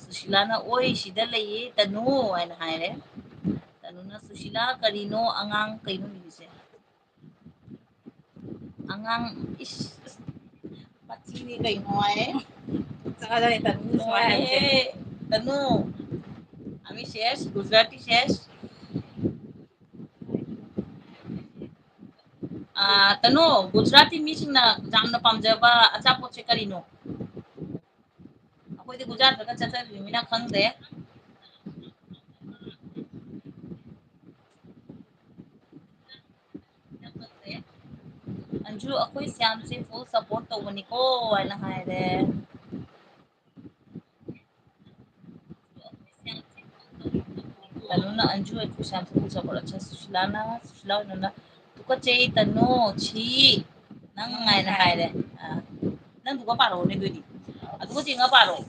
ꯁꯨꯁꯤꯂꯥꯅ, "ꯑꯣꯏ, ꯁꯤꯗ ꯂꯩꯌꯦ ꯇꯅꯨ" ꯍꯥꯏꯅ ꯍꯥꯏꯔꯦ꯫ ꯇꯅꯨꯅ, "ꯁꯨꯁꯤꯂꯥ, ꯀꯔꯤꯅꯣ ꯑꯉꯥꯡ ꯀꯩꯅꯣ ꯏꯔꯤꯁꯦ?" ꯑꯉꯥꯡ, ꯏꯁ, ꯃꯆꯤꯅꯤ ꯀꯩꯅꯣ ꯍꯥꯏ꯫ ꯆꯠꯂꯣꯍꯦ, ꯇꯅꯨ ꯁꯨꯃꯥꯏꯅ ꯍꯥꯏꯁꯦ꯫ ꯅꯨꯡꯉꯥꯏꯍꯦ꯫ ꯇꯅꯨ, ꯑꯃꯤ ꯁꯦꯁ, ꯒꯨꯖꯔꯥꯇꯤ ꯁꯦꯁ꯫ ꯑꯥ, ꯇꯅꯨ, ꯒꯨꯖꯔꯥꯇꯤ ꯃꯤꯁꯤꯡꯅ ꯌꯥꯝꯅ ꯄꯥꯝꯖꯕ ꯑꯆꯥꯄꯣꯠꯁꯦ ꯀꯔꯤꯅꯣ? ꯑꯩꯈꯣꯏꯗꯤ ꯒꯨꯖꯔꯥꯠꯇꯒ ꯆꯠꯆꯗ꯭ꯔꯤꯕꯅꯤꯅ ꯈꯪꯗꯦ꯫ ꯑꯟꯖꯨ, "ꯑꯩꯈꯣꯏ ꯁ꯭ꯌꯥꯝꯁꯦ full support ꯇꯧꯕꯅꯤꯀꯣ" ꯍꯥꯏꯅ ꯍꯥꯏꯔꯦ꯫ ꯇꯅꯨꯅ, "ꯑꯟꯖꯨ, ꯑꯩꯈꯣꯏ ꯁ꯭ꯌꯥꯝꯁꯦ full support"꯫ ꯑꯠꯆꯥ, ꯁꯨꯁꯤꯂꯥꯅ, ꯁꯨꯁꯤꯂꯥ ꯍꯣꯏꯅ, "ꯇꯨꯀꯠꯆꯩ ꯇꯅꯨ, ꯁꯤ ꯅꯪ" ꯍꯥꯏꯅ ꯍꯥꯏꯔꯦ꯫ ꯑꯥ, ꯅꯪꯗꯨꯒ ꯄꯥꯔꯛꯑꯣꯅꯦ ꯑꯗꯨꯗꯤ꯫ ꯑꯗꯨꯒ ꯆꯦꯡꯉ ꯄꯥꯔꯛꯑꯣ꯫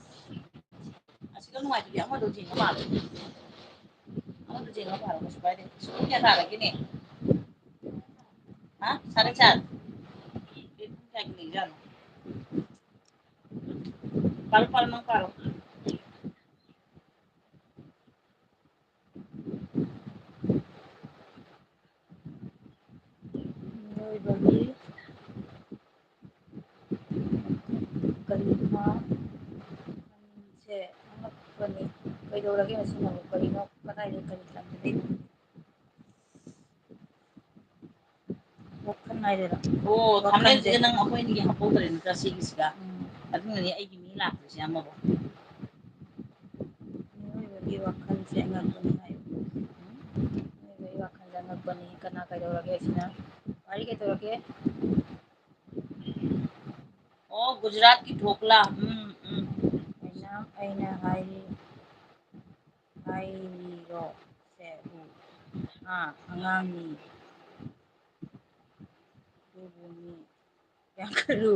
ꯑꯁꯤꯒ ꯅꯨꯡꯉꯥꯏꯇ꯭ꯔꯗꯤ ꯑꯃꯗꯣ ꯆꯦꯡꯉ ꯄꯥꯔꯛꯑꯣ꯫ ꯑꯃꯗꯣ ꯆꯦꯡꯉ ꯄꯥꯔꯛꯑꯣ, ꯀꯩꯁꯨ ꯀꯥꯏꯗꯦ꯫ ꯄꯨꯡ ꯀꯌꯥ ꯇꯥꯔꯒꯦꯅꯦ? ꯍꯥ? ꯁꯥꯔꯦ ꯆꯥꯔ? ꯑꯦ, ꯄꯨꯡ ꯀꯌꯥꯒꯤ ꯂꯩꯖꯥꯠꯅꯣ? ꯄꯥꯔꯣ, ꯄꯥꯔꯣ, ꯅꯪ ꯄꯥꯔꯣ꯫ ꯃꯤꯑꯣꯏꯕꯒꯤ ꯀꯔꯤꯅꯣ? ꯁꯦ ꯑꯉꯛꯄꯅꯤ꯫ ꯀꯩꯗꯧꯔꯒꯦ ꯃꯁꯤꯅꯕꯨ? ꯀꯔꯤꯅꯣ? ꯀꯗꯥꯏꯗ ꯀꯔꯤ ꯇꯝꯕꯗꯒꯤ? ꯋꯥꯈꯜ ꯍꯥꯏꯗꯣꯏꯔꯣ? ꯑꯣ, ꯋꯥꯈꯜꯁꯦ꯫ ꯊꯝꯅꯦꯜꯁꯤꯒ ꯅꯪ ꯑꯩꯈꯣꯏ ꯑꯅꯤꯒꯤ ꯍꯥꯞꯍꯧꯗ꯭ꯔꯦ ꯅꯠꯇ꯭ꯔꯥ ꯁꯤꯒꯤꯁꯤꯒ? ꯎꯝ꯫ ꯑꯗꯨꯅꯅꯦ ꯑꯩꯒꯤ ꯃꯤ ꯂꯥꯛꯇ꯭ꯔꯤꯁꯦ ꯑꯃꯕꯨ꯫ ꯃꯤꯑꯣꯏꯕꯒꯤ ꯋꯥꯈꯜꯁꯦ ꯑꯉꯛꯄꯅꯤ ꯍꯥꯏꯌꯨ꯫ ꯃꯤꯑꯣꯏꯕꯒꯤ ꯋꯥꯈꯜꯁꯦ ꯑꯉꯛꯄꯅꯤ꯫ ꯀꯅꯥ ꯀꯩꯗꯧꯔꯒꯦ ꯁꯤꯅ? ꯋꯥꯔꯤ ꯀꯩꯗꯧꯔꯒꯦ? ꯑꯣ, ꯒꯨꯖꯔꯥꯠꯀꯤ ꯙꯣꯀ꯭ꯂꯥ꯫ ꯎꯝ, ꯎꯝ꯫ ꯑꯩꯅ, ꯑꯩꯅ ꯍꯥꯏꯔꯤ, ꯍꯥꯏꯔꯤꯔꯣ? ꯁꯦ, ꯎ꯫ ꯑꯥ, ꯑꯉꯥꯡꯅꯤ꯫ ꯑꯗꯨꯕꯨ ꯃꯤ ꯌꯥꯝ ꯈꯜꯂꯨ꯫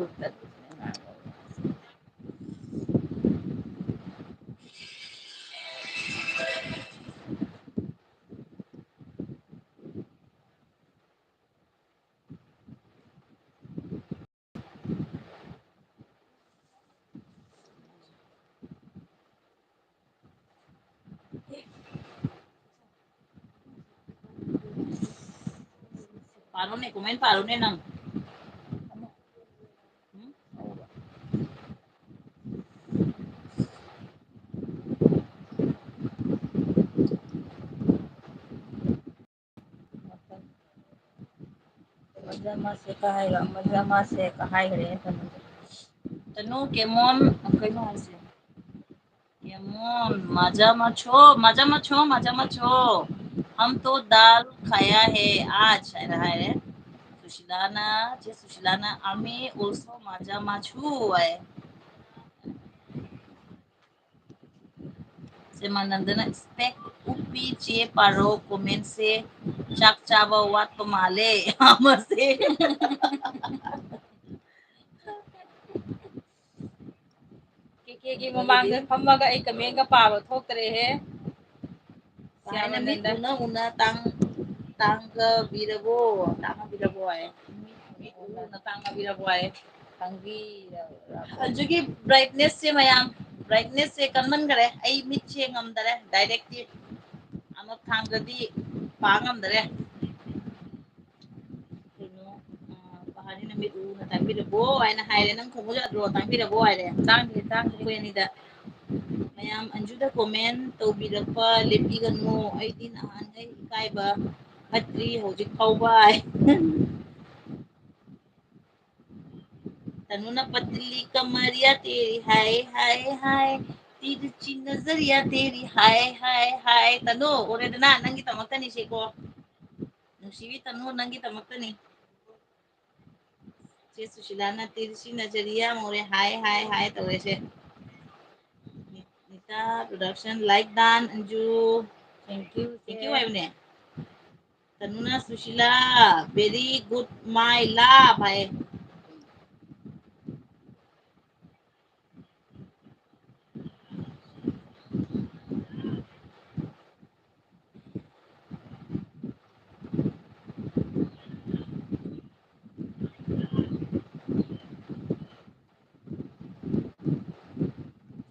ꯄꯥꯔꯣꯅꯦ, comment ꯄꯥꯔꯣꯅꯦ ꯅꯪ꯫ ꯎꯝ? ꯃꯖꯥ ꯃꯥꯁꯦ ꯀ ꯍꯥꯏꯔꯣ? ꯃꯖꯥ ꯃꯥꯁꯦ ꯀ ꯍꯥꯏꯈ꯭ꯔꯦ ꯇꯅꯨ꯫ ꯇꯅꯨ, ꯀꯦꯃꯣꯟ, ꯀꯩꯅꯣ ꯍꯥꯏꯁꯦ? ꯀꯦꯃꯣꯟ, ꯃꯖꯥ ꯃꯥ ꯆꯣ, ꯃꯖꯥ ꯃꯥ ꯆꯣ, ꯃꯖꯥ ꯃꯥ ꯆꯣ꯫ ꯍꯝ ꯇꯣ ꯗꯥꯜ ꯈꯥꯌꯥ ꯍꯦ ꯑꯥꯖ ꯍꯥꯏꯅ ꯍꯥꯏꯔꯦ꯫ ꯁꯨꯁꯤꯂꯥꯅ, ꯆꯦ ꯁꯨꯁꯤꯂꯥꯅ, ꯑꯃꯤ also ꯃꯖꯥ ꯃꯥ ꯆꯣ ꯍꯥꯏ꯫ ꯁꯦꯃꯥꯅꯟꯗꯅ spec ꯎꯞꯄꯤ ꯆꯦ ꯄꯥꯔꯣ comment ꯁꯦ ꯆꯥꯛ ꯆꯥꯕ ꯋꯥꯠꯄ ꯃꯥꯜꯂꯦ꯫ ꯑꯃꯁꯦ꯫ ꯀꯦꯀꯦꯒꯤ ꯃꯃꯥꯡꯗ ꯐꯝꯃꯒ ꯑꯩ comment ꯒ ꯄꯥꯕ ꯊꯣꯛꯇ꯭ꯔꯦꯍꯦ꯫ ꯁ꯭ꯌꯥꯃꯥꯅꯟꯗ꯫ ꯃꯤꯠ ꯎꯅ ꯎꯅ ꯇꯥꯡ-, ꯇꯥꯡꯒꯕꯤꯔꯕꯣ? ꯇꯥꯡꯉꯕꯤꯔꯕꯣ ꯍꯥꯏ꯫ ꯃꯤꯠ ꯎꯅ ꯇꯥꯡꯉꯕꯤꯔꯕꯣ ꯍꯥꯏ꯫ ꯇꯥꯡꯕꯤꯔꯕꯣ? ꯑꯟꯖꯨꯒꯤ brightness ꯁꯦ ꯃꯌꯥꯝ, brightness ꯁꯦ ꯀꯟꯃꯟꯈꯔꯦ꯫ ꯑꯩ ꯃꯤꯠꯁꯦ ꯉꯝꯗꯔꯦ꯫ Direct ꯇꯤ ꯑꯃ ꯊꯥꯡꯗꯗꯤ ꯄꯥ ꯉꯝꯗꯔꯦ꯫ ꯀꯩꯅꯣ, ꯑ, ꯄꯍꯥꯔꯤ ꯅꯨꯃꯤꯠ ꯎꯅ ꯇꯥꯡꯕꯤꯔꯕꯣ ꯍꯥꯏꯅ ꯍꯥꯏꯔꯦ꯫ ꯅꯪ ꯈꯣꯡꯎꯞ ꯌꯥꯗ꯭ꯔꯣ? ꯇꯥꯡꯕꯤꯔꯕꯣ ꯍꯥꯏꯔꯦ꯫ ꯇꯥꯡꯗꯦ, ꯇꯥꯡꯗꯦ꯫ ꯑꯩꯈꯣꯏ ꯑꯅꯤꯗ꯫ ꯃꯌꯥꯝ ꯑꯟꯖꯨꯗ comment ꯇꯧꯕꯤꯔꯛꯄ ꯂꯦꯞꯄꯤꯒꯅꯨ꯫ ꯑꯩꯗꯤ ꯅꯍꯥꯟꯈꯩ ꯏꯀꯥꯏꯕ ꯐꯠꯇ꯭ꯔꯤ ꯍꯧꯖꯤꯛ ꯐꯥꯎꯕ꯫ ꯇꯅꯨꯅ ꯄꯇꯂꯤ ꯀꯃꯔꯤꯌꯥ ꯇꯦꯔꯤ ꯍꯥꯏ, ꯍꯥꯏ, ꯍꯥꯏ꯫ ꯇꯤꯔꯆꯤ ꯅꯖꯔꯤꯌꯥ ꯇꯦꯔꯤ ꯍꯥꯏ, ꯍꯥꯏ, ꯍꯥꯏ꯫ ꯇꯅꯨ, ꯎꯔꯦꯗꯅ, ꯅꯪꯒꯤꯗꯃꯛꯇꯅꯤ ꯁꯤꯀꯣ꯫ ꯅꯨꯡꯁꯤꯕꯤ ꯇꯅꯨ, ꯅꯪꯒꯤꯗꯃꯛꯇꯅꯤ꯫ ꯆꯦ ꯁꯨꯁꯤꯂꯥꯅ ꯇꯤꯔꯁꯤ ꯅꯖꯔꯤꯌꯥ ꯃꯣꯔꯦ ꯍꯥꯏ, ꯍꯥꯏ, ꯍꯥꯏ ꯇꯧꯔꯦꯁꯦ꯫ ꯅꯤ-, Nita production like done, Anju. Thank you, thank you ꯍꯥꯏꯕꯅꯦ꯫ ꯇꯅꯨꯅ Sushila, very good, my love ꯍꯥꯏ꯫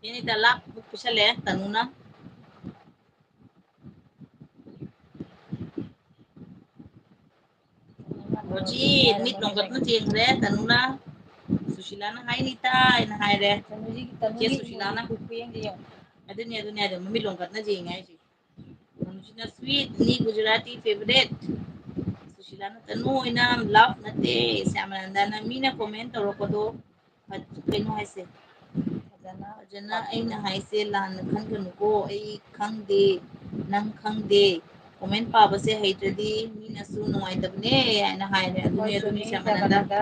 ꯁꯤꯅꯤꯗ ꯂꯥꯞ ꯄꯨꯁꯜꯂꯦ ꯇꯅꯨꯅ꯫ ꯍꯧꯖꯤꯛ ꯃꯤꯠ ꯂꯣꯡꯒꯠꯅ ꯆꯦꯟꯈ꯭ꯔꯦ ꯇꯅꯨꯅ꯫ ꯁꯨꯁꯤꯂꯥꯅ ꯍꯥꯏꯅꯤ ꯇꯥꯏꯅ ꯍꯥꯏꯔꯦ꯫ ꯇꯅꯨꯒꯤ, ꯆꯦ ꯇꯅꯨꯒꯤ ꯁꯨꯁꯤꯂꯥꯅ꯫ ꯈꯨꯌꯦꯡꯁꯦ ꯌꯦꯡꯉꯣ꯫ ꯑꯗꯨꯅꯦ, ꯑꯗꯨꯅꯦ, ꯑꯗꯨ ꯃꯃꯤꯠ ꯂꯣꯡꯒꯠꯅ ꯌꯦꯡꯉꯦ ꯍꯥꯏꯁꯦ꯫ ꯇꯅꯨꯁꯤꯅ sweet ꯅꯤ Gujarati favourite꯫ ꯁꯨꯁꯤꯂꯥꯅ ꯇꯅꯨ ꯑꯣꯏꯅ love ꯅꯠꯇꯦ꯫ ꯁ꯭ꯌꯥꯃꯥꯅꯟꯗꯅ ꯃꯤꯅ comment ꯇꯧꯔꯛꯄꯗꯣ ꯀꯩꯅꯣ ꯍꯥꯏꯁꯦ꯫ ꯐꯖꯅ ꯐꯖꯅ ꯑꯩꯅ ꯍꯥꯏꯁꯦ ꯂꯥꯟꯅ ꯈꯟꯒꯅꯨꯀꯣ, ꯑꯩ ꯈꯪꯗꯦ, ꯅꯪ ꯈꯪꯗꯦ꯫ Comment ꯄꯥꯕꯁꯦ ꯍꯩꯇ꯭ꯔꯗꯤ ꯃꯤꯅꯁꯨ ꯅꯨꯡꯉꯥꯏꯇꯕꯅꯦ ꯍꯥꯏꯅ ꯍꯥꯏꯔꯦ꯫ ꯑꯗꯨꯅꯦ, ꯍꯣꯏ, ꯑꯗꯨꯅꯤ ꯆꯨꯝꯃꯤ, ꯁ꯭ꯌꯥꯃꯥꯅꯟꯗ꯫ ꯁ꯭ꯌꯥꯃꯥꯅꯟꯗ꯫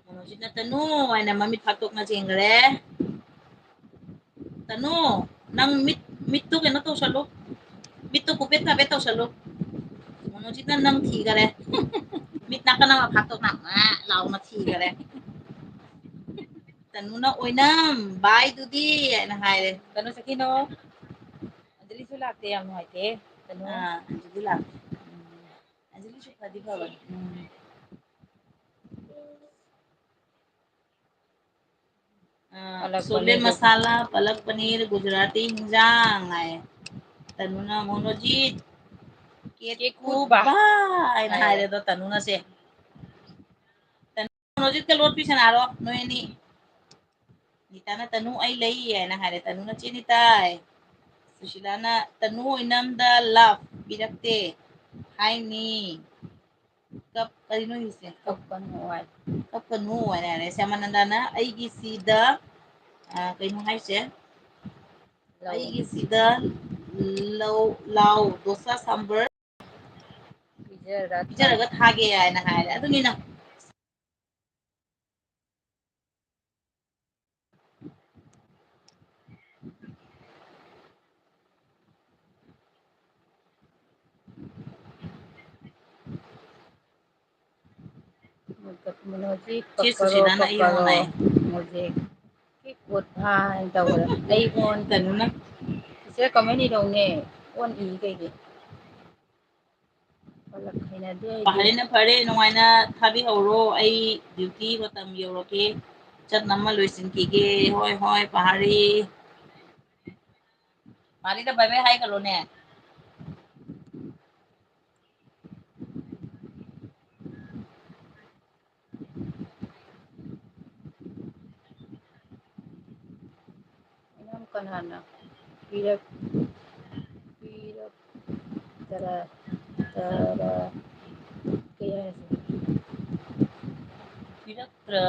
ꯃꯅꯣꯖꯤꯠꯅ ꯇꯅꯨ ꯍꯥꯏꯅ ꯃꯃꯤꯠ ꯐꯥꯛꯇꯣꯛꯅ ꯆꯦꯟꯈꯔꯦ꯫ ꯇꯅꯨ, ꯅꯪ ꯃꯤꯠ, ꯃꯤꯠꯇꯨ ꯀꯩꯅꯣ ꯇꯧꯁꯜꯂꯨ꯫ ꯃꯤꯠꯇꯨ ꯀꯨꯄꯦꯠ ꯀꯥꯄꯦꯠ ꯇꯧꯁꯜꯂꯨ꯫ ꯃꯅꯣꯖꯤꯠꯅ ꯅꯪ ꯊꯤꯈꯔꯦ꯫ ꯃꯤꯠ ꯅꯥꯀꯟ ꯑꯃ ꯐꯥꯛꯇꯣꯛꯅ ꯂꯥꯎꯅ ꯊꯤꯈꯔꯦ꯫ ꯇꯅꯨꯅ ꯑꯣꯏꯅꯝ ꯕꯥꯏꯗꯨꯗꯤ ꯍꯥꯏꯅ ꯍꯥꯏꯔꯦ꯫ ꯀꯩꯅꯣ ꯆꯠꯈꯤꯅꯣ? ꯑꯟꯖꯂꯤꯁꯨ ꯂꯥꯛꯇꯦ, ꯌꯥꯝ ꯅꯨꯡꯉꯥꯏꯇꯦ꯫ ꯀꯩꯅꯣ? ꯑꯥ, ꯑꯟꯖꯂꯤ ꯂꯥꯛꯇꯦ꯫ ꯎꯝ, ꯑꯟꯖꯂꯤꯁꯨ ꯐꯗꯤ ꯐꯕꯅꯤ꯫ ꯎꯝ꯫ ꯑꯥ, ꯄꯂꯛ ꯁꯣꯂꯦ ꯄꯅꯤꯔ꯫ ꯃꯁꯥꯂꯥ, ꯄꯂꯛ ꯄꯅꯤꯔ, ꯒꯨꯖꯔꯥꯇꯤ ꯍꯤꯟꯖꯥꯡ ꯍꯥꯏ꯫ ꯇꯅꯨꯅ ꯃꯣꯅꯣꯖꯤꯠ, ꯀꯦꯠ ꯀꯦꯠ ꯀꯨꯕꯥ ꯀꯨꯕꯥ ꯍꯥꯏꯅ ꯍꯥꯏꯔꯦ꯫ ꯍꯥꯏꯔꯦ ꯑꯗꯣ ꯇꯅꯨꯅꯁꯦ꯫ ꯃꯣꯅꯣꯖꯤꯠꯀ ꯂꯣꯠꯄꯤ ꯁꯥꯟꯅꯔꯣ ꯅꯣꯏ ꯑꯅꯤ꯫ ꯅꯤꯇꯥꯅ "ꯇꯅꯨ ꯑꯩ ꯂꯩ" ꯍꯥꯏꯅ ꯍꯥꯏꯔꯦ꯫ ꯇꯅꯨꯅ "ꯆꯦ ꯅꯤꯇꯥꯏ, ꯁꯨꯁꯤꯂꯥꯅ ꯇꯅꯨ ꯑꯣꯏꯅꯝꯗ love ꯄꯤꯔꯛꯇꯦ ꯍꯥꯏꯅꯤ꯫ ꯀꯞ-, ꯀꯔꯤꯅꯣ ꯍꯧꯖꯤꯛꯁꯦ? ꯀꯞꯀꯅꯨ ꯍꯥꯏ꯫ ꯀꯞꯀꯅꯨ ꯍꯥꯏꯅ ꯍꯥꯏꯔꯦ꯫ ꯁ꯭ꯌꯥꯃꯥꯅꯟꯗꯅ "ꯑꯩꯒꯤꯁꯤꯗ", ꯑ, ꯀꯩꯅꯣ ꯍꯥꯏꯁꯦ? ꯂꯧ꯫ "ꯑꯩꯒꯤꯁꯤꯗ ꯂꯧ, ꯂꯥꯎ, ꯗꯣꯁꯥ ꯁꯥꯝꯕꯔ ꯄꯤꯖꯔꯒ ꯄꯤꯖꯔꯒ ꯊꯥꯒꯦ" ꯍꯥꯏꯅ ꯍꯥꯏꯔꯦ꯫ ꯑꯗꯨꯅꯤꯅ꯫ ꯃꯨꯖꯦ ꯀꯞ ꯆꯦ ꯀꯔꯣ, ꯁꯨꯁꯤꯂꯥꯅ ꯀꯞ ꯑꯩ ꯀꯔꯣ, ꯑꯣꯟꯅꯩ꯫ ꯃꯨꯖꯦ ꯀꯤ ꯀꯨꯠ ꯍꯥꯏꯅ ꯇꯧꯈ꯭ꯔꯦ꯫ ꯑꯩ ꯑꯣꯟ-, ꯇꯅꯨꯅ꯫ ꯆꯤꯆꯦ comment ꯏꯗꯧꯅꯦ꯫ ꯑꯣꯟ ꯏ ꯀꯩꯒꯤ? ꯄꯥꯍꯔꯤꯅ ꯐꯔꯦ, ꯅꯨꯡꯉꯥꯏꯅ ꯊꯥꯕꯤꯍꯧꯔꯣ꯫ ꯑꯩ duty ꯃꯇꯝ ꯌꯧꯔꯛꯀꯦ꯫ ꯆꯠꯅꯕ ꯂꯣꯏꯁꯤꯟꯈꯤꯒꯦ꯫ ꯍꯣꯏ, ꯍꯣꯏ, ꯄꯥꯍꯔꯤ꯫ ꯄꯥꯍꯔꯤꯗ bye bye ꯍꯥꯏꯈ꯭ꯔꯣꯅꯦ꯫ ꯀꯅꯥꯅ ꯄꯤꯔꯛ ꯄꯤꯔꯛ ꯇꯔꯥ ꯇꯔꯥ ꯀꯩ ꯍꯥꯏꯁꯦ? ꯄꯤꯔꯛꯇ꯭ꯔ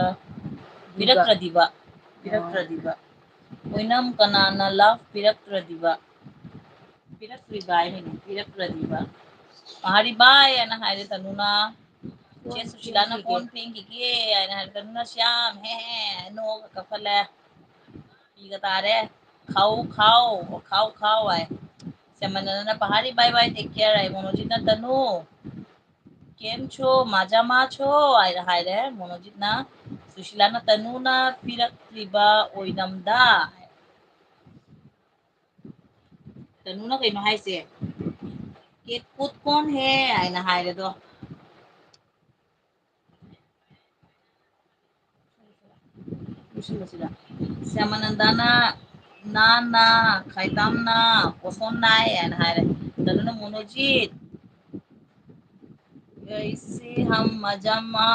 ꯄꯤꯔꯛꯇ꯭ꯔꯗꯤꯕ꯫ ꯄꯤꯔꯛꯇ꯭ꯔꯗꯤꯕ꯫ ꯑꯣꯏꯅꯝ ꯀꯅꯥꯅ love ꯄꯤꯔꯛꯇ꯭ꯔꯗꯤꯕ? ꯄꯤꯔꯛꯇ꯭ꯔꯤꯕ ꯍꯥꯏꯅꯤꯅꯦ, ꯄꯤꯔꯛꯇ꯭ꯔꯗꯤꯕ꯫ ꯄꯍꯥꯔꯤ ꯕꯥꯏ ꯍꯥꯏꯅ ꯍꯥꯏꯔꯦ ꯇꯅꯨꯅ꯫ ꯆꯦ ꯁꯨꯁꯤꯂꯥꯅ ꯀꯣꯟ ꯐꯦꯡꯈꯤꯒꯦ ꯍꯥꯏꯅ ꯍꯥꯏꯔꯦ ꯇꯅꯨꯅ꯫ ꯁ꯭ꯌꯥꯝ ꯍꯦ ꯍꯦ ꯅꯣꯛꯑꯒ ꯀꯞꯈꯠꯂꯦ꯫ ꯄꯤꯒ ꯇꯥꯔꯦ꯫ ꯈꯥꯎ ꯈꯥꯎ ꯈꯥꯎ ꯈꯥꯎ ꯍꯥꯏ꯫ ꯁ꯭ꯌꯥꯃꯥꯅꯟꯗꯅ ꯄꯍꯥꯔꯤ ꯕꯥꯏ ꯕꯥꯏ take care ꯍꯥꯏ꯫ ꯃꯣꯅꯣꯖꯤꯠꯅ ꯇꯅꯨ ꯀꯦꯝ ꯆꯣ ꯃꯖꯥ ꯃꯥ ꯆꯣ ꯍꯥꯏꯅ ꯍꯥꯏꯔꯦ꯫ ꯃꯣꯅꯣꯖꯤꯠꯅ꯫ ꯁꯨꯁꯤꯂꯥꯅ ꯇꯅꯨꯅ ꯄꯤꯔꯛꯂꯤꯕ ꯑꯣꯏꯅꯝꯗ꯫ ꯇꯅꯨꯅ ꯀꯩꯅꯣ ꯍꯥꯏꯁꯦ? "ꯀꯦꯠ ꯀꯨꯠ ꯀꯣꯟ ꯍꯦ?" ꯍꯥꯏꯅ ꯍꯥꯏꯔꯦꯗꯣ꯫ ꯁꯤꯗ ꯁ꯭ꯌꯥꯃꯥꯅꯟꯗꯅ "ꯅꯥꯅ ꯈꯥꯏꯇꯥꯝꯅ ꯄꯣꯁꯣꯟ ꯅꯥꯏ" ꯍꯥꯏꯅ ꯍꯥꯏꯔꯦ꯫ ꯇꯅꯨꯅ "ꯃꯣꯅꯣꯖꯤꯠ, ꯀꯩꯁꯦ ꯍꯝ ꯃꯖꯥ ꯃꯥ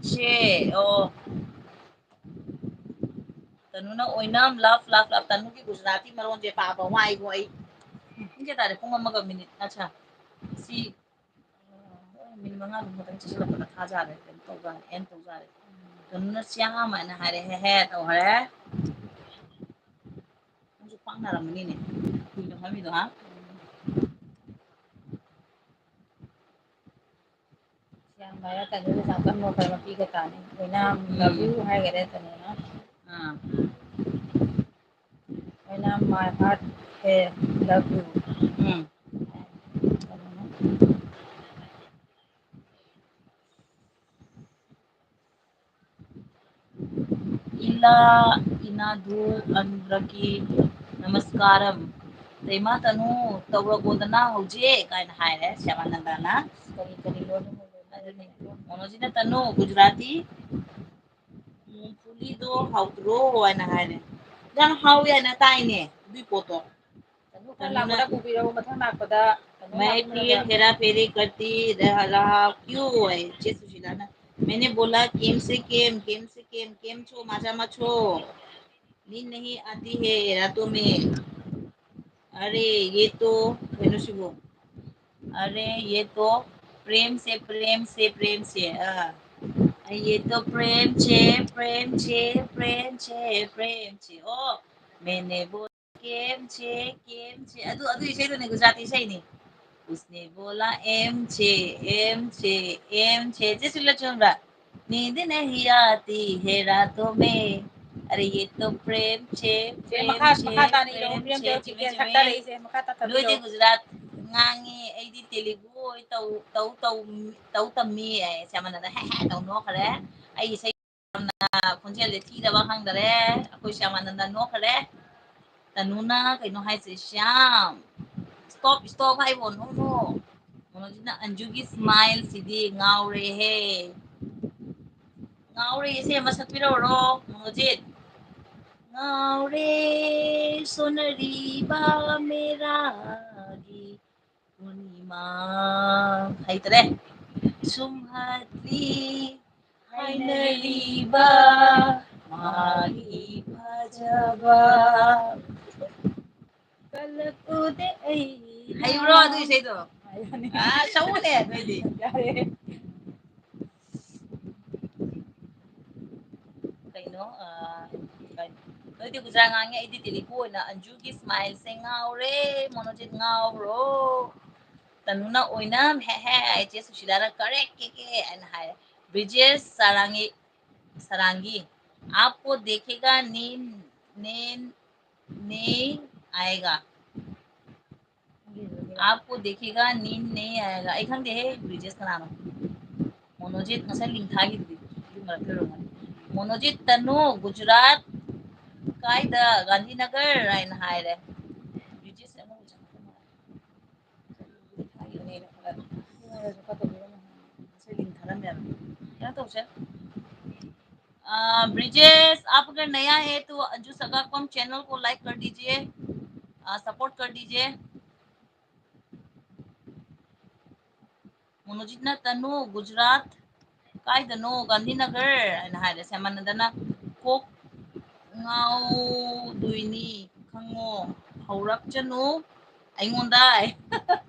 ꯆꯦ?" ꯑꯣ꯫ ꯇꯅꯨꯅ ꯑꯣꯏꯅꯝ love love love꯫ ꯇꯅꯨꯒꯤ ꯒꯨꯖꯔꯥꯇꯤ ꯃꯔꯣꯟꯁꯦ ꯄꯥꯕ ꯋꯥꯏꯕꯣ ꯑꯩ꯫ ꯄꯨꯡ ꯀꯌꯥ ꯇꯥꯔꯦ? ꯄꯨꯡ ꯑꯃꯒ ꯃꯤꯅꯤꯠ, ꯑꯠꯆꯥ꯫ ꯁꯤ, ꯑ, ꯃꯤꯅꯤꯠ ꯃꯉꯥ ꯈꯛꯇꯪ ꯆꯠꯁꯤꯜꯂꯛꯄꯗ ꯊꯥꯖꯥꯔꯦ, ꯀꯩꯅꯣ ꯇꯧꯖꯥꯔꯦ, end ꯇꯧꯖꯥꯔꯦ꯫ ꯇꯅꯨꯅ "ꯁ꯭ꯌꯥꯝ" ꯍꯥꯏꯅ ꯍꯥꯏꯔꯦ, ꯍꯦ ꯍꯦ ꯇꯧꯈ꯭ꯔꯦ꯫ ꯅꯪꯁꯨ ꯈ꯭ꯋꯥꯡ ꯅꯥꯔꯝꯃꯅꯤꯅꯦ, ꯀꯨꯏꯅ ꯐꯝꯃꯤꯗꯣ, ꯍꯥ? ꯁ꯭ꯌꯥꯝ ꯍꯥꯏꯔ ꯇꯅꯨꯗ ꯌꯥꯝ ꯀꯟꯅ ꯅꯣꯛꯈ꯭ꯔꯦ, ꯃꯄꯤꯒ ꯇꯥꯅꯤ꯫ ꯑꯣꯏꯅꯥꯝ, ꯎꯝ꯫ Love you ꯍꯥꯏꯈꯔꯦ ꯇꯅꯨꯅ꯫ Ah. Oinam, my heart ꯍꯦ, love you꯫ ꯎꯝ꯫ ꯏꯂꯥ ꯏꯅꯥꯗꯨ ꯑꯟꯗ꯭ꯔꯀꯤ ꯅꯃꯁꯀꯥꯔꯝ꯫ "ꯇꯩꯃ ꯇꯅꯨ, ꯇꯧꯔꯒꯣꯗꯅ ꯍꯧꯖꯤꯛ" ꯀꯥꯏꯅ ꯍꯥꯏꯔꯦ ꯁ꯭ꯌꯥꯃꯥꯅꯟꯗꯅ꯫ ꯀꯔꯤ ꯀꯔꯤ ꯂꯣꯟ ꯑꯃꯨꯛ ꯂꯣꯟꯅꯔꯦ? ꯑꯗꯨꯅꯦ꯫ ꯃꯣꯅꯣꯖꯤꯠꯅ "ꯇꯅꯨ, ꯒꯨꯖꯔꯥꯇꯤ ꯃꯨꯡꯐꯨꯂꯤꯗꯣ ꯍꯥꯎꯇ꯭ꯔꯣ?" ꯍꯥꯏꯅ ꯍꯥꯏꯔꯦ꯫ ꯌꯥꯝ ꯍꯥꯎꯋꯦ ꯍꯥꯏꯅ ꯇꯥꯏꯅꯦ ꯑꯗꯨꯏ ꯄꯣꯠꯇꯣ꯫ ꯇꯅꯨ ꯈꯔ ꯂꯥꯛꯄꯗ ꯄꯨꯕꯤꯔꯛꯎ, ꯃꯊꯪ ꯂꯥꯛꯄꯗ꯫ ꯇꯅꯨ "ꯃꯩ ꯍꯥꯞꯅꯕ꯫ ꯄ꯭ꯔꯤꯌ ꯍꯦꯔꯥ ꯐꯦꯔꯤ ꯀꯔꯇꯤ ꯔꯍꯥ ꯀ꯭ꯌꯨ?" ꯍꯥꯏ ꯆꯦ ꯁꯨꯁꯤꯂꯥꯅ꯫ "ꯃꯩꯅꯦ ꯕꯣꯂꯥ ꯀꯦꯝ ꯁꯦ ꯀꯦꯝ, ꯀꯦꯝ ꯁꯦ ꯀꯦꯝ, ꯀꯦꯝ ꯆꯣ ꯃꯥꯖꯥ ꯃꯥ ꯆꯣ?" नींद नहीं आती है रातों में। अरे ये तो, कहीं से वो, अरे ये तो प्रेम से, प्रेम से, प्रेम से, आ, ये तो प्रेम छे, प्रेम छे, प्रेम छे, प्रेम छे। ओ, मैंने वो केम छे, केम छे। ꯑꯗꯨ, ꯑꯗꯨ ꯏꯁꯩꯗꯨꯅꯦ, ꯒꯨꯖꯔꯥꯇꯤ ꯏꯁꯩꯅꯤ꯫ उसने बोला एम छे, एम छे, एम छे। ꯆꯦ ꯁꯨꯂ ꯆꯨꯝꯕ꯭ꯔꯥ? नींद नहीं आती है रातों में। अरे ये तो प्रेम छे, ꯁꯦ, प्रेम ꯃꯈꯥ, छे, ꯃꯈꯥ ꯇꯥꯅ ꯏꯔꯣ, प्रेम ꯄ꯭ꯔꯦꯝ छे, ꯖꯣꯏ ꯆꯨꯝꯃꯦ, ꯆꯤꯀꯦꯟ ꯆꯨꯝꯃꯦ꯫ ꯁꯛꯊꯔꯛꯏꯁꯦ, ꯃꯈꯥ ꯇꯥꯊꯕꯤꯔꯣ꯫ ꯅꯣꯏꯗꯤ ꯒꯨꯖꯔꯥꯠ ꯉꯥꯡꯉꯤ, ꯑꯩꯗꯤ ꯇꯦꯂꯨꯒꯨ ꯑꯣꯏ ꯇꯧ, ꯇꯧ, ꯇꯧ, ꯇꯧ ꯇꯝꯃꯤ꯫ ꯑꯦ, ꯁ꯭ꯌꯥꯃꯥꯅꯟꯗ ꯍꯦ ꯍꯦ ꯇꯧ ꯅꯣꯛꯈ꯭ꯔꯦ꯫ ꯑꯩ ꯏꯁꯩ ꯌꯥꯝꯅ ꯈꯣꯟꯖꯦꯜꯁꯦ ꯊꯤꯗꯕ ꯈꯪꯗꯔꯦ꯫ ꯑꯩꯈꯣꯏ ꯁ꯭ꯌꯥꯃꯥꯅꯟꯗ ꯅꯣꯛꯈ꯭ꯔꯦ꯫ ꯇꯅꯨꯅ ꯀꯩꯅꯣ ꯍꯥꯏꯁꯦ, ꯁ꯭ꯌꯥꯝ꯫ Stop, stop ꯍꯥꯏꯕꯣ, no, no꯫ ꯀꯩꯅꯣꯁꯤꯅ ꯑꯟꯖꯨꯒꯤ smile ꯁꯤꯗꯤ ꯉꯥꯎꯔꯦꯍꯦ꯫ ꯉꯥꯎꯔꯦ, ꯏꯁꯩ ꯑꯃ ꯁꯛꯄꯤꯔꯛꯎꯔꯣ, ꯃꯣꯅꯣꯖꯤꯠ? ꯉꯥꯎꯔꯦ ꯁꯣꯅꯔꯤꯕ ꯃꯦꯔꯥꯒꯤ ꯄꯨꯔꯅꯤꯃꯥ꯫ ꯍꯩꯇ꯭ꯔꯦ꯫ ꯁꯨꯝꯍꯠꯂꯤ ꯍꯥꯏꯅꯔꯤꯕ ꯃꯥꯒꯤ ꯐꯖꯕ꯫ ꯀꯜꯂꯛꯎꯗꯦ ꯑꯩ꯫ ꯍꯩꯕ꯭ꯔꯣ ꯑꯗꯨ ꯏꯁꯩꯗꯣ? ꯍꯩꯕꯅꯤ꯫ ꯑꯥ, ꯁꯛꯎꯅꯦ ꯑꯗꯨꯑꯣꯏꯗꯤ꯫ ꯌꯥꯔꯦ꯫ ꯀꯩꯅꯣ, ꯑ, ꯀꯩ-, ꯅꯣꯏꯗꯤ ꯒꯨꯖꯔꯥꯠ ꯉꯥꯡꯉꯦ, ꯑꯩꯗꯤ ꯇꯦꯂꯨꯒꯨ ꯑꯣꯏꯅ ꯑꯟꯖꯨꯒꯤ smile ꯁꯦ ꯉꯥꯎꯔꯦ, ꯃꯣꯅꯣꯖꯤꯠ ꯉꯥꯎꯔꯣ꯫ ꯇꯅꯨꯅ ꯑꯣꯏꯅ ꯍꯦ ꯍꯦ, ꯆꯦ ꯁꯨꯁꯤꯂꯥꯅ correct ꯀꯦ ꯀꯦ ꯍꯥꯏꯅ ꯍꯥꯏꯔꯦ꯫ ꯕ꯭ꯔꯤꯖꯦꯁ ꯁꯥꯔꯥꯡꯒꯤ, ꯁꯥꯔꯥꯡꯒꯤ, आपको देखेगा नींद, नींद नहीं आएगा। आपको देखेगा नींद नहीं आएगा। ꯑꯩ ꯈꯪꯗꯦꯍꯦ, ꯕ꯭ꯔꯤꯖꯦꯁ ꯀꯅꯥꯅꯣ? ꯃꯣꯅꯣꯖꯤꯠ ꯉꯁꯥꯏ link ꯊꯥꯈꯤꯗꯨꯗꯤ, ꯑꯗꯨ ꯃꯔꯛꯇ ꯑꯣꯏꯔꯝꯒꯅꯤ꯫ ꯃꯣꯅꯣꯖꯤꯠ ꯇꯅꯨ, ꯒꯨꯖꯔꯥꯠ, ꯀꯥꯏꯗ? ꯒꯥꯟꯙꯤꯅꯒꯔ ꯍꯥꯏꯅ ꯍꯥꯏꯔꯦ꯫ ꯕ꯭ꯔꯤꯖꯦꯁ ꯑꯅꯧꯕ ꯆꯪꯉꯛꯄ ꯃꯥꯜꯂꯦ꯫ ꯊꯥꯈꯤꯕꯅꯦ ꯑꯩꯅ ꯈꯔ꯫ ꯉꯁꯥꯏ link ꯊꯥꯔꯝꯃꯦꯕ꯫ ꯀꯩꯅꯣ ꯇꯧꯁꯦ꯫ आ, ब्रिजेश, आप अगर नया है तो अंजू सगा कॉम चैनल को लाइक कर दीजिए, आ, सपोर्ट कर दीजिए। ꯃꯣꯅꯣꯖꯤꯠꯅ ꯇꯅꯨ, ꯒꯨꯖꯔꯥꯠ, ꯀꯥꯏꯗꯅꯣ? ꯒꯥꯟꯙꯤꯅꯒꯔ ꯍꯥꯏꯅ ꯍꯥꯏꯔꯦ꯫ ꯁ꯭ꯌꯥꯃꯥꯅꯟꯗꯅ ꯀꯣꯛ ꯉꯥꯎꯗꯣꯏꯅꯤ ꯈꯪꯉꯣ, ꯍꯧꯔꯛꯆꯅꯨ ꯑꯩꯉꯣꯟꯗ꯫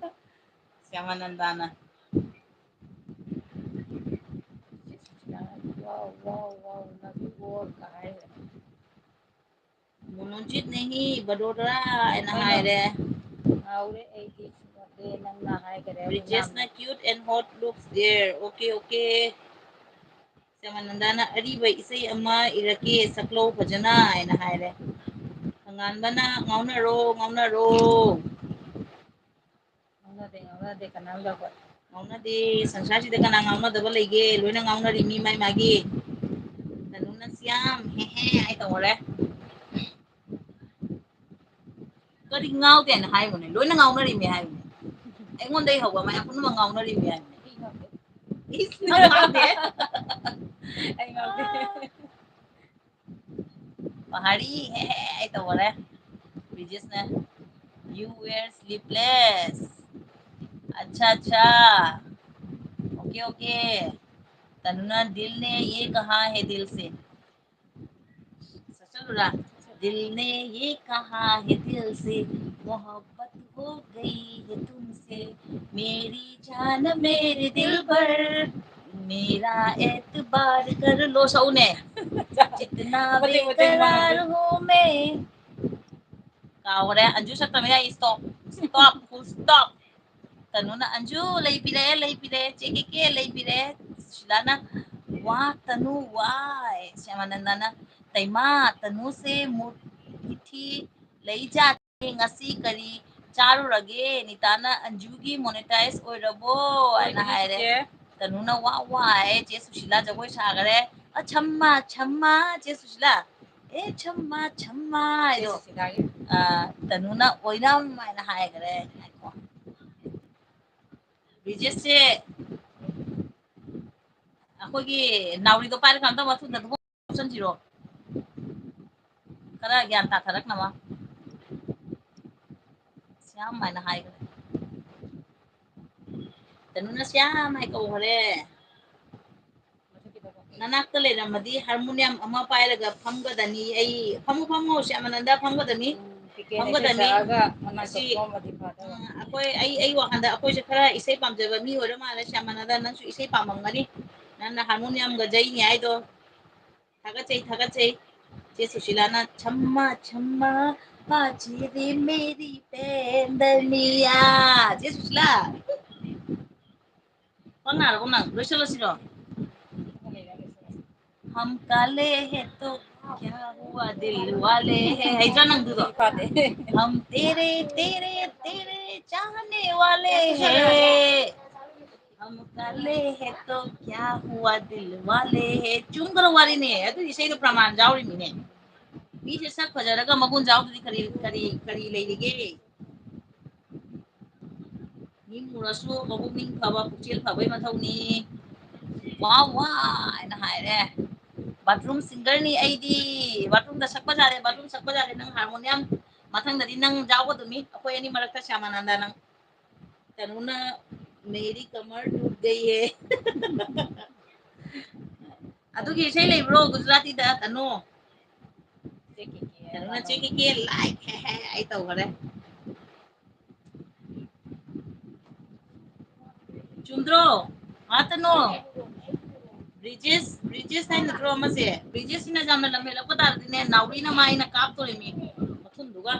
ꯁ꯭ꯌꯥꯃꯥꯅꯟꯗꯥꯅ꯫ Wow, wow, wow, love you all ꯀ ꯍꯥꯏꯔꯦ꯫ ꯃꯣꯅꯣꯖꯤꯠ ꯅꯍꯤ ꯕꯗꯣꯗꯔꯥ ꯍꯥꯏꯅ ꯀꯩꯅꯣ? ꯍꯥꯏꯔꯦ꯫ ꯉꯥꯎꯔꯦ ꯑꯩꯗꯤ, ꯁꯨꯝꯃꯛꯇꯦ ꯅꯪꯅ ꯍꯥꯏꯈꯔꯦ꯫ ꯕ꯭ꯔꯤꯖꯦꯁꯅ cute and hot looks there. Okay, okay. ꯁ꯭ꯌꯥꯃꯥꯅꯟꯗꯥꯅ ꯑꯔꯤꯕ ꯏꯁꯩ ꯑꯃ ꯏꯔꯛꯀꯦ, ꯁꯛꯂꯧ ꯐꯖꯅ ꯍꯥꯏꯅ ꯍꯥꯏꯔꯦ꯫ ꯑꯉꯥꯟꯕꯅ ꯉꯥꯎꯅꯔꯣ, ꯉꯥꯎꯅꯔꯣ꯫ ꯉꯥꯎꯅꯗꯦ, ꯉꯥꯎꯅꯗꯦ, ꯀꯅꯥꯝ ꯂꯧꯕ꯫ ꯉꯥꯎꯅꯗꯦ, ꯁꯪꯁꯥꯔꯁꯤꯗ ꯀꯅꯥ ꯉꯥꯎꯅꯗꯕ ꯂꯩꯒꯦ? ꯂꯣꯏꯅ ꯉꯥꯎꯅꯔꯤ ꯃꯤ ꯃꯥꯏ ꯃꯥꯒꯤ꯫ ꯇꯅꯨꯅ ꯁꯤ ꯌꯥꯝ ꯍꯦ ꯍꯦ ꯍꯥꯏ ꯇꯧꯔꯦ꯫ ꯀꯔꯤ ꯉꯥꯎꯗꯦ ꯍꯥꯏꯅ ꯍꯥꯏꯕꯅꯦ? ꯂꯣꯏꯅ ꯉꯥꯎꯅꯔꯤꯃꯦ ꯍꯥꯏꯕꯅꯦ꯫ ꯑꯩꯉꯣꯟꯗꯒꯤ ꯍꯧꯕ ꯃꯌꯥꯝ ꯄꯨꯝꯅꯃꯛ ꯉꯥꯎꯅꯔꯤꯃꯦ ꯍꯥꯏꯕꯅꯦ꯫ ꯑꯩ ꯉꯥꯎꯗꯦ꯫ ꯏꯁ, ꯅꯪ ꯉꯥꯎꯗꯦ? ꯑꯩ ꯉꯥꯎꯗꯦ꯫ ꯄꯍꯥꯔꯤ ꯍꯦ ꯍꯦ ꯑꯩ ꯇꯧꯈꯔꯦ꯫ ꯕ꯭ꯔꯤꯖꯦꯁꯅ, "You were sleepless." ꯑꯠꯆꯥ, ꯑꯠꯆꯥ꯫ Okay, okay. ꯇꯅꯨꯅ, "दिल ने ये कहा है दिल से." ꯆꯠꯂꯨꯔꯥ? "दिल ने ये कहा है दिल से, मोहब्बत हो गई है तुमसे, मेरी जान मेरे दिलबर, मेरा एतबार कर लो ꯁꯛꯎꯅꯦ꯫ जितना ꯃꯇꯦꯛ, ꯃꯇꯦꯛ ꯃꯥꯡꯒꯦ꯫ बेकरार हूँ मैं꯫ ꯀꯥꯎꯈ꯭ꯔꯦ꯫ ꯑꯟꯖꯨ ꯁꯛꯇꯃꯤꯅ ꯑꯩ stop, stop, full stop꯫ ꯇꯅꯨꯅ, "Anju ꯂꯩꯕꯤꯔꯦ, ꯂꯩꯕꯤꯔꯦ, ꯆꯦ ꯀꯦ ꯀꯦ ꯂꯩꯕꯤꯔꯦ"꯫ ꯁꯨꯁꯤꯂꯥꯅ, "ꯋꯥ ꯇꯅꯨ ꯋꯥꯏ"꯫ ꯁ꯭ꯌꯥꯃꯥꯅꯟꯗꯅ, "ꯇꯩꯃꯥ, ꯇꯅꯨꯁꯦ mood ꯏꯊꯤ ꯂꯩꯖꯥꯠꯅꯤ, ꯉꯁꯤ ꯀꯔꯤ ꯆꯥꯔꯨꯔꯒꯦ?" ꯅꯤꯇꯥꯅ, "ꯑꯟꯖꯨꯒꯤ monetize ꯑꯣꯏꯔꯕꯣ?" ꯍꯥꯏꯅ ꯑꯣꯏꯗ꯭ꯔꯤ ꯍꯥꯏꯔꯦ꯫ ꯆꯤꯆꯦ꯫ ꯇꯅꯨꯅ, "ꯋꯥ ꯋꯥꯏ"꯫ ꯆꯦ ꯁꯨꯁꯤꯂꯥ ꯖꯒꯣꯏ ꯁꯥꯈꯔꯦ꯫ "ꯑ ꯁꯝꯃꯥ, ꯁꯝꯃꯥ", ꯆꯦ ꯁꯨꯁꯤꯂꯥ꯫ "ꯑꯦ ꯁꯝꯃꯥ, ꯁꯝꯃꯥ" ꯍꯥꯏꯗꯣ, ꯁꯤꯗꯒꯤ꯫ ꯑ, ꯇꯅꯨꯅ "ꯑꯣꯏꯅꯝ" ꯍꯥꯏꯅ ꯍꯥꯏꯈ꯭ꯔꯦ꯫ ꯉꯥꯏꯈꯣ꯫ ꯕ꯭ꯔꯤꯖꯦꯁꯁꯦ ꯑꯩꯈꯣꯏꯒꯤ ꯅꯥꯎꯔꯤꯗꯣ ꯄꯥꯏꯔ ꯀꯩꯅꯣ ꯇꯧꯕ, ꯃꯊꯨꯟꯗ ꯊꯣꯛꯆꯟꯁꯤꯔꯣ? ꯈꯔ ꯒ꯭ꯌꯥꯟ ꯇꯥꯊꯔꯛꯅꯕ꯫ ꯁ꯭ꯌꯥꯝ ꯍꯥꯏꯅ ꯍꯥꯏꯈ꯭ꯔꯦ꯫ ꯇꯅꯨꯅ ꯁ꯭ꯌꯥꯝ ꯍꯥꯏ ꯀꯧꯈ꯭ꯔꯦ꯫ ꯅꯅꯥꯛꯇ ꯂꯩꯔꯝꯃꯗꯤ ꯍꯥꯔꯃꯣꯅꯤꯌꯝ ꯑꯃ ꯄꯥꯏꯔꯒ ꯐꯝꯒꯗꯅꯤ꯫ ꯑꯩ, "ꯐꯝꯃꯨ, ꯐꯝꯃꯨ, ꯁ꯭ꯌꯥꯃꯥꯅꯟꯗ, ꯐꯝꯒꯗꯅꯤ, ꯎꯝ, ꯇꯤꯀꯦꯟ ꯏꯁꯩ ꯐꯝꯒꯗꯅꯤ"꯫ ꯁꯛꯑꯒ ꯃꯅꯥꯛꯇ ꯃꯁꯤ, ꯐꯝꯃꯝꯃꯗꯤ ꯐꯗꯧꯕ꯫ ꯎꯝ, ꯑꯩꯈꯣꯏ, ꯑꯩ, ꯑꯩ ꯋꯥꯈꯜꯗ ꯑꯩꯈꯣꯏꯁꯦ ꯈꯔ ꯏꯁꯩ ꯄꯥꯝꯖꯕ ꯃꯤ ꯑꯣꯏꯔ ꯃꯥꯜꯂꯦ꯫ ꯁ꯭ꯌꯥꯃꯥꯅꯟꯗ, ꯅꯪꯁꯨ ꯏꯁꯩ ꯄꯥꯝꯃꯝꯒꯅꯤ꯫ ꯅꯪꯅ ꯍꯥꯔꯃꯣꯅꯤꯌꯝꯒ ꯖꯩꯅꯤ ꯍꯥꯏꯗꯣ꯫ ꯊꯥꯒꯠꯆꯩ, ꯊꯥꯒꯠꯆꯩ꯫ ꯆꯦ ꯁꯨꯁꯤꯂꯥꯅ "ꯁꯝꯃ ꯁꯝꯃ ꯄꯥꯆꯤꯗꯤ ꯃꯦꯔꯤ ꯄꯦꯟꯗꯅꯤꯌꯥ"꯫ ꯆꯦ ꯁꯨꯁꯤꯂꯥ, ꯄꯪꯅꯥꯔꯕꯣ ꯅꯪ? ꯂꯣꯏꯁꯤꯜꯂꯁꯤꯔꯣ? "ꯍꯝ ꯀꯥꯂꯦ ꯍꯦ ꯇꯣ ꯀ꯭ꯌꯥ ꯍꯨꯋꯥ ꯗꯤꯜ ꯋꯥꯂꯦ ꯍꯦ"꯫ ꯍꯩꯇ꯭ꯔꯥ ꯅꯪꯗꯨꯗꯣ? ꯐꯥꯗꯦ꯫ "ꯍꯝ ꯇꯦꯔꯦ ꯇꯦꯔꯦ ꯇꯦꯔꯦ ꯆꯥꯍꯅꯦ ꯋꯥꯂꯦ ꯍꯦ"꯫ "ꯍꯝ ꯀꯥꯂꯦ ꯍꯦ ꯇꯣ ꯀ꯭ꯌꯥ ꯍꯨꯋꯥ ꯗꯤꯜ ꯋꯥꯂꯦ ꯍꯦ"꯫ ꯆꯨꯝꯈ꯭ꯔ ꯋꯥꯔꯤꯅꯦ꯫ ꯑꯗꯨ ꯏꯁꯩꯗꯣ ꯄ꯭ꯔꯃꯥꯟ ꯌꯥꯎꯔꯤꯃꯤꯅꯦ꯫ ꯃꯤꯁꯦ ꯁꯛ ꯐꯖꯔꯒ ꯃꯒꯨꯟ ꯌꯥꯎꯗ꯭ꯔꯗꯤ ꯀꯔꯤ, ꯀꯔꯤ, ꯀꯔꯤ ꯂꯩꯔꯤꯒꯦ? ꯃꯤ ꯃꯨꯔꯁꯨ ꯃꯕꯨꯛꯅꯤꯡ ꯐꯕ, ꯄꯨꯛꯆꯦꯜ ꯐꯕꯩ ꯃꯊꯧꯅꯤ꯫ "ꯋꯥ ꯋꯥ" ꯍꯥꯏꯅ ꯍꯥꯏꯔꯦ꯫ ꯕꯥꯊꯔꯨꯝ ꯁꯤꯡꯒꯔꯅꯤ ꯑꯩꯗꯤ꯫ ꯕꯥꯊꯔꯨꯝꯗ ꯁꯛꯄ ꯌꯥꯔꯦ, ꯕꯥꯊꯔꯨꯝ ꯁꯛꯄ ꯌꯥꯔꯦ꯫ ꯅꯪ ꯍꯥꯔꯃꯣꯅꯤꯌꯝ, ꯃꯊꯪꯗꯗꯤ ꯅꯪ ꯌꯥꯎꯒꯗꯕꯅꯤ ꯑꯩꯈꯣꯏ ꯑꯅꯤ ꯃꯔꯛꯇ, ꯁ꯭ꯌꯥꯃꯥꯅꯟꯗ ꯅꯪ꯫ ꯇꯅꯨꯅ "ꯃꯦꯔꯤ ꯀꯃꯔ ꯇꯨꯠ ꯒꯌꯤ ꯍꯦ"꯫ ꯑꯗꯨꯒꯤ ꯏꯁꯩ ꯂꯩꯕ꯭ꯔꯣ ꯒꯨꯖꯔꯥꯇꯤꯗ, ꯇꯅꯨ? ꯆꯦ ꯀꯦ ꯀꯦ ꯇꯅꯨꯅ "ꯆꯦ ꯀꯦ ꯀꯦ ꯂꯥꯏꯛ ꯍꯦ ꯍꯦ" ꯑꯩ ꯇꯧꯈꯔꯦ꯫ ꯆꯨꯝꯗ꯭ꯔꯣ? ꯍꯥ ꯇꯅꯨ? ꯕ꯭ꯔꯤꯖꯦꯁ, ꯕ꯭ꯔꯤꯖꯦꯁ ꯍꯥꯏ ꯅꯠꯇ꯭ꯔꯣ ꯑꯃꯁꯦ? ꯕ꯭ꯔꯤꯖꯦꯁꯁꯤꯅ ꯌꯥꯝꯅ ꯂꯝ ꯍꯦꯜꯂꯛꯄ ꯇꯥꯔꯗꯤꯅꯦ, ꯅꯥꯎꯔꯤꯅ ꯃꯥ ꯑꯩꯅ ꯀꯥꯞꯇꯣꯔꯤꯃꯤ ꯃꯊꯨꯝꯗꯨꯒ꯫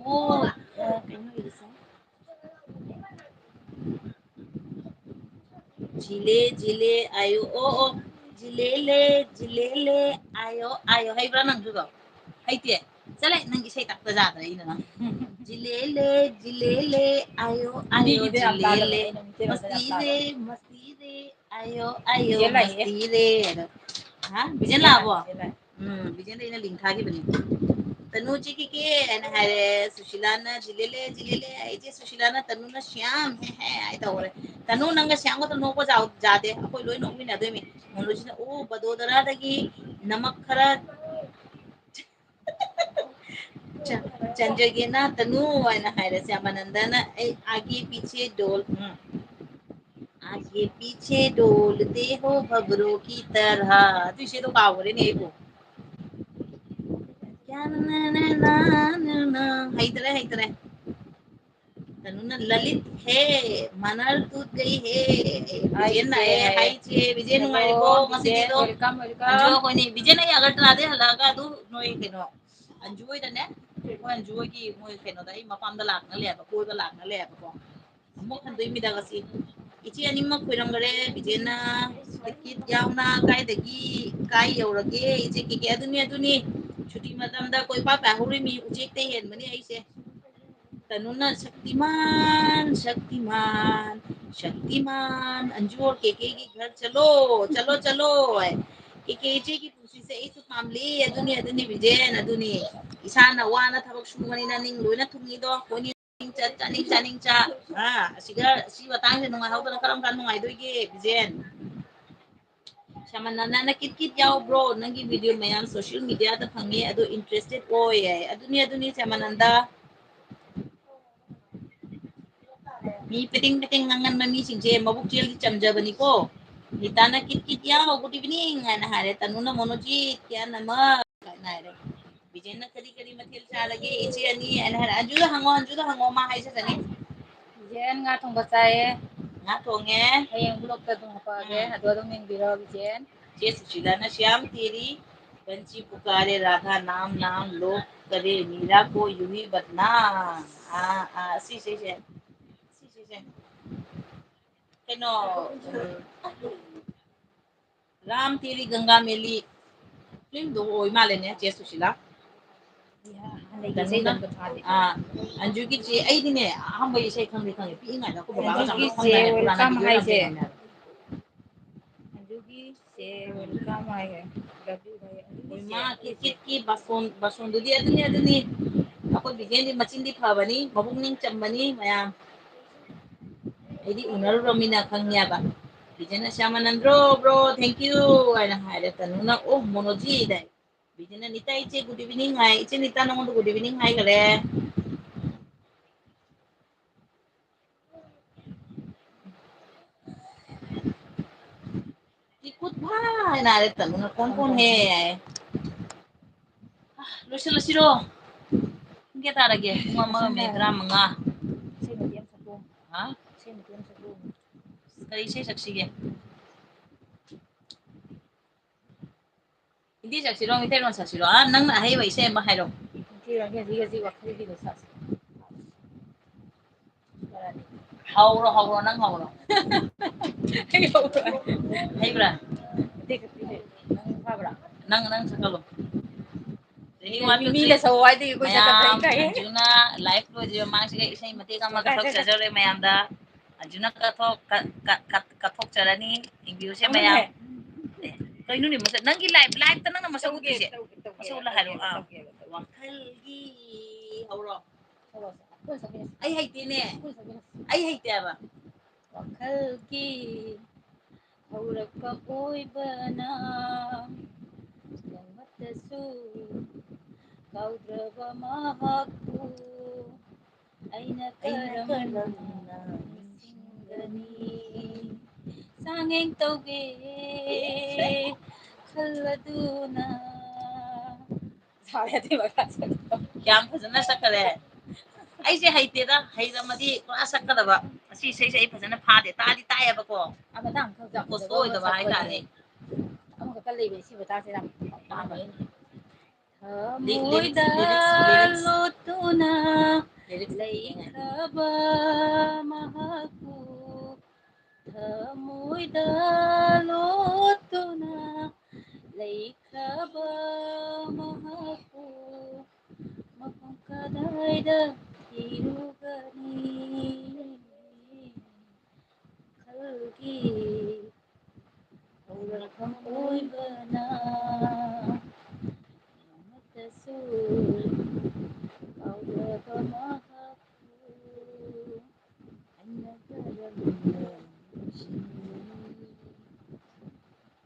ꯑꯣ, ꯑ, ꯀꯩꯅꯣ ꯏꯔꯤꯁꯦ꯫ ꯖꯤꯂꯦ, ꯖꯤꯂꯦ, ꯑꯥꯏꯌꯣ, ꯑꯣ, ꯑꯣ꯫ ꯖꯤꯂꯦꯂꯦ, ꯖꯤꯂꯦꯂꯦ, ꯑꯥꯏꯌꯣ, ꯑꯥꯏꯌꯣ꯫ ꯍꯩꯕ꯭ꯔꯥ ꯅꯪꯁꯨ ꯑꯗꯣ? ꯍꯩꯇꯦ? ꯆꯠꯂꯦ, ꯅꯪ ꯏꯁꯩ ꯇꯥꯛꯄ ꯌꯥꯗ꯭ꯔꯦ ꯑꯩꯅ ꯅꯪ꯫ ꯖꯤꯂꯦꯂꯦ, ꯖꯤꯂꯦꯂꯦ, ꯑꯥꯏꯌꯣ, ꯑꯥꯏꯌꯣ, ꯃꯤꯒꯤꯗꯤ ꯌꯥꯝ ꯇꯥꯗꯕꯅꯦ, ꯖꯤꯂꯦꯂꯦ꯫ ꯑꯩꯅ ꯃꯤꯒꯤꯗꯤ ꯌꯥꯝ ꯃꯁꯇꯤꯔꯦ, ꯇꯥꯗꯕꯅꯦ꯫ ꯃꯁꯇꯤꯔꯦ, ꯑꯥꯏꯌꯣ, ꯑꯥꯏꯌꯣ, ꯕꯤꯖꯦꯟ ꯂꯥꯛꯑꯦ꯫ ꯃꯁꯇꯤꯔꯦ꯫ ꯍꯥ? ꯕꯤꯖꯦꯟ ꯕꯤꯖꯦꯟ ꯂꯥꯛꯑꯦ, ꯂꯥꯛꯑꯕꯣ? ꯕꯤꯖꯦꯟ ꯂꯥꯛꯑꯦ꯫ ꯎꯝ, ꯕꯤꯖꯦꯟꯗ ꯑꯩꯅ ꯂꯤꯡ ꯊꯥꯈꯤꯕꯅꯤ꯫ "ꯇꯅꯨ ꯆꯦ ꯀꯦ ꯀꯦ" ꯍꯥꯏꯅ ꯍꯥꯏꯔꯦ, ꯁꯨꯁꯤꯂꯥꯅ "ꯖꯤꯂꯦꯂꯦ, ꯖꯤꯂꯦꯂꯦ" ꯍꯥꯏ, ꯏꯆꯦ ꯁꯨꯁꯤꯂꯥꯅ ꯇꯅꯨꯅ "ꯁ꯭ꯌꯥꯝ ꯍꯦ ꯍꯦ" ꯍꯥꯏ ꯇꯧꯈ꯭ꯔꯦ꯫ ꯇꯅꯨ ꯅꯪꯒ ꯁ꯭ꯌꯥꯝꯒ ꯅꯣꯛꯄ ꯖꯥꯎ-, ꯌꯥꯗꯦ, ꯑꯩꯈꯣꯏ ꯂꯣꯏ ꯅꯣꯛꯃꯤꯟꯅꯗꯣꯏꯅꯤ꯫ ꯃꯣꯅꯣꯖꯤꯅ "ꯑꯣ ꯕꯗꯣꯗꯔꯥꯗꯒꯤ ꯅꯃꯛ ꯈꯔ ꯆ-, ꯆꯟꯖꯒꯦꯅ ꯇꯅꯨ" ꯍꯥꯏꯅ ꯍꯥꯏꯔꯦ꯫ ꯁ꯭ꯌꯥꯃꯥꯅꯟꯗꯅ "ꯑꯩ ꯑꯥꯒꯦ ꯄꯤꯆꯦ ꯗꯣꯜ"꯫ ꯎꯝ꯫ ꯑꯥꯒꯦ ꯄꯤꯆꯦ ꯗꯣꯜꯇꯦ ꯍꯣ ꯚꯕ꯭ꯔꯣ ꯀꯤ ꯇꯔꯍ꯫ ꯑꯗꯨ ꯏꯁꯩꯗꯣ ꯀꯥꯎꯈ꯭ꯔꯦꯅꯦ ꯑꯩꯕꯨ꯫ ꯀꯌꯥ ꯅ ꯅ ꯅ ꯅ ꯅ꯫ ꯍꯩꯇꯔꯦ, ꯍꯩꯇꯔꯦ꯫ ꯀꯩꯅꯣꯅ ꯂꯂꯤꯠ ꯍꯦ, ꯃꯅꯔ ꯇꯨꯠ ꯒꯩ ꯍꯦ꯫ ꯕꯤꯖꯦꯟ ꯂꯥꯛꯑꯦ, ꯍꯥꯏ ꯆꯦ꯫ ꯕꯤꯖꯦꯟ ꯅꯨꯡꯉꯥꯏꯔꯤꯕꯣ? ꯉꯁꯤꯗꯤꯗꯣ ꯑꯟꯖꯨ ꯑꯩꯈꯣꯏꯅꯤ, ꯕꯤꯖꯦꯟ ꯑꯩ ꯑꯒꯔꯇꯂꯥꯗꯩ ꯍꯜꯂꯛꯑꯒ ꯑꯗꯨ ꯅꯣꯏ ꯀꯩꯅꯣ, ꯑꯟꯖꯨ ꯍꯣꯏꯗꯅꯦ, ꯑꯩꯈꯣꯏ ꯑꯟꯖꯨ ꯍꯣꯏꯒꯤ ꯃꯣꯏ ꯀꯩꯅꯣꯗ ꯑꯩ ꯃꯄꯥꯝꯗ ꯂꯥꯛꯅ ꯂꯩꯌꯦꯕ, ꯀꯣꯏꯕ ꯂꯥꯛꯅ ꯂꯩꯌꯦꯕꯀꯣ꯫ ꯑꯃꯨꯛ ꯍꯟꯗꯣꯏꯃꯤꯗ ꯉꯁꯤ꯫ ꯏꯆꯦ ꯑꯅꯤꯃꯛ ꯈꯣꯏꯔꯝꯈꯔꯦ, ꯕꯤꯖꯦꯟꯅ ꯇꯤꯀꯤꯠ ꯌꯥꯎꯅ꯫ ꯀꯥꯏꯗꯒꯤ ꯀꯥꯏ ꯌꯧꯔꯒꯦ? ꯏꯆꯦ ꯀꯦꯀꯦ, ꯑꯗꯨꯅꯤ, ꯑꯗꯨꯅꯤ꯫ ꯁꯨꯇꯤ ꯃꯇꯝꯗ ꯀꯣꯏꯄꯥ ꯄꯥꯏꯍꯧꯔꯤꯃꯤ, ꯎꯆꯦꯛꯇꯩ ꯍꯦꯟꯕꯅꯤ ꯑꯩꯁꯦ꯫ ꯇꯅꯨꯅ ꯁꯛꯇꯤꯃꯥꯟ, ꯁꯛꯇꯤꯃꯥꯟ, ꯁꯛꯇꯤꯃꯥꯟ, ꯑꯟꯖꯨ ꯑꯣꯔ ꯀꯦꯀꯦꯒꯤ ꯘꯔ ꯆꯠꯂꯣ, ꯆꯠꯂꯣ, ꯆꯠꯂꯣ꯫ ꯀꯦꯀꯦ ꯏꯆꯦꯒꯤ ꯄꯨꯟꯁꯤꯁꯦ ꯑꯩꯁꯨ ꯄꯥꯝꯂꯤ꯫ ꯑꯗꯨꯅꯤ, ꯑꯗꯨꯅꯤ ꯕꯤꯖꯦꯟ, ꯑꯗꯨꯅꯤ꯫ ꯏꯁꯥꯅ ꯋꯥꯅ ꯊꯕꯛ ꯁꯨꯕꯅꯤꯅ ꯅꯤꯡ ꯂꯣꯏꯅ ꯊꯨꯡꯉꯤꯗꯣ꯫ ꯀꯣꯏꯅꯤꯡ ꯆꯠ, ꯆꯥꯅꯤꯡ ꯆꯥꯅꯤꯡ ꯆꯥ꯫ ꯑꯥ, ꯑꯁꯤꯒ, ꯁꯤ ꯃꯇꯥꯡꯁꯦ ꯅꯨꯡꯉꯥꯏꯍꯧꯗꯅ ꯀꯔꯝ ꯀꯥꯟ ꯅꯨꯡꯉꯥꯏꯗꯣꯏꯒꯦ, ꯕꯤꯖꯦꯟ? ꯁ꯭ꯌꯥꯃꯥꯅꯟꯗꯅ ꯀꯤꯠ ꯀꯤꯠ ꯌꯥꯎꯕ꯭ꯔꯣ? ꯅꯪꯒꯤ video ꯃꯌꯥꯝ social media ꯗ ꯐꯪꯉꯦ, ꯑꯗꯣ interested ꯑꯣꯏ ꯍꯥꯏ꯫ ꯑꯗꯨꯅꯤ, ꯑꯗꯨꯅꯤ, ꯁ꯭ꯌꯥꯃꯥꯅꯟꯗ꯫ ꯃꯤ ꯄꯤꯇꯤꯡ ꯄꯤꯇꯤꯡ ꯉꯥꯡꯒꯟꯕ ꯃꯤꯁꯤꯡꯁꯦ ꯃꯕꯨꯛ ꯆꯦꯜꯗꯤ ꯆꯝꯖꯕꯅꯤꯀꯣ꯫ ꯅꯤꯇꯥꯅ ꯀꯤꯠ ꯀꯤꯠ ꯌꯥꯎ, good evening ꯍꯥꯏꯅ ꯍꯥꯏꯔꯦ꯫ ꯇꯅꯨꯅ ꯃꯣꯅꯣꯖꯤꯠ, ꯀꯌꯥ ꯅꯃꯛ ꯍꯥꯏꯅ ꯍꯥꯏꯔꯦ꯫ ꯕꯤꯖꯦꯟꯅ ꯀꯔꯤ ꯀꯔꯤ ꯃꯊꯦꯜ ꯆꯥꯔꯒꯦ ꯏꯆꯦ ꯑꯅꯤ ꯍꯥꯏꯅ ꯍꯥꯏꯔꯦ꯫ ꯑꯟꯖꯨꯗ ꯍꯪꯉꯣ, ꯑꯟꯖꯨꯗ ꯍꯪꯉꯣ, ꯃꯥ ꯍꯥꯏꯖꯒꯅꯤ꯫ ꯕꯤꯖꯦꯟ ꯉꯥ ꯊꯣꯡꯕ ꯆꯥꯏꯌꯦ꯫ ꯉꯥ ꯊꯣꯡꯉꯦ꯫ ꯍꯌꯦꯡ vlog ꯇ ꯑꯗꯨꯝ ꯍꯥꯄꯛꯑꯒꯦ꯫ ꯎꯝ꯫ ꯑꯗꯣ ꯑꯗꯨꯝ ꯌꯦꯡꯕꯤꯔꯣ ꯕꯤꯖꯦꯟ꯫ ꯆꯦ ꯁꯨꯁꯤꯂꯥꯅ ꯁ꯭ꯌꯥꯝ ꯇꯦꯔꯤ ꯕꯟꯁꯤ ꯄꯨꯀꯥꯔꯦ ꯔꯥꯙꯥ ꯅꯥꯝ ꯅꯥꯝ ꯂꯣꯛ ꯀꯔꯦ ꯃꯤꯔꯥ ꯀꯣ ꯌꯨꯍꯤ ꯕꯗꯅꯥꯝ꯫ ꯑꯥ, ꯑꯥ, ꯁꯤꯁꯦ, ꯁꯦ꯫ ꯁꯤꯁꯦ, ꯁꯦ꯫ ꯀꯩꯅꯣ, ꯎꯝ, ꯔꯥꯝ ꯇꯦꯔꯤ ꯒꯪꯒꯥ ꯃꯦꯂꯤ film ꯗꯣ ꯑꯣꯏ ꯃꯥꯜꯂꯦꯅꯦ, ꯆꯦ ꯁꯨꯁꯤꯂꯥ꯫ ꯍꯟꯗꯛꯀꯤ ꯏꯁꯩ ꯇꯅꯨꯅ, ꯇꯝꯕ ꯊꯥꯗꯦ꯫ ꯑꯥ, ꯑꯟꯖꯨꯒꯤ ꯆꯦ, ꯑꯩꯗꯤꯅꯦ, ꯑꯍꯥꯟꯕ ꯏꯁꯩ ꯈꯪꯗꯦ, ꯈꯪꯗꯦ, ꯄꯤꯛꯏꯉꯩꯗ ꯑꯩꯈꯣꯏ ꯕꯕꯥꯒ ꯑꯟꯖꯨꯒꯤ ꯆꯥꯎꯅ ꯆꯦ ꯈꯪꯗꯥꯏꯅꯦ, ꯄꯨꯔꯥꯅ welcome video ꯌꯥꯝ ꯍꯥꯏꯁꯦ꯫ ꯌꯦꯡꯉꯝꯃꯦ ꯍꯥꯏꯕ꯫ ꯑꯟꯖꯨꯒꯤ ꯆꯦ welcome ꯍꯥꯏꯁꯦ꯫ ꯍꯣꯏ, ꯃꯥ ꯀꯤꯠ ꯀꯤꯠꯀꯤ ꯕꯥꯁꯣꯟ, ꯕꯥꯁꯣꯟꯗꯨꯗꯤ ꯑꯗꯨꯅꯤ, ꯑꯗꯨꯅꯤ꯫ ꯑꯩꯈꯣꯏ ꯕꯤꯖꯦꯟꯗꯤ ꯃꯆꯤꯟꯗꯤ ꯐꯕꯅꯤ, ꯃꯕꯨꯛꯅꯤꯡ ꯆꯝꯕꯅꯤ, ꯃꯌꯥꯝ꯫ ꯑꯩꯗꯤ ꯎꯅꯔꯨꯔꯃꯤꯅ ꯈꯪꯉꯦꯕ꯫ ꯕꯤꯖꯦꯟꯅ "ꯁ꯭ꯌꯥꯃꯥꯅꯟꯗ꯭ꯔꯣ, bro, thank you" ꯍꯥꯏꯅ ꯍꯥꯏꯔꯦ꯫ ꯇꯅꯨꯅ "ꯑꯣ, ꯃꯣꯅꯣꯖꯤꯠ" ꯍꯥꯏ꯫ ꯕꯤꯖꯦꯟꯅ "ꯅꯤꯇꯥ ꯏꯆꯦ, good evening" ꯍꯥꯏ꯫ ꯏꯆꯦ ꯅꯤꯇꯥ, ꯅꯉꯣꯟꯗ good evening ꯍꯥꯏꯈꯔꯦ꯫ ꯈꯨꯠ ꯐꯥ ꯍꯥꯏꯅ ꯍꯥꯏꯔꯦ, ꯇꯟꯗꯅ ꯀꯣꯟ ꯀꯣꯟ ꯍꯦ ꯍꯥꯏ꯫ ꯂꯣꯏꯁꯤꯜꯂꯁꯤꯔꯣ? ꯄꯨꯡ ꯀꯌꯥ ꯇꯥꯔꯒꯦ? ꯄꯨꯡ ꯑꯃꯒ ꯃꯤꯅꯤꯠ ꯇꯔꯥꯃꯉꯥ꯫ ꯏꯁꯩ ꯃꯇꯦꯛ ꯑꯃ ꯁꯛꯂꯛꯑꯣ꯫ ꯍꯥ? ꯏꯁꯩ ꯃꯇꯦꯛ ꯑꯃ ꯁꯛꯂꯛꯑꯣ꯫ ꯀꯔꯤ ꯏꯁꯩ ꯁꯛꯁꯤꯒꯦ? ꯍꯤꯟꯗꯤ ꯁꯛꯁꯤꯔꯣ, ꯃꯩꯇꯩꯂꯣꯟ ꯁꯛꯁꯤꯔꯣ? ꯑꯥ, ꯅꯪꯅ ꯑꯍꯩꯕ ꯏꯁꯩ ꯑꯃ ꯍꯥꯏꯔꯣ꯫ ꯃꯩꯇꯩꯂꯣꯟꯒꯤ ꯍꯧꯖꯤꯛ ꯍꯧꯖꯤꯛ ꯋꯥꯈꯜꯒꯤꯗꯣ ꯁꯛꯁꯤ꯫ ꯍꯧꯔꯣ, ꯍꯧꯔꯣ, ꯅꯪ ꯍꯧꯔꯣ꯫ ꯑꯩ ꯍꯧꯔꯣ꯫ ꯍꯩꯕ꯭ꯔꯥ? ꯃꯇꯦꯛ ꯈꯛꯇꯤ ꯍꯩ꯫ ꯅꯪ ꯐꯥꯕ꯭ꯔꯥ? ꯅꯪ, ꯅꯪ ꯁꯛꯍꯜꯂꯣ꯫ Ready, one, two, ꯃꯤꯅ three꯫ ꯁꯛꯑꯣ ꯍꯥꯏꯗꯤ ꯑꯩꯈꯣꯏ ꯁꯛꯀꯗ꯭ꯔꯥ ꯃꯌꯥꯝ, ꯏꯀꯥꯏꯌꯦ꯫ ꯑꯟꯖꯨꯅ live ꯂꯣꯏꯗ꯭ꯔꯤꯕ ꯃꯃꯥꯡꯁꯤꯗ ꯏꯁꯩ ꯃꯇꯦꯛ ꯑꯃ ꯀꯥꯏ, ꯀꯥꯏ, ꯀꯥꯏ꯫ ꯀꯠꯊꯣꯛꯆꯖꯔꯦ ꯃꯌꯥꯝꯗ꯫ ꯑꯟꯖꯨꯅ ꯀꯠꯊꯣꯛ-, ꯀꯠ-, ꯀꯠ-, ꯀꯠ-, ꯀꯠꯊꯣꯛꯆꯔꯅꯤ꯫ ꯌꯦꯡꯕꯤꯌꯨꯁꯦ ꯃꯌꯥꯝ꯫ ꯑꯃꯅꯦ꯫ ꯑꯦ, ꯀꯩꯅꯣꯅꯦ, ꯃꯁꯛ-, ꯅꯪꯒꯤ live, live ꯇ ꯅꯪꯅ ꯃꯁꯛ ꯇꯧꯒꯦ, ꯎꯠꯇꯣꯏꯁꯦ? ꯇꯧꯒꯦ, ꯇꯧꯒꯦ, ꯃꯁꯛ ꯎꯠꯂ ꯍꯥꯏꯔꯣ꯫ ꯇꯧꯒꯦ, ꯑꯥ꯫ ꯇꯧꯒꯦ, ꯇꯧꯒꯦ꯫ ꯋꯥꯈꯜꯒꯤ ꯍꯧꯔꯣ꯫ ꯍꯧꯔꯣ, ꯑꯩꯈꯣꯏ ꯁꯛꯃꯤꯟꯅꯁꯤ꯫ ꯑꯩ ꯍꯩꯇꯦꯅꯦ꯫ ꯑꯩꯈꯣꯏ ꯁꯛꯃꯤꯟꯅꯁꯤ꯫ ꯑꯩ ꯍꯩꯇꯦ ꯍꯥꯏꯕ꯫ ꯋꯥꯈꯜꯒꯤ ꯍꯧꯔꯛꯐꯝ ꯑꯣꯏꯕꯅ ꯅꯣꯡꯃꯇꯁꯨ ꯀꯥꯎꯗ꯭ꯔꯕ ꯃꯍꯥꯛꯄꯨ ꯑꯩꯅ ꯑꯩꯅ ꯀꯔꯝꯅ ꯀꯔꯝꯅ ꯅꯤꯡꯁꯤꯡꯒꯅꯤ? ꯆꯥꯡꯌꯦꯡ ꯇꯧꯒꯦ ꯈꯜꯂꯗꯨꯅ꯫ ꯌꯥꯝ ꯐꯖꯅ ꯁꯛꯈꯔꯦ꯫ ꯑꯩꯁꯦ ꯍꯩꯇꯦꯗ, ꯍꯩꯔꯝꯃꯗꯤ ꯄꯨꯔꯥ ꯁꯛꯀꯗꯕ꯫ ꯑꯁꯤ ꯏꯁꯩꯁꯦ ꯑꯩ ꯐꯖꯅ ꯐꯥꯗꯦ, ꯇꯥꯗꯤ ꯇꯥꯏꯌꯦꯕꯀꯣ꯫ ꯑꯥ, ꯃꯇꯥꯡ ꯈꯔ ꯌꯥꯝ ꯀꯣꯁꯇꯣ ꯑꯣꯏꯗꯕ ꯁꯛꯄꯅꯦ꯫ ꯍꯥꯏꯇꯥꯔꯦ꯫ ꯑꯃꯈꯛꯇ ꯂꯩꯕꯅꯦ, ꯁꯤ ꯃꯇꯥꯡꯁꯦ ꯌꯥꯝ ꯄꯥꯝꯃꯦ꯫ ꯂꯤ-, ꯊꯃꯣꯏꯗ ꯂꯤꯔꯤꯛꯁ, ꯂꯤꯔꯤꯛꯁ꯫ ꯂꯣꯠꯇꯨꯅ ꯂꯤꯔꯤꯛꯁ ꯌꯦꯡꯉꯦ꯫ ꯂꯩꯈ꯭ꯔꯕ ꯃꯍꯥꯛꯄꯨ ꯊꯃꯣꯏꯗ ꯂꯣꯠꯇꯨꯅ ꯂꯩꯈ꯭ꯔꯕ ꯃꯍꯥꯛꯄꯨ ꯃꯐꯝ ꯀꯗꯥꯏꯗ ꯊꯤꯔꯨꯒꯅꯤ? ꯋꯥꯈꯜꯒꯤ ꯍꯧꯔꯛꯐꯝ ꯑꯣꯏꯕꯅ ꯅꯣꯡꯃꯇꯁꯨ ꯀꯥꯎꯗꯕ ꯃꯍꯥꯛꯄꯨ ꯑꯩꯅ ꯀꯔꯝꯅ ꯅꯤꯡꯁꯤꯡꯒꯅꯤ?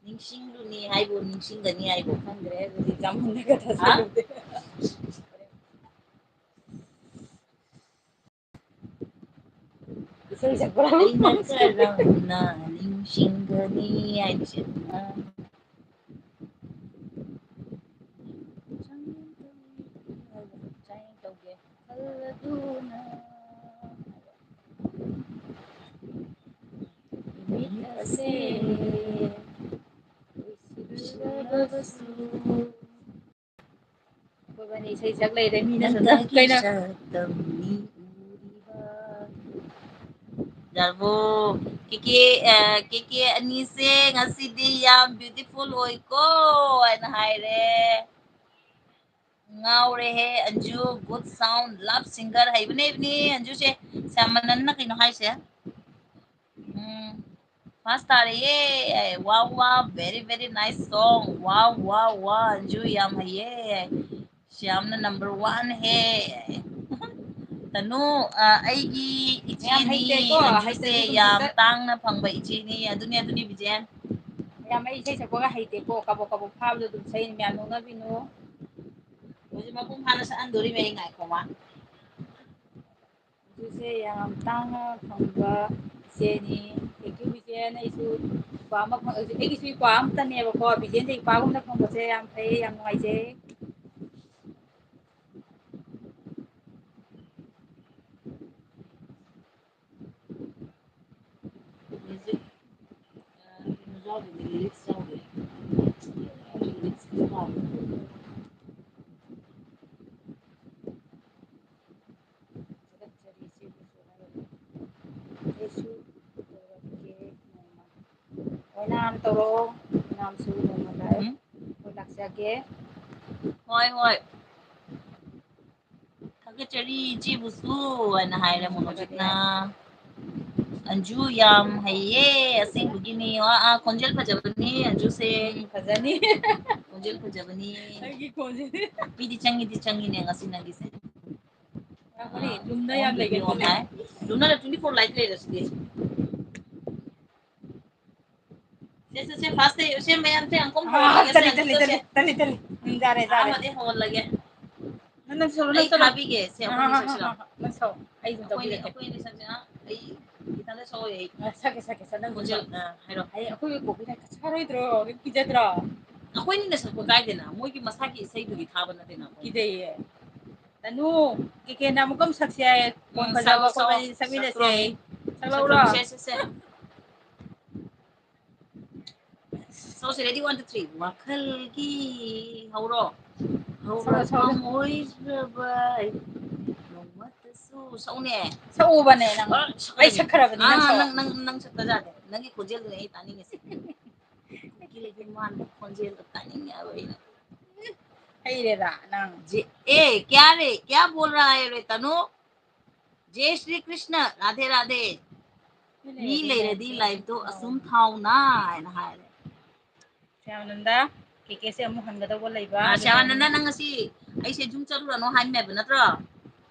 ꯅꯤꯡꯁꯤꯡꯂꯨꯅꯤ ꯍꯥꯏꯕꯨ, ꯅꯤꯡꯁꯤꯡꯒꯅꯤ ꯍꯥꯏꯕꯨ? ꯈꯪꯗ꯭ꯔꯦ, ꯑꯗꯨꯗꯤ ꯖꯥꯃꯨꯟꯗꯒ ꯍꯥ? ꯊꯥꯖꯜꯂꯨꯗꯦ꯫ ꯏꯁꯩ ꯁꯛꯄ꯭ꯔꯥ? ꯑꯩꯅ ꯀꯔꯝꯅ ꯅꯤꯡ- ꯁꯤꯡꯒꯅꯤ ꯍꯥꯏꯕꯁꯦ꯫ ꯑ, ꯆꯥꯡꯌꯦꯡ ꯇꯧꯒꯦ ꯈꯜꯂꯗꯨꯅ ꯃꯤꯠ ꯑꯁꯦ ꯎꯏꯁꯤꯜꯂꯕꯁꯨ꯫ ꯑꯩꯈꯣꯏꯕꯥꯅꯤ ꯏꯁꯩ ꯁꯛ ꯂꯩꯔꯦ, ꯃꯤꯅ ꯅꯪꯒꯤ ꯀꯩꯅꯣ ꯁꯛꯇꯝꯅꯤ ꯎꯔꯤꯕ꯫ ꯌꯥꯔꯕꯣ? ꯀꯦꯀꯦ, ꯑ, ꯀꯦꯀꯦ ꯑꯅꯤꯁꯦ ꯉꯁꯤꯗꯤ ꯌꯥꯝ beautiful ꯑꯣꯏꯀꯣ ꯍꯥꯏꯅ ꯍꯥꯏꯔꯦ꯫ ꯉꯥꯎꯔꯦꯍꯦ Anju, good sound, love singer, ꯍꯩꯕꯅꯦ, ꯍꯩꯕꯅꯦ ꯑꯟꯖꯨꯁꯦ꯫ ꯁ꯭ꯌꯥꯃꯅꯟꯅ ꯀꯩꯅꯣ ꯍꯥꯏꯁꯦ? ꯎꯝ, first ꯇꯥꯔꯦꯌꯦ꯫ Wow, wow, very, very nice song. Wow, wow, wow, Anju ꯌꯥꯝ ꯍꯩꯌꯦ꯫ ꯁ꯭ꯌꯥꯝꯅ number one ꯍꯦ꯫ ꯇꯅꯨ, ꯑ, ꯑꯩꯒꯤ ꯌꯥꯝ ꯏꯆꯦꯅꯤ, ꯍꯩꯇꯦꯀꯣ, ꯑꯟꯖꯨꯁꯦ ꯍꯩꯇꯦꯀꯣ, ꯌꯥꯝ ꯁꯤꯁꯇꯔ꯫ ꯇꯥꯡꯅ ꯐꯪꯕ ꯏꯆꯦꯅꯤ꯫ ꯑꯗꯨꯅꯤ, ꯑꯗꯨꯅꯤ, ꯕꯤꯖꯦꯟ꯫ ꯌꯥꯝ ꯑꯩ ꯏꯁꯩ ꯁꯛꯄꯒ ꯍꯩꯇꯦꯀꯣ, ꯀꯕꯣꯛ ꯀꯕꯣꯛ ꯐꯥꯕꯗꯣ ꯑꯗꯨꯝ ꯁꯛꯏꯅꯤ, ꯃꯌꯥꯝ ꯅꯣꯛꯅꯕꯤꯅꯨ꯫ ꯍꯧꯖꯤꯛ ꯃꯄꯨꯡ ꯐꯥꯅ ꯁꯛꯍꯟꯗꯣꯔꯤꯃꯦ ꯑꯩ, ꯉꯥꯏꯈꯣ ꯃꯥ꯫ ꯑꯗꯨꯁꯦ ꯌꯥꯝ ꯇꯥꯡꯅ ꯐꯪꯕ ꯏꯆꯦꯅꯤ꯫ Thank you, ꯕꯤꯖꯦꯟ꯫ ꯑꯩꯁꯨ ꯏꯄ꯭ꯋꯥ ꯑꯃ ꯐꯪ-, ꯍꯧꯖꯤꯛ ꯑꯩꯒꯤꯁꯨ ꯏꯄ꯭ꯋꯥ ꯑꯝꯇꯅꯦꯕꯀꯣ꯫ ꯕꯤꯖꯦꯟꯗ ꯏꯄ꯭ꯋꯥꯒꯨꯝꯅ ꯐꯪꯕꯁꯦ ꯌꯥꯝ ꯐꯩ, ꯌꯥꯝ ꯅꯨꯡꯉꯥꯏꯖꯩ꯫ Music, ꯑ, ꯀꯩꯅꯣ ꯌꯥꯎꯗꯦ, lyrics ꯌꯥꯎꯗꯦ꯫ Lyrics ꯌꯥꯎꯗꯦ꯫ ꯊꯥꯒꯠꯆꯔꯤ ꯏꯆꯦꯕꯨꯁꯨ ꯍꯥꯏꯔꯒ꯫ ꯑꯩꯁꯨ ꯇꯧꯔꯛꯀꯦ ꯅꯣꯡꯃ꯫ ꯑꯣꯏꯅꯥꯝ ꯇꯧꯔꯛꯑꯣ꯫ ꯑꯣꯏꯅꯥꯝꯁꯨ ꯅꯣꯡꯃ live ꯎꯝ꯫ ꯑꯩꯈꯣꯏ ꯂꯥꯛꯆꯒꯦ꯫ ꯍꯣꯏ, ꯍꯣꯏ꯫ ꯊꯥꯒꯠꯆꯔꯤ ꯏꯆꯦꯕꯨꯁꯨ ꯍꯥꯏꯅ ꯍꯥꯏꯔꯦ ꯃꯣꯅꯣꯖꯤꯠꯅ꯫ ꯑꯟꯖꯨ ꯌꯥꯝ ꯍꯩꯌꯦ ꯑꯁꯦꯡꯕꯒꯤꯅꯤ꯫ ꯑꯥ, ꯑꯥ, ꯈꯣꯟꯖꯦꯜ ꯐꯖꯕꯅꯤ ꯑꯟꯖꯨꯁꯦ꯫ ꯎꯝ, ꯐꯖꯅꯤ꯫ ꯈꯣꯟꯖꯦꯜ ꯐꯖꯕꯅꯤ꯫ ꯑꯩꯒꯤ ꯈꯣꯟꯖꯦꯜ꯫ ꯅꯨꯄꯤꯗꯤ ꯆꯪꯉꯤꯗꯤ ꯆꯪꯉꯤꯅꯦ ꯉꯁꯤ ꯅꯪꯒꯤꯁꯦ꯫ ꯉꯥꯏꯈꯣꯅꯦ, ꯑꯥ, ꯂꯨꯝꯅ ꯌꯥꯝ ꯂꯩꯒꯟꯕꯅꯦ꯫ ꯂꯨꯝꯅ twenty four light ꯂꯩꯔꯁꯤꯗꯤ꯫ ꯁꯦ, ꯁꯦ, ꯁꯦ, fast ꯁꯦ, ꯁꯦ, ꯃꯌꯥꯝ ꯁꯦ, ꯑꯪꯀꯣꯝ ꯑꯥ, ꯍꯧꯔꯛꯑꯒꯦ, ꯁꯦ, ꯇꯜꯂꯤ, ꯇꯜꯂꯤ, ꯑꯪꯀꯣꯝ ꯇꯜꯂꯤ, ꯁꯦ꯫ ꯇꯜꯂꯤ, ꯇꯜꯂꯤ꯫ ꯎꯝ, ꯌꯥꯔꯦ, ꯌꯥꯔꯦ꯫ ꯑꯍꯥꯟꯕꯗꯤ ꯍꯧꯍꯜꯂꯒꯦ꯫ ꯅꯪ, ꯅꯪ ꯁꯛꯂꯣ, ꯅꯪ ꯑꯩ ꯁꯛꯂꯣ꯫ ꯊꯥꯕꯤꯒꯦ, ꯁꯦ, ꯑꯥ, ꯑꯩꯈꯣꯏꯅꯤ ꯑꯥ, ꯑꯥ, ꯁꯛꯁꯤꯔꯣ? ꯑꯥ, ꯑꯥ, ꯅꯪ ꯁꯛꯑꯣ, ꯑꯩ ꯑꯗꯨꯝ ꯑꯩꯈꯣꯏꯅꯤ, ꯇꯧꯕꯤꯔꯒꯦ꯫ ꯑꯩꯈꯣꯏꯅꯤ ꯁꯛꯁꯤ, ꯑꯥ, ꯑꯩ ꯒꯤꯇꯥꯔ ꯁꯛꯀꯦ, ꯁꯛꯀꯦ, ꯁꯛ, ꯅꯪ ꯈꯣꯟꯖꯦꯜ, ꯑ, ꯍꯥꯏꯔꯣ꯫ ꯑꯩ, ꯑꯩꯈꯣꯏꯒꯤ copyright ꯁꯥꯔꯣꯏꯗ꯭ꯔꯣ? ꯀꯤꯖꯗ꯭ꯔꯣ? ꯑꯩꯈꯣꯏꯅꯤꯅ ꯁꯛꯄ ꯀꯥꯏꯗꯦꯅ, ꯃꯣꯏꯒꯤ ꯃꯁꯥꯒꯤ ꯏꯁꯩꯗꯨꯗꯤ ꯊꯥꯕ ꯅꯠꯇꯦꯅ ꯑꯩꯈꯣꯏ꯫ ꯀꯤꯖꯩꯌꯦ꯫ ꯇꯅꯨ, ꯀꯦꯀꯦꯅ ꯑꯃꯨꯛꯀ ꯑꯃꯨꯛ ꯁꯛꯁꯤ ꯍꯥꯏꯌꯦ꯫ ꯎꯝ, ꯈꯣꯟ ꯐꯖꯕ ꯁꯛꯂꯣ, ꯁꯛꯂꯣ, ꯑꯩꯈꯣꯏ ꯁꯛꯃꯤꯟꯅꯁꯦ꯫ ꯁꯛꯂꯣ꯫ ꯁꯛꯂꯛꯎꯔꯣ? ꯁꯛꯂꯣ, ꯁꯦ, ꯁꯦ, ꯁꯦ꯫ ꯁꯛꯂꯣꯁꯦ, ready, one, two, three. ꯋꯥꯈꯜꯒꯤ ꯍꯧꯔꯣ꯫ ꯁꯛꯂꯣ, ꯁꯛꯂꯣ꯫ ꯍꯧꯔꯛꯐꯝ ꯑꯣꯏꯖꯕ ꯑꯩ ꯅꯣꯡꯃꯇꯁꯨ ꯁꯛꯎꯅꯦ꯫ ꯁꯛꯎꯕꯅꯦ ꯅꯪ꯫ ꯑ, ꯑꯩ ꯁꯛꯀꯗꯕꯅꯤ꯫ ꯁꯛꯈ꯭ꯔꯕꯅꯤ, ꯅꯪ ꯑꯥ, ꯁꯛꯑꯣ꯫ ꯅꯪ, ꯅꯪ, ꯅꯪ ꯁꯛꯄ ꯌꯥꯗꯦ꯫ ꯅꯪꯒꯤ ꯈꯣꯟꯖꯦꯜꯗꯨꯅꯦ ꯑꯩ ꯇꯥꯅꯤꯡꯉꯤꯁꯦ꯫ ꯀꯨꯀꯤꯜꯒꯤ ꯃꯥꯟꯕ ꯈꯣꯟꯖꯦꯜꯗꯣ ꯇꯥꯅꯤꯡꯉꯦ ꯍꯥꯏꯕ ꯑꯩꯅ꯫ ꯍꯩꯔꯦꯗ ꯅꯪ꯫ ꯖꯦ-, ꯑꯦ, ꯀꯌꯥ ꯔꯦ? ꯀꯌꯥ ꯕꯣꯜ ꯔꯍꯥ ꯍꯦ ꯔꯦ, ꯇꯅꯨ? ꯖꯦ ꯁ꯭ꯔꯤ ꯀ꯭ꯔꯤꯁꯅ, ꯔꯥꯙꯦ ꯔꯥꯙꯦ꯫ ꯃꯤ ꯂꯩꯔꯗꯤ ꯂꯥꯏꯐꯇꯣ ꯑꯁꯨꯝ ꯊꯥꯎꯅ ꯍꯥꯏꯅ ꯍꯥꯏꯔꯦ꯫ ꯁ꯭ꯌꯥꯃꯥꯅꯟꯗ, ꯀꯦꯀꯦꯁꯦ ꯑꯃꯨꯛ ꯍꯟꯒꯗꯧꯕ ꯂꯩꯕ꯫ ꯑꯥ, ꯁ꯭ꯌꯥꯃꯥꯅꯟꯗ, ꯅꯪ ꯉꯁꯤ ꯑꯩꯁꯦ ꯌꯨꯝ ꯆꯠꯂꯨꯔꯅꯣ ꯍꯥꯏꯕꯅꯦꯕ ꯅꯠꯇ꯭ꯔꯣ?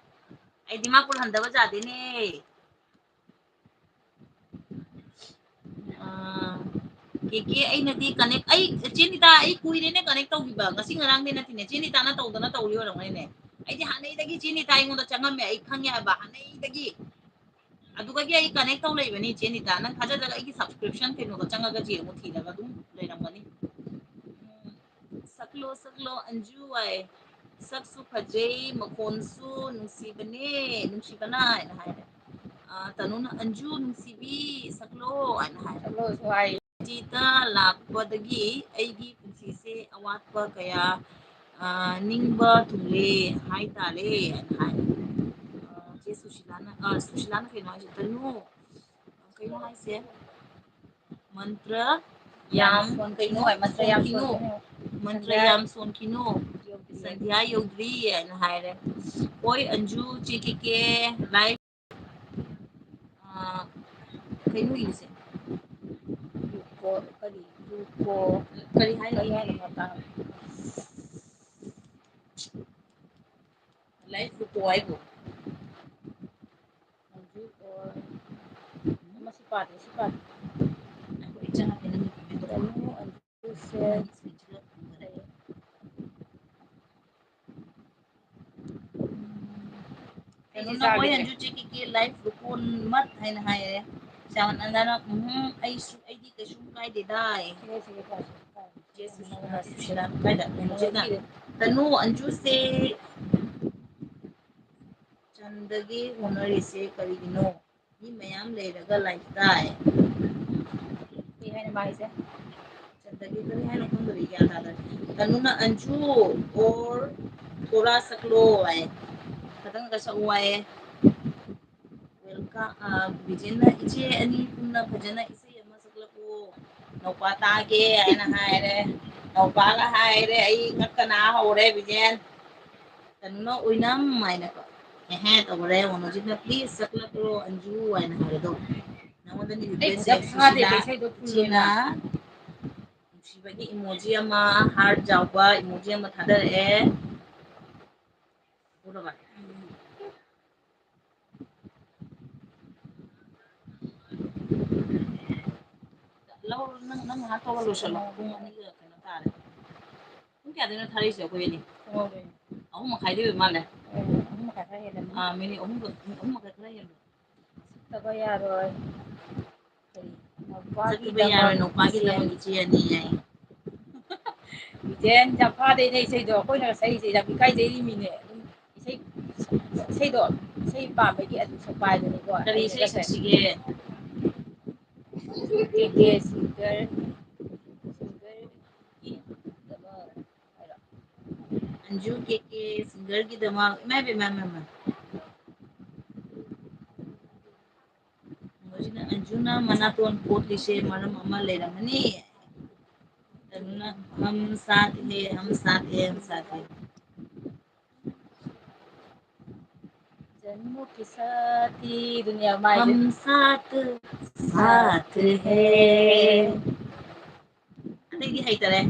ꯑꯩ ꯗꯤꯃꯥꯄꯨꯔ ꯍꯟꯗꯕ ꯌꯥꯗꯦꯅꯦ꯫ ꯑꯥ, ꯀꯦꯀꯦ, ꯑꯩꯅꯗꯤ connect, ꯑꯩ, ꯆꯦ ꯅꯤꯇꯥ, ꯑꯩ ꯀꯨꯏꯔꯦꯅꯦ connect ꯇꯧꯈꯤꯕ꯫ ꯉꯁꯤ ꯉꯔꯥꯡꯗꯤ ꯅꯠꯇꯦꯅꯦ꯫ ꯆꯦ ꯅꯤꯇꯥꯅ ꯇꯧꯗꯅ ꯇꯧꯔꯤ ꯑꯣꯏꯔꯝꯒꯅꯤꯅꯦ꯫ ꯑꯩꯗꯤ ꯍꯥꯟꯅꯩꯗꯒꯤ ꯆꯦ ꯅꯤꯇꯥ ꯑꯩꯉꯣꯟꯗ ꯆꯪꯉꯝꯃꯦ꯫ ꯑꯩ ꯈꯪꯉꯦ ꯍꯥꯏꯕ, ꯍꯥꯟꯅꯩꯗꯒꯤ꯫ ꯑꯗꯨꯗꯒꯤ ꯑꯩ connect ꯇꯧ ꯂꯩꯕꯅꯤ, ꯆꯦ ꯅꯤꯇꯥ꯫ ꯅꯪ ꯊꯥꯖꯗ꯭ꯔꯒ ꯑꯩꯒꯤ subscription ꯀꯩꯅꯣꯗꯣ ꯆꯪꯉꯒ ꯌꯦꯡꯉꯨ, ꯊꯤꯔꯒ ꯑꯗꯨꯝ ꯂꯩꯔꯝꯒꯅꯤ꯫ ꯎꯝ, ꯁꯛꯂꯣ, ꯁꯛꯂꯣ, ꯑꯟꯖꯨ ꯍꯥꯏ꯫ ꯁꯛꯁꯨ ꯐꯖꯩ, ꯃꯈꯣꯟꯁꯨ ꯅꯨꯡꯁꯤꯕꯅꯦ, ꯅꯨꯡꯁꯤꯕꯅ ꯍꯥꯏꯅ ꯍꯥꯏꯔꯦ꯫ ꯑꯥ, ꯇꯅꯨꯅ, "ꯑꯟꯖꯨ ꯅꯨꯡꯁꯤꯕꯤ, ꯁꯛꯂꯣ" ꯍꯥꯏꯅ ꯍꯥꯏꯔꯦ꯫ ꯁꯛꯂꯣꯁꯨ ꯍꯥꯏ꯫ ꯁꯤꯗ ꯂꯥꯛꯄꯗꯒꯤ ꯑꯩꯒꯤ ꯄꯨꯟꯁꯤꯁꯦ ꯑꯋꯥꯠꯄ ꯀꯌꯥ, ꯑꯥ, ꯅꯤꯡꯕ ꯊꯨꯡꯂꯦ ꯍꯥꯏꯇꯥꯔꯦ ꯍꯥꯏꯅ ꯍꯥꯏꯔꯦ꯫ ꯑꯥ, ꯆꯦ ꯁꯨꯁꯤꯂꯥꯅ, ꯑꯥ, ꯁꯨꯁꯤꯂꯥꯅ ꯀꯩꯅꯣ ꯍꯥꯏꯁꯦ? ꯇꯅꯨ, ꯀꯩꯅꯣ ꯍꯥꯏꯁꯦ? ꯃꯟꯇ꯭ꯔ ꯌꯥꯝ ꯌꯥꯝ ꯁꯣꯟꯈꯤꯅꯨ, ꯃꯟꯇ꯭ꯔ ꯌꯥꯝ ꯁꯣꯟꯈꯤꯅꯨ꯫ ꯁꯣꯟꯈꯤꯅꯨ꯫ ꯃꯟꯇ꯭ꯔ ꯁꯟꯙ꯭ꯌꯥ ꯌꯥꯝ ꯁꯣꯟꯈꯤꯅꯨ꯫ ꯌꯧꯗ꯭ꯔꯤ꯫ ꯁꯟꯙ꯭ꯌꯥ ꯌꯧꯗ꯭ꯔꯤ ꯍꯥꯏꯅ ꯍꯥꯏꯔꯦ꯫ ꯍꯣꯏ, ꯑꯟꯖꯨ, ꯆꯦ ꯀꯦ ꯀꯦ, live, ꯑꯥ, ꯀꯩꯅꯣ ꯏꯁꯦ? ꯂꯨꯀꯣ, ꯀꯔꯤ? ꯂꯨꯀꯣ꯫ ꯀꯔꯤ ꯍꯥꯏꯅꯣ? ꯀꯔꯤ ꯍꯥꯏꯅꯣ? Live ꯂꯨꯀꯣ ꯍꯥꯏꯕꯨ? ꯑꯟꯖꯨ ꯑꯣꯔ, ꯃꯁꯤ ꯄꯥꯗꯦ, ꯁꯤ ꯄꯥꯗꯦ꯫ ꯉꯥꯏꯈꯣ, ꯑꯩ ꯆꯪꯉꯛꯀꯦ ꯅꯪꯒꯤ comment ꯇꯣ꯫ ꯇꯅꯨ ꯑꯟꯖꯨ ꯁꯦ ꯅꯪꯒꯤ screen ꯁꯤꯗ ꯎꯕꯅꯦ꯫ ꯀꯩꯅꯣ ꯍꯣꯏ, ꯆꯥꯈꯤꯗ꯭ꯔꯦ꯫ ꯑꯟꯖꯨ ꯆꯦ ꯀꯦ ꯀꯦ live record ꯃꯠ ꯍꯥꯏꯅ ꯍꯥꯏꯔꯦ꯫ ꯁ꯭ꯌꯥꯃꯥꯅꯟꯗꯅ, "ꯎꯝ, ꯑꯩꯁꯨ, ꯑꯩꯗꯤ ꯀꯩꯁꯨꯝ ꯀꯥꯏꯗꯦꯗꯥꯏ꯫" ꯁꯤꯒꯦ, ꯁꯤꯒꯦ, ꯐꯔꯦ, ꯐꯔꯦ꯫ ꯆꯦ ꯁꯨꯁꯤꯂꯥ, ꯁꯨꯁꯤꯂꯥ, ꯀꯥꯏꯗ? ꯀꯩꯅꯣꯁꯤꯅ, ꯁꯤꯒꯦ꯫ "ꯇꯅꯨ, ꯑꯟꯖꯨꯁꯦ ꯆꯟꯗꯒꯦ ꯍꯣꯠꯅꯔꯤꯁꯦ ꯀꯔꯤꯒꯤꯅꯣ? ꯃꯤ ꯃꯌꯥꯝ ꯂꯩꯔꯒ ꯂꯥꯏꯔꯤꯛ ꯇꯥꯏ꯫" ꯀꯩ ꯍꯥꯏꯅꯣ ꯃꯥ ꯍꯥꯏꯁꯦ? ꯆꯟꯗꯒꯦ ꯀꯔꯤ ꯍꯥꯏꯅꯣ ꯈꯪꯗꯔꯦ, ꯒ꯭ꯌꯥꯟ ꯇꯥꯗꯔꯦ꯫ ꯇꯅꯨꯅ, "ꯑꯟꯖꯨ or ꯊꯣꯔꯥ ꯁꯛꯂꯣ" ꯍꯥꯏ꯫ ꯈꯇꯪꯒ ꯁꯛꯎ ꯍꯥꯏꯌꯦ꯫ Welcome, ꯑ, ꯕꯤꯖꯦꯟꯅ, "ꯏꯆꯦ ꯑꯅꯤ ꯄꯨꯟꯅ ꯐꯖꯅ ꯏꯁꯩ ꯑꯃ ꯁꯛꯂꯛꯑꯣ꯫ ꯅꯧꯄꯥ ꯇꯥꯒꯦ" ꯍꯥꯏꯅ ꯍꯥꯏꯔꯦ꯫ ꯅꯧꯄꯥꯒ ꯍꯥꯏꯔꯦ, ꯑꯩ ꯉꯛꯀ ꯅꯥ ꯍꯧꯔꯦ, ꯕꯤꯖꯦꯟ꯫ ꯇꯅꯨꯅ "ꯑꯣꯏꯅꯝ" ꯍꯥꯏꯅꯀꯣ꯫ "ꯑꯦꯍꯦ" ꯇꯧꯔꯦ꯫ ꯃꯣꯅꯣꯖꯤꯠꯅ "Please ꯁꯛꯂꯛꯂꯣ ꯑꯟꯖꯨ" ꯍꯥꯏꯅ ꯍꯥꯏꯕꯗꯣ꯫ ꯅꯉꯣꯟꯗꯅꯤ ꯑꯩ request ꯐꯖ ꯁꯦ, ꯐꯥꯗꯦ, ꯁꯨꯁꯤꯂꯥ꯫ ꯏꯁꯩꯗꯣ ꯐꯨꯜꯂꯣꯅ꯫ ꯏꯆꯦꯅ ꯅꯨꯡꯁꯤꯕꯒꯤ emoji ꯑꯃ, heart ꯌꯥꯎꯕ emoji ꯑꯃ ꯊꯥꯗꯔꯛꯑꯦ꯫ ꯎꯔꯕ? ꯂꯧꯔꯣ, ꯅꯪ, ꯅꯪ ꯉꯥꯏꯍꯥꯛ ꯇꯧꯔ ꯂꯣꯏꯁꯜꯂꯣ꯫ ꯄꯨꯡ ꯑꯅꯤꯒ ꯀꯩꯅꯣ ꯇꯥꯔꯦ꯫ ꯄꯨꯡ ꯀꯌꯥꯗꯩꯅꯣ ꯊꯥꯔꯛꯏꯁꯦ ꯑꯩꯈꯣꯏ ꯑꯅꯤ? ꯄꯨꯡ ꯑꯍꯨꯝ꯫ ꯑꯍꯨꯝ ꯃꯈꯥꯏꯗꯩ ꯑꯣꯏ ꯃꯥꯜꯂꯦ꯫ ꯑꯦ, ꯑꯍꯨꯝ ꯃꯈꯥꯏ ꯈꯔ ꯍꯦꯜꯂꯝꯃꯅꯤ꯫ ꯑꯥ, ꯃꯤꯅꯤꯠ ꯑꯍꯨꯝꯒ, ꯑꯍꯨꯝ ꯃꯈꯥꯏ ꯈꯔ ꯍꯦꯜꯂꯦ꯫ ꯁꯛꯇꯕ ꯌꯥꯔꯣꯏ꯫ ꯀꯔꯤ? ꯅꯨꯄꯥꯒꯤꯗꯃꯛ ꯁꯛꯇꯕ ꯌꯥꯔꯣꯏ, ꯅꯨꯄꯥꯒꯤꯗꯃꯛ ꯏꯆꯦ ꯑꯅꯤ ꯍꯥꯏ꯫ ꯏꯆꯦꯟ ꯌꯥꯝ ꯐꯥꯗꯩꯅꯦ ꯏꯁꯩꯗꯣ꯫ ꯑꯩꯈꯣꯏꯅ ꯉꯁꯥꯏ ꯏꯁꯩ ꯌꯥꯝ ꯏꯀꯥꯏꯖꯩꯔꯤꯃꯤꯅꯦ꯫ ꯑꯗꯨꯝ ꯏꯁꯩ, ꯏꯁꯩꯗꯣ, ꯏꯁꯩ ꯄꯥꯝꯕꯒꯤ ꯑꯗꯨꯝ ꯁꯛꯄ ꯍꯥꯏꯗꯨꯅꯤꯀꯣ꯫ ꯀꯔꯤ ꯏꯁꯩ ꯁꯛꯁꯤꯒꯦ? ꯀꯦ ꯀꯦ ꯁꯤꯡꯒꯔ, ꯁꯤꯡꯒꯔꯒꯤꯗꯃꯛ ꯍꯥꯏꯔꯣ? ꯑꯟꯖꯨ ꯀꯦ ꯀꯦ ꯁꯤꯡꯒꯔꯒꯤꯗꯃꯛ, ꯏꯃꯥ ꯏꯕꯦꯝꯃ, ꯏꯃꯥ ꯏꯕꯦꯝꯃ꯫ ꯑꯟꯖꯨꯅ, ꯑꯟꯖꯨꯅ ꯃꯅꯥꯇꯣꯟ ꯀꯣꯠꯂꯤꯁꯦ ꯃꯔꯝ ꯑꯃ ꯂꯩꯔꯝꯃꯅꯤ꯫ ꯑꯟꯖꯨꯅ, "हम साथ हैं, हम साथ हैं, हम साथ हैं।" ꯖꯟꯃ ꯀꯤ ꯁꯥꯊꯤ ꯗꯨꯅꯤꯌꯥ ꯃꯥꯏꯗꯤ꯫ "हम साथ, साथ हैं।" ꯑꯇꯩꯗꯤ ꯍꯩꯇꯔꯦ꯫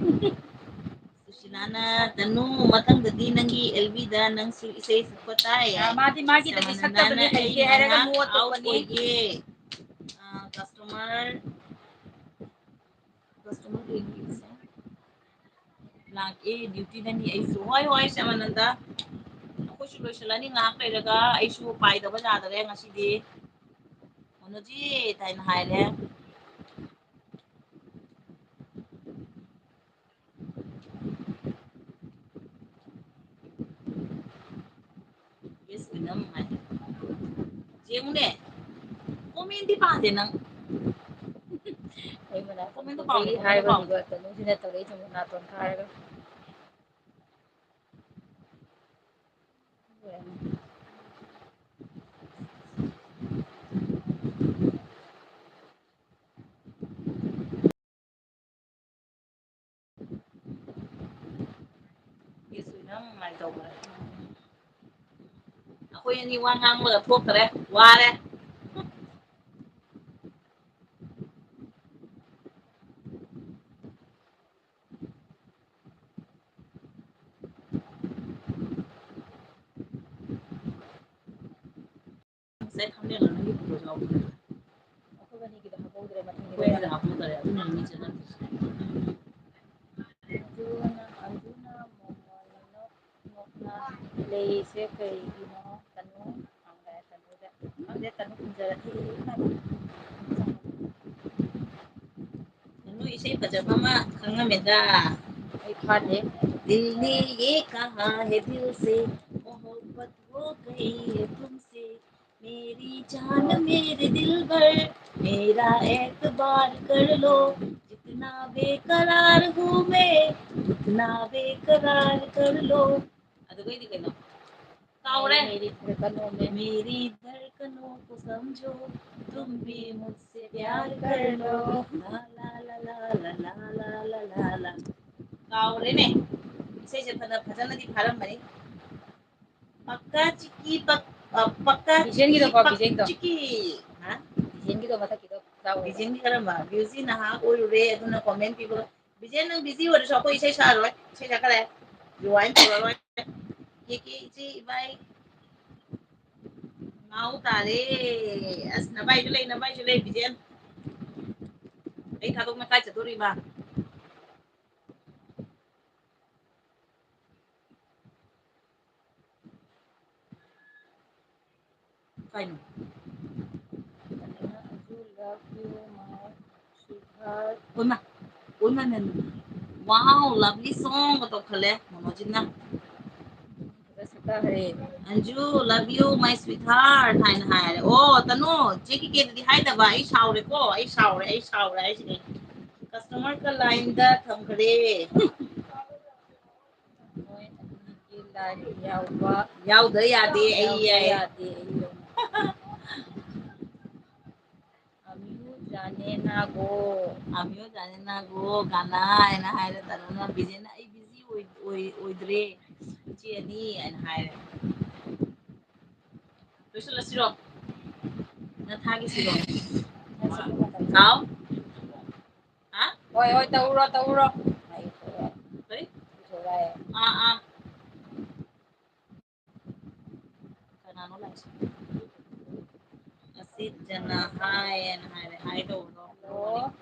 ꯁꯨꯁꯤꯂꯥꯅ, "ꯇꯅꯨ, ꯃꯊꯪꯗꯗꯤ ꯅꯪꯒꯤ ꯑꯦꯜꯕꯤꯗ ꯅꯪꯁꯨ ꯏꯁꯩ ꯁꯛꯄ ꯇꯥꯏ"꯫ ꯑꯥ, ꯃꯥꯗꯤ ꯃꯥꯒꯤꯗꯗꯤ ꯁ꯭ꯌꯥꯃꯥꯅꯟꯗꯅ, ꯁꯛꯇꯕꯅꯤ, "ꯑꯩ ꯍꯩꯇꯦ ꯍꯥꯏꯔꯒ ꯉꯥꯏꯍꯥꯛ ꯃꯣꯠꯇꯣꯛꯄꯅꯤ꯫ Out ꯑꯣꯏꯒꯦ꯫ ꯑꯥ, customer, customer ꯂꯥꯛꯑꯦ, duty ꯗꯅꯤ ꯑꯩꯁꯨ꯫" ꯍꯣꯏ, ꯍꯣꯏ, ꯁ꯭ꯌꯥꯃꯥꯅꯟꯗ꯫ ꯑꯩꯈꯣꯏꯁꯨ ꯂꯣꯏꯁꯤꯜꯂꯅꯤ ꯉꯥꯏꯍꯥꯛ ꯂꯩꯔꯒ, ꯑꯩꯁꯨ ꯄꯥꯏꯗꯕ ꯌꯥꯗꯔꯦ ꯉꯁꯤꯗꯤ꯫ ꯃꯣꯅꯣꯖꯤꯠ ꯍꯥꯏꯅ ꯍꯥꯏꯔꯦ꯫ Yes, ꯑꯣꯏꯅꯝ ꯍꯥꯏ꯫ ꯌꯦꯡꯉꯨꯅꯦ, comment ꯗꯤ ꯄꯥꯗꯦ ꯅꯪ꯫ ꯑꯩ ꯃꯅꯥꯛꯇ comment ꯗꯣ ꯄꯥꯎꯅꯦ, ꯑꯩ comment ꯗꯣ ꯄꯥꯎꯅꯦ꯫ ꯍꯥꯏꯕꯗꯨꯒ ꯀꯩꯅꯣꯁꯤꯅ ꯇꯧꯔꯛꯏ, ꯁꯨꯝ ꯅꯥꯇꯣꯟ ꯈꯥꯔꯒ꯫ ꯌꯦꯁ ꯑꯣꯏꯅꯝ ꯍꯥꯏ ꯇꯧꯈ꯭ꯔꯦ꯫ ꯑꯩꯈꯣꯏ ꯑꯅꯤ ꯋꯥ ꯉꯥꯡꯕꯒ ꯊꯣꯛꯇꯔꯦ, ꯋꯥꯔꯦ꯫ ꯉꯁꯥꯏ ꯊꯝꯃꯦꯜ ꯑꯃ ꯌꯦꯡꯕꯗꯣ ꯌꯥꯎꯕꯅꯦ꯫ ꯑꯩꯈꯣꯏ ꯑꯅꯤꯒꯤꯗꯣ ꯍꯥꯞꯍꯧꯗ꯭ꯔꯦ, ꯃꯊꯪꯒꯤꯗ꯫ ꯑꯩꯈꯣꯏ ꯑꯅꯤꯒꯤꯗꯣ ꯍꯥꯞꯍꯧꯗ꯭ꯔꯦ, ꯑꯗꯨꯅꯅꯤ ꯆꯦꯅꯦꯜ꯫ ꯑꯟꯖꯨꯅ, ꯑꯟꯖꯨꯅ ꯃꯣꯃꯣꯟ ꯅꯣꯛ ꯅꯣꯛꯅ ꯂꯩꯁꯦ ꯀꯩꯒꯤꯅꯣ? ꯇꯅꯨ ꯍꯪꯉꯦ, ꯇꯅꯨꯗ꯫ ꯈꯪꯗꯦ, ꯇꯅꯨ ꯈꯨꯝꯖꯔꯛꯏ꯫ ꯇꯅꯨ ꯏꯁꯩ ꯐꯖꯕ ꯑꯃ ꯈꯪꯉꯝꯃꯦꯗ꯫ ꯑꯩ ꯐꯥꯗꯦ꯫ दिल ने ये कहा है दिल से, मोहब्बत हो गई है तुमसे। मेरी जान मेरे दिलबर, मेरा एतबार कर लो। जितना बेकरार हूँ मैं, उतना बेकरार कर लो꯫ ꯑꯗꯨꯒꯩꯗꯤ ꯀꯩꯅꯣ? ꯀꯥꯎꯔꯦ꯫ मेरी धड़कनों में। मेरी धड़कनों को समझो, तुम भी मुझसे प्यार कर लो। ला, ला, ला, ला, ला, ला, ला, ला, ला, ला, ला꯫ ꯀꯥꯎꯔꯦꯅꯦ꯫ ꯏꯁꯩꯁꯦ ꯐꯅ, ꯐꯖꯅꯗꯤ ꯐꯥꯔꯝꯕꯅꯤ꯫ ꯄꯛꯀꯥ ꯆꯤꯛꯀꯤ ꯄꯛ-, ꯑ, ꯄꯛꯀꯥ ꯕꯤꯖꯦꯟꯒꯤꯗꯣ ꯆꯤꯛꯀꯤ ꯀꯣ, ꯄꯛ ꯕꯤꯖꯦꯟꯒꯤꯗꯣ꯫ ꯆꯤꯛꯀꯤ꯫ ꯍꯥ? ꯕꯤꯖꯦꯟꯒꯤꯗꯣ ꯃꯊꯛꯀꯤꯗꯣ ꯇꯥꯎꯑꯣ꯫ ꯕꯤꯖꯦꯟꯒꯤ ꯀꯔꯝꯕ? ꯕꯤꯖꯤ ꯅꯍꯥ ꯑꯣꯏꯔꯨꯔꯦ, ꯑꯗꯨꯅ comment ꯄꯤꯕ꯫ ꯕꯤꯖꯦꯟ, ꯅꯪ ꯕꯤꯖꯤ ꯑꯣꯏꯔꯁꯨ ꯑꯩꯈꯣꯏ ꯏꯁꯩ ꯁꯥꯔꯣꯏ, ꯏꯁꯩ ꯁꯛꯀꯔꯦ꯫ Rewind ꯇꯧꯔꯔꯣꯏ꯫ ꯀꯦ ꯀꯦ ꯏꯆꯦ ꯏꯕꯥꯏ꯫ ꯉꯥꯎ ꯇꯥꯔꯦ꯫ ꯑꯁ, ꯅꯕꯥꯏꯁꯨ ꯂꯩ, ꯅꯕꯥꯏꯁꯨ ꯂꯩ, ꯕꯤꯖꯦꯟ꯫ ꯑꯩ ꯊꯥꯗꯣꯛꯅ ꯀꯥꯏ ꯆꯠꯇꯣꯔꯤꯕ? ꯀꯩꯅꯣ? ꯑꯗꯨꯅ ꯑꯗꯨ love you, my sweetheart. Um, um, ma'am. Wow, lovely song ꯀ ꯇꯧꯈꯠꯂꯦ ꯃꯣꯃꯣꯖꯤꯠꯅ꯫ ꯐꯖ ꯁꯛꯊꯈ꯭ꯔꯦ꯫ "Anju, love you, my sweetheart" ꯍꯥꯏꯅ ꯍꯥꯏꯔꯦ꯫ ꯑꯣ, ꯇꯅꯨ, ꯆꯦ ꯀꯦꯀꯦꯗꯗꯤ ꯍꯥꯏꯗꯕ꯫ ꯑꯩ ꯁꯥꯎꯔꯦꯀꯣ, ꯑꯩ ꯁꯥꯎꯔꯦ, ꯑꯩ ꯁꯥꯎꯔꯦ ꯍꯥꯏꯁꯤꯅꯦ꯫ Customer ꯀ line ꯗ ꯊꯝꯈ꯭ꯔꯦ꯫ ꯃꯣꯏ ꯑꯅꯤꯒꯤ line ꯌꯥꯎꯕ ꯌꯥꯎꯗ ꯌꯥꯗꯦ, ꯑꯩ ꯌꯥꯎꯗ ꯌꯥꯏ꯫ ꯌꯥꯗꯦ, ꯑꯩ ꯌꯥꯎ-, "ꯑꯃꯤꯌꯨ ꯖꯥꯅꯦ ꯅꯥꯒꯣ, ꯑꯃꯤꯌꯨ ꯖꯥꯅꯦ ꯅꯥꯒꯣ ꯒꯥꯅꯥ" ꯍꯥꯏꯅ ꯍꯥꯏꯔꯦ ꯇꯅꯨꯅ꯫ ꯕꯤꯖꯦꯅ "ꯑꯩ busy ꯑꯣꯏ-, ꯑꯣꯏ-, ꯑꯣꯏꯗ꯭ꯔꯦ, ꯏꯆꯦ ꯑꯅꯤ" ꯍꯥꯏꯅ ꯍꯥꯏꯔꯦ꯫ ꯂꯣꯏꯁꯤꯜꯂꯁꯤꯔꯣ? ꯅꯪ ꯊꯥꯒꯤꯁꯤꯔꯣ? ꯍꯥꯎ? ꯍꯥ? ꯍꯣꯏ, ꯍꯣꯏ, ꯇꯧꯔꯣ, ꯇꯧꯔꯣ꯫ ꯀꯔꯤ? ꯑꯥ, ꯑꯥ꯫ ꯀꯅꯥꯅꯣ ꯂꯥꯛꯏꯁꯦ? ꯑꯁꯤꯠ ꯖꯅꯥ ꯍꯥꯏ ꯍꯥꯏꯅ ꯍꯥꯏꯔꯦ꯫ ꯍꯥꯏ ꯇꯧꯕꯗꯣ꯫ ꯍꯜꯂꯣ꯫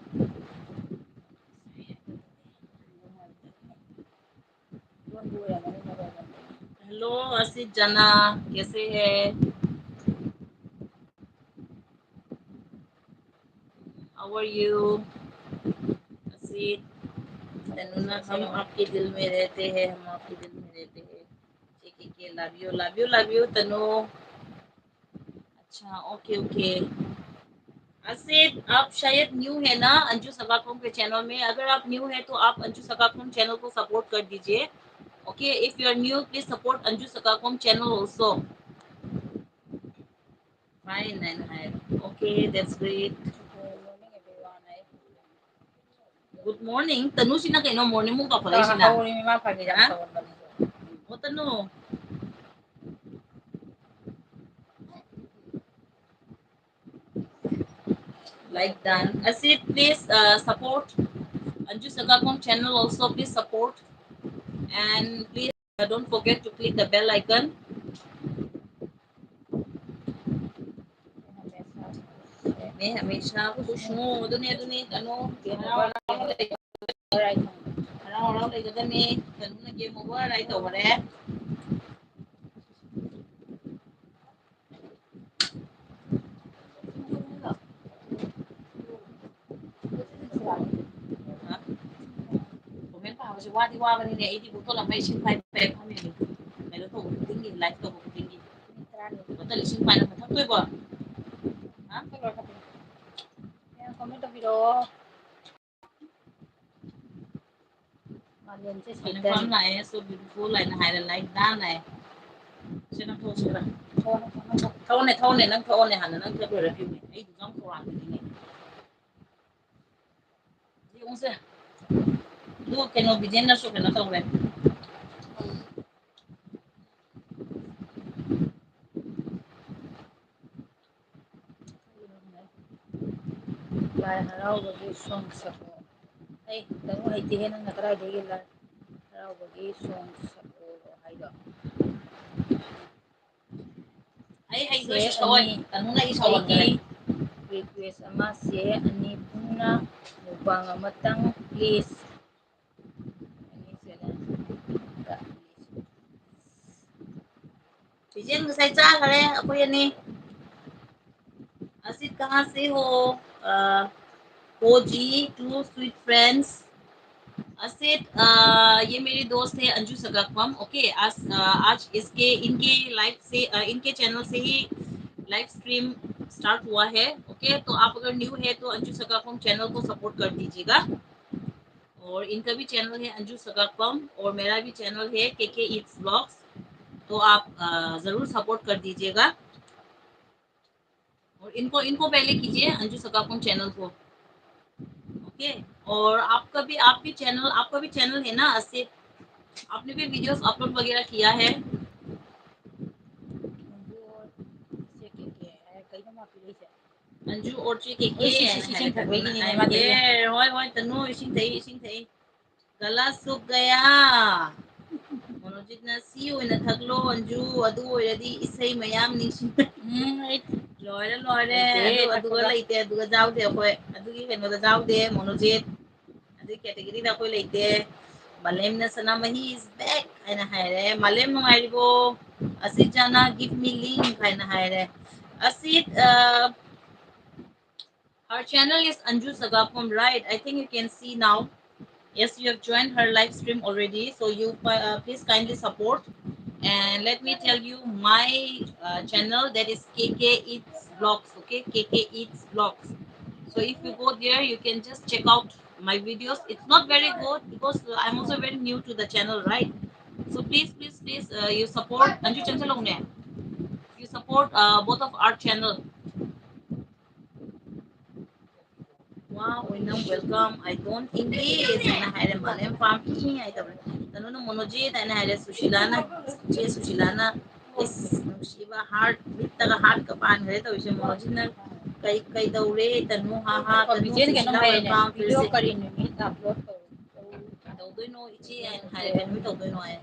Hello, ꯑꯁꯤꯠ ꯖꯅꯥ, कैसे है? How are you? असित, तनु ना, हम आपके दिल में रहते हैं, हम आपके दिल में रहते हैं। ठीक है, के love you, love you, love you, तनु। अच्छा, OK, OK। असित, आप शायद new है ना अंजू सकाकोम के channel में। अगर आप new है तो आप अंजू सकाकोम channel को support कर दीजिए। OK, if you are new, please support Anju Sakakom channel also. Fine, and hi. Okay, that's great. Good morning. ꯇꯅꯨꯁꯤꯅ ꯀꯩꯅꯣ morning ꯃꯨꯛ ꯀꯧꯈꯠꯂꯛꯏꯁꯤꯅ? ꯍꯧꯔꯦ, ꯃꯤꯃꯥ ꯐꯥꯒꯤ ꯌꯥꯝ ꯍꯥ? ꯇꯧꯔꯝꯕꯅꯤ꯫ ꯑꯣ, ꯇꯅꯨ꯫ Like done. Asit, please, uh, support Anju Sakakom channel also. Please support. And please, uh, don't forget to click the bell icon. मैं हमेशा खुश हूँ। ꯑꯗꯨꯅꯦ, ꯑꯗꯨꯅꯦ, ꯀꯩꯅꯣ, ꯍꯔꯥꯎ ꯍꯔꯥꯎ ꯂꯩ-, ꯍꯔꯥꯎ ꯍꯔꯥꯎ ꯂꯩꯒꯗꯕꯅꯤ꯫ ꯀꯩꯅꯣꯅ game over ꯍꯥꯏ ꯇꯧꯈꯔꯦ꯫ ꯋꯥꯗꯤ ꯋꯥꯕꯅꯤꯅꯦ꯫ ꯑꯩꯗꯤ ꯕꯣꯇꯜ ꯑꯃ ꯏꯁꯤꯡ ꯄꯥꯏꯕ ꯄꯥꯏꯕ ꯐꯝꯃꯤꯅꯦ꯫ ꯀꯩꯅꯣ ꯇꯧꯕ ꯈꯨꯗꯤꯡꯒꯤ, live ꯇꯧꯕ ꯈꯨꯗꯤꯡꯒꯤ꯫ ꯃꯤꯅꯤꯠ ꯇꯔꯥꯅꯤ꯫ ꯕꯣꯇꯜ ꯏꯁꯤꯡ ꯄꯥꯏꯅ ꯃꯊꯛꯇꯣꯏꯕꯣ? ꯍꯥ? ꯕꯣꯇꯜ ꯂꯣꯏꯔꯦ꯫ ꯃꯌꯥꯝ comment ꯇꯧꯕꯤꯔꯛꯑꯣ꯫ ꯃꯥꯂꯦꯝꯁꯦ ꯃꯥꯂꯦꯝ ꯁꯩꯇꯥꯅꯤ꯫ ꯐꯥꯝ ꯂꯥꯛꯑꯦ, so beautiful ꯍꯥꯏꯅ ꯍꯥꯏꯔꯦ, like done ꯍꯥꯏ꯫ ꯁꯦ, ꯅꯪ ꯊꯣꯛꯑꯣ, ꯁꯦ, ꯈꯔ꯫ ꯊꯣꯛꯑꯣꯅꯦ, ꯊꯣꯛꯑꯣꯅꯦ, ꯅꯪ ꯊꯣꯛꯑꯣꯅꯦ ꯍꯥꯟꯅ, ꯅꯪ ꯊꯣꯛ ꯂꯣꯏꯔ ꯄꯤꯌꯨꯅꯦ꯫ ꯑꯩ ꯑꯗꯨꯝ ꯈꯧꯔꯥꯡꯕꯅꯤꯅꯦ꯫ ꯌꯦꯡꯉꯨꯁꯦ꯫ ꯑꯗꯨ ꯀꯩꯅꯣ, ꯕꯤꯖꯦꯟꯅꯁꯨ ꯀꯩꯅꯣ ꯇꯧꯔꯦ꯫ ꯂꯥꯏ ꯍꯔꯥꯎꯕꯒꯤ song ꯁꯛꯑꯣ꯫ ꯑꯩ ꯈꯤꯇꯪ ꯍꯩꯇꯦꯍꯦ, ꯅꯪꯅ ꯀꯗꯥꯏꯗꯒꯤ ꯂꯥꯏ ꯍꯔꯥꯎꯕꯒꯤ song ꯁꯛꯑꯣ ꯍꯥꯏꯗꯣ? ꯑꯩ ꯍꯩꯇ꯭ꯔꯁꯨ ꯁꯦ ꯁꯛꯑꯣꯏ꯫ ꯑꯅꯤ, ꯇꯅꯨꯅ ꯑꯩ ꯁꯥꯎꯍꯟꯈ꯭ꯔꯦ꯫ ꯑꯩꯒꯤ request ꯑꯃ, ꯁꯦ ꯑꯅꯤ ꯄꯨꯟꯅ mukbang ꯑꯃꯇꯪ please꯫ ꯕꯤꯖꯦꯟ ꯉꯁꯥꯏ ꯆꯥꯈ꯭ꯔꯦ ꯑꯩꯈꯣꯏ ꯑꯅꯤ꯫ ꯑꯁꯤꯠ ꯀꯍꯥ ꯁꯦ ꯍꯣ? ꯑ, ꯍꯣ ꯖꯤ, two sweet friends। असित, अ, ये मेरे दोस्त है अंजू सगाकम। ओके, आज, अ, आज इसके, इनके लाइव से, अ, इनके चैनल से ही लाइव स्ट्रीम स्टार्ट हुआ है। ओके, तो आप अगर न्यू है तो अंजू सगाकम चैनल को सपोर्ट कर दीजिएगा। और इनका भी चैनल है अंजू सगाकम और मेरा भी चैनल है के के ईट्स व्लॉग्स। तो आप, अ, ज़रूर सपोर्ट कर दीजिएगा। और इनको, इनको पहले कीजिए, अंजू सगाकम चैनल को। ओके, और आपका भी, आप भी चैनल, आपका भी चैनल है ना असित? आपने भी वीडियोस अपलोड वगैरह किया है? अंजू और के के, ꯀꯩꯅꯣ ꯃꯥ ꯄꯤꯔꯛꯏꯁꯦ? ꯑꯟꯖꯨ ꯑꯣꯔꯆꯤ ꯀꯦ ꯀꯦ ꯑꯣꯏ, ꯁꯤ, ꯁꯤ, ꯁꯤ, ꯍꯥꯏꯅ ꯏꯁꯤꯡ ꯊꯛꯄꯒꯤꯅꯦ ꯃꯥ ꯍꯥꯏꯕꯅꯦ꯫ ꯄꯤꯔꯛꯏꯁꯦ꯫ ꯍꯣꯏ, ꯍꯣꯏ, ꯇꯅꯨ, ꯏꯁꯤꯡ ꯊꯛꯏ, ꯏꯁꯤꯡ ꯊꯛꯏ꯫ ꯒꯂꯥ ꯁꯨꯛ ꯒꯌꯥ꯫ ꯃꯣꯅꯣꯖꯤꯠꯅ ꯁꯤ ꯑꯣꯏꯅ ꯊꯛꯂꯣ, ꯑꯟꯖꯨ, ꯑꯗꯨ ꯑꯣꯏꯔꯗꯤ ꯏꯁꯩ ꯃꯌꯥꯝ ꯅꯤꯡꯁꯤꯡ-, ꯎꯝ, ꯑꯩ ꯂꯣꯏꯔꯦ, ꯂꯣꯏꯔꯦ꯫ ꯂꯩꯇꯦ, ꯑꯗꯨ, ꯑꯗꯨꯒ ꯊꯛꯄꯒ꯫ ꯂꯩꯇꯦ, ꯑꯗꯨꯒ ꯌꯥꯎꯗꯦ ꯑꯩꯈꯣꯏ꯫ ꯑꯗꯨꯒꯤ ꯀꯩꯅꯣꯗ ꯌꯥꯎꯗꯦ, ꯃꯣꯅꯣꯖꯤꯠ꯫ ꯑꯗꯨꯒꯤ categoryꯗ ꯑꯩꯈꯣꯏ ꯂꯩꯇꯦ꯫ ꯃꯥꯂꯦꯝꯅ ꯁꯅꯥꯃꯍꯤ is back ꯍꯥꯏꯅ ꯍꯥꯏꯔꯦ꯫ ꯃꯥꯂꯦꯝ ꯅꯨꯡꯉꯥꯏꯔꯤꯕꯣ? ꯑꯁꯤꯠ ꯖꯥꯅ give me link ꯍꯥꯏꯅ ꯍꯥꯏꯔꯦ꯫ ꯑꯁꯤꯠ, ꯑ, Her channel is Anju Sagapam, right? I think you can see now. Yes, you have joined her live stream already, so you uh, please kindly support. And let me tell you my uh, channel, that is K K Eats Vlogs, okay? K K Eats Vlogs. So if you go there, you can just check out my videos. It's not very good because uh, I'm also very new to the channel, right? So please, please, please, uh, you support. Anju Chanchalong ne. You support uh, both of our channel. Wow, Oinam, welcome. I don't English. ꯑꯩꯅ ꯍꯥꯏꯔꯦ, ꯃꯥꯂꯦꯝ ꯄꯥꯝꯃꯤ ꯍꯥꯏꯗꯕꯅꯦ꯫ ꯇꯅꯨꯅ ꯃꯣꯅꯣꯖꯤꯠ ꯍꯥꯏꯅ ꯍꯥꯏꯔꯦ, ꯁꯨꯁꯤꯂꯥꯅ, ꯆꯦ ꯁꯨꯁꯤꯂꯥꯅ, ꯏꯁ, ꯅꯨꯡꯁꯤꯕ heart, ꯃꯤꯠꯇꯒ heartꯀ ꯄꯥꯟꯈ꯭ꯔꯦ ꯇꯧꯔꯤꯁꯦ꯫ ꯃꯣꯅꯣꯖꯤꯠꯅ ꯀꯩ, ꯀꯩꯗꯧꯔꯦ? ꯇꯅꯨ, ꯍꯥ, ꯍꯥ, ꯇꯅꯨ, ꯀꯩꯅꯣꯝ ꯁꯨꯁꯤꯂꯥ, ꯍꯥꯏꯔꯦꯅꯦ, welcome, video please꯫ ꯀꯔꯤ ꯅꯨꯃꯤꯠ upload ꯇꯧ-, ꯇꯧꯗꯣꯏꯅꯣ, ꯏꯆꯦ? ꯍꯥꯏꯅ ꯍꯥꯏꯔꯦ, ꯀꯩꯅꯣ ꯇꯧꯗꯣꯏꯅꯣ ꯍꯥꯏ꯫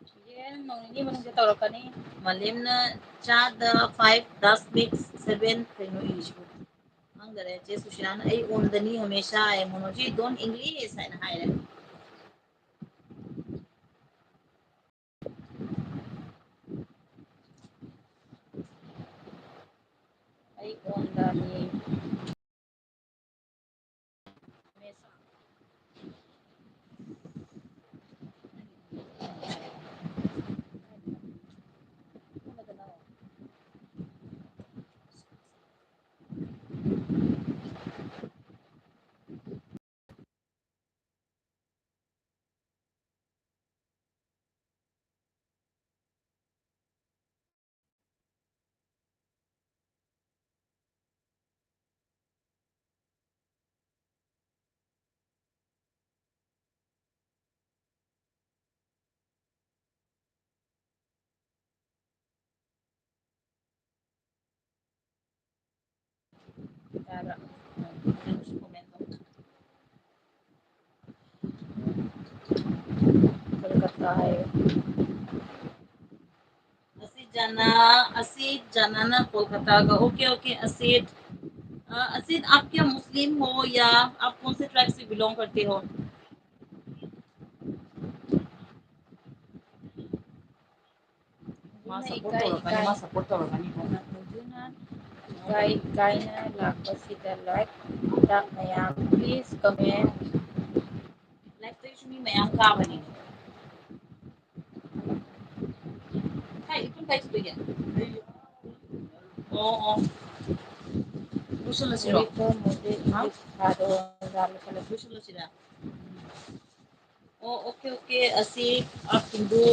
ꯏꯆꯦ, ꯅꯣꯡ ꯅꯤꯅꯤ ꯃꯅꯨꯡꯗ ꯇꯧꯔꯛꯀꯅꯤ꯫ ꯃꯥꯂꯦꯝꯅ ꯆꯥꯗ five, ꯗꯁ ꯃꯤꯛꯁ seven ꯀꯩꯅꯣ ꯏꯁꯤꯕꯨ? ꯈꯪꯗꯔꯦ꯫ ꯆꯦ ꯁꯨꯁꯤꯂꯥꯅ "ꯑꯩ on ꯗꯅꯤ ꯍꯃꯦꯁꯥ" ꯍꯥꯏ, ꯃꯣꯅꯣꯖꯤ "Don't English" ꯍꯥꯏꯅ ꯍꯥꯏꯔꯦ꯫ ꯑꯩ on ꯗꯅꯤ꯫ ꯇꯥꯔ-, ꯎꯝ, ꯅꯪꯁꯨ comment ꯇꯧ꯫ ꯀꯣꯜꯀꯇꯥ ꯍꯥꯏꯌꯦ꯫ ꯑꯁꯤꯠ ꯖꯥꯅꯥ, ꯑꯁꯤꯠ ꯖꯥꯅꯥꯅ ꯀꯣꯜꯀꯇꯥꯒ꯫ OK, OK, Asit. अ, असित, आप क्या मुस्लिम हो या आप कौन से ट्राइब से बिलोंग करते हो? ꯃꯥ ꯁꯞꯄꯣꯔꯠ ꯇꯧꯔꯛꯀꯅꯤ, ꯃꯥ ꯁꯞꯄꯣꯔꯠ ꯇꯧꯔꯛꯀꯅꯤ꯫ ꯏꯀꯥꯏ ꯏꯀꯥꯏꯅ ꯂꯥꯛꯄꯁꯤꯗ ꯂꯥꯏꯛ ꯇꯥꯛ ꯃꯌꯥꯝ, please comment꯫ ꯇꯥꯕꯅꯤ꯫ ꯍꯥꯏ, ꯏꯄꯨꯟ ꯀꯥꯏ ꯆꯠꯇꯣꯏꯒꯦ? ꯑꯣ, ꯑꯣ꯫ ꯂꯣꯏꯁꯤꯜꯂꯁꯤꯔꯣ? ꯍꯥ? ꯂꯣꯏꯁꯤꯜꯂꯁꯤꯔꯥ? ꯑꯣ, OK, OK, ꯑꯁꯤ, ꯑ, ꯍꯤꯟꯗꯨ,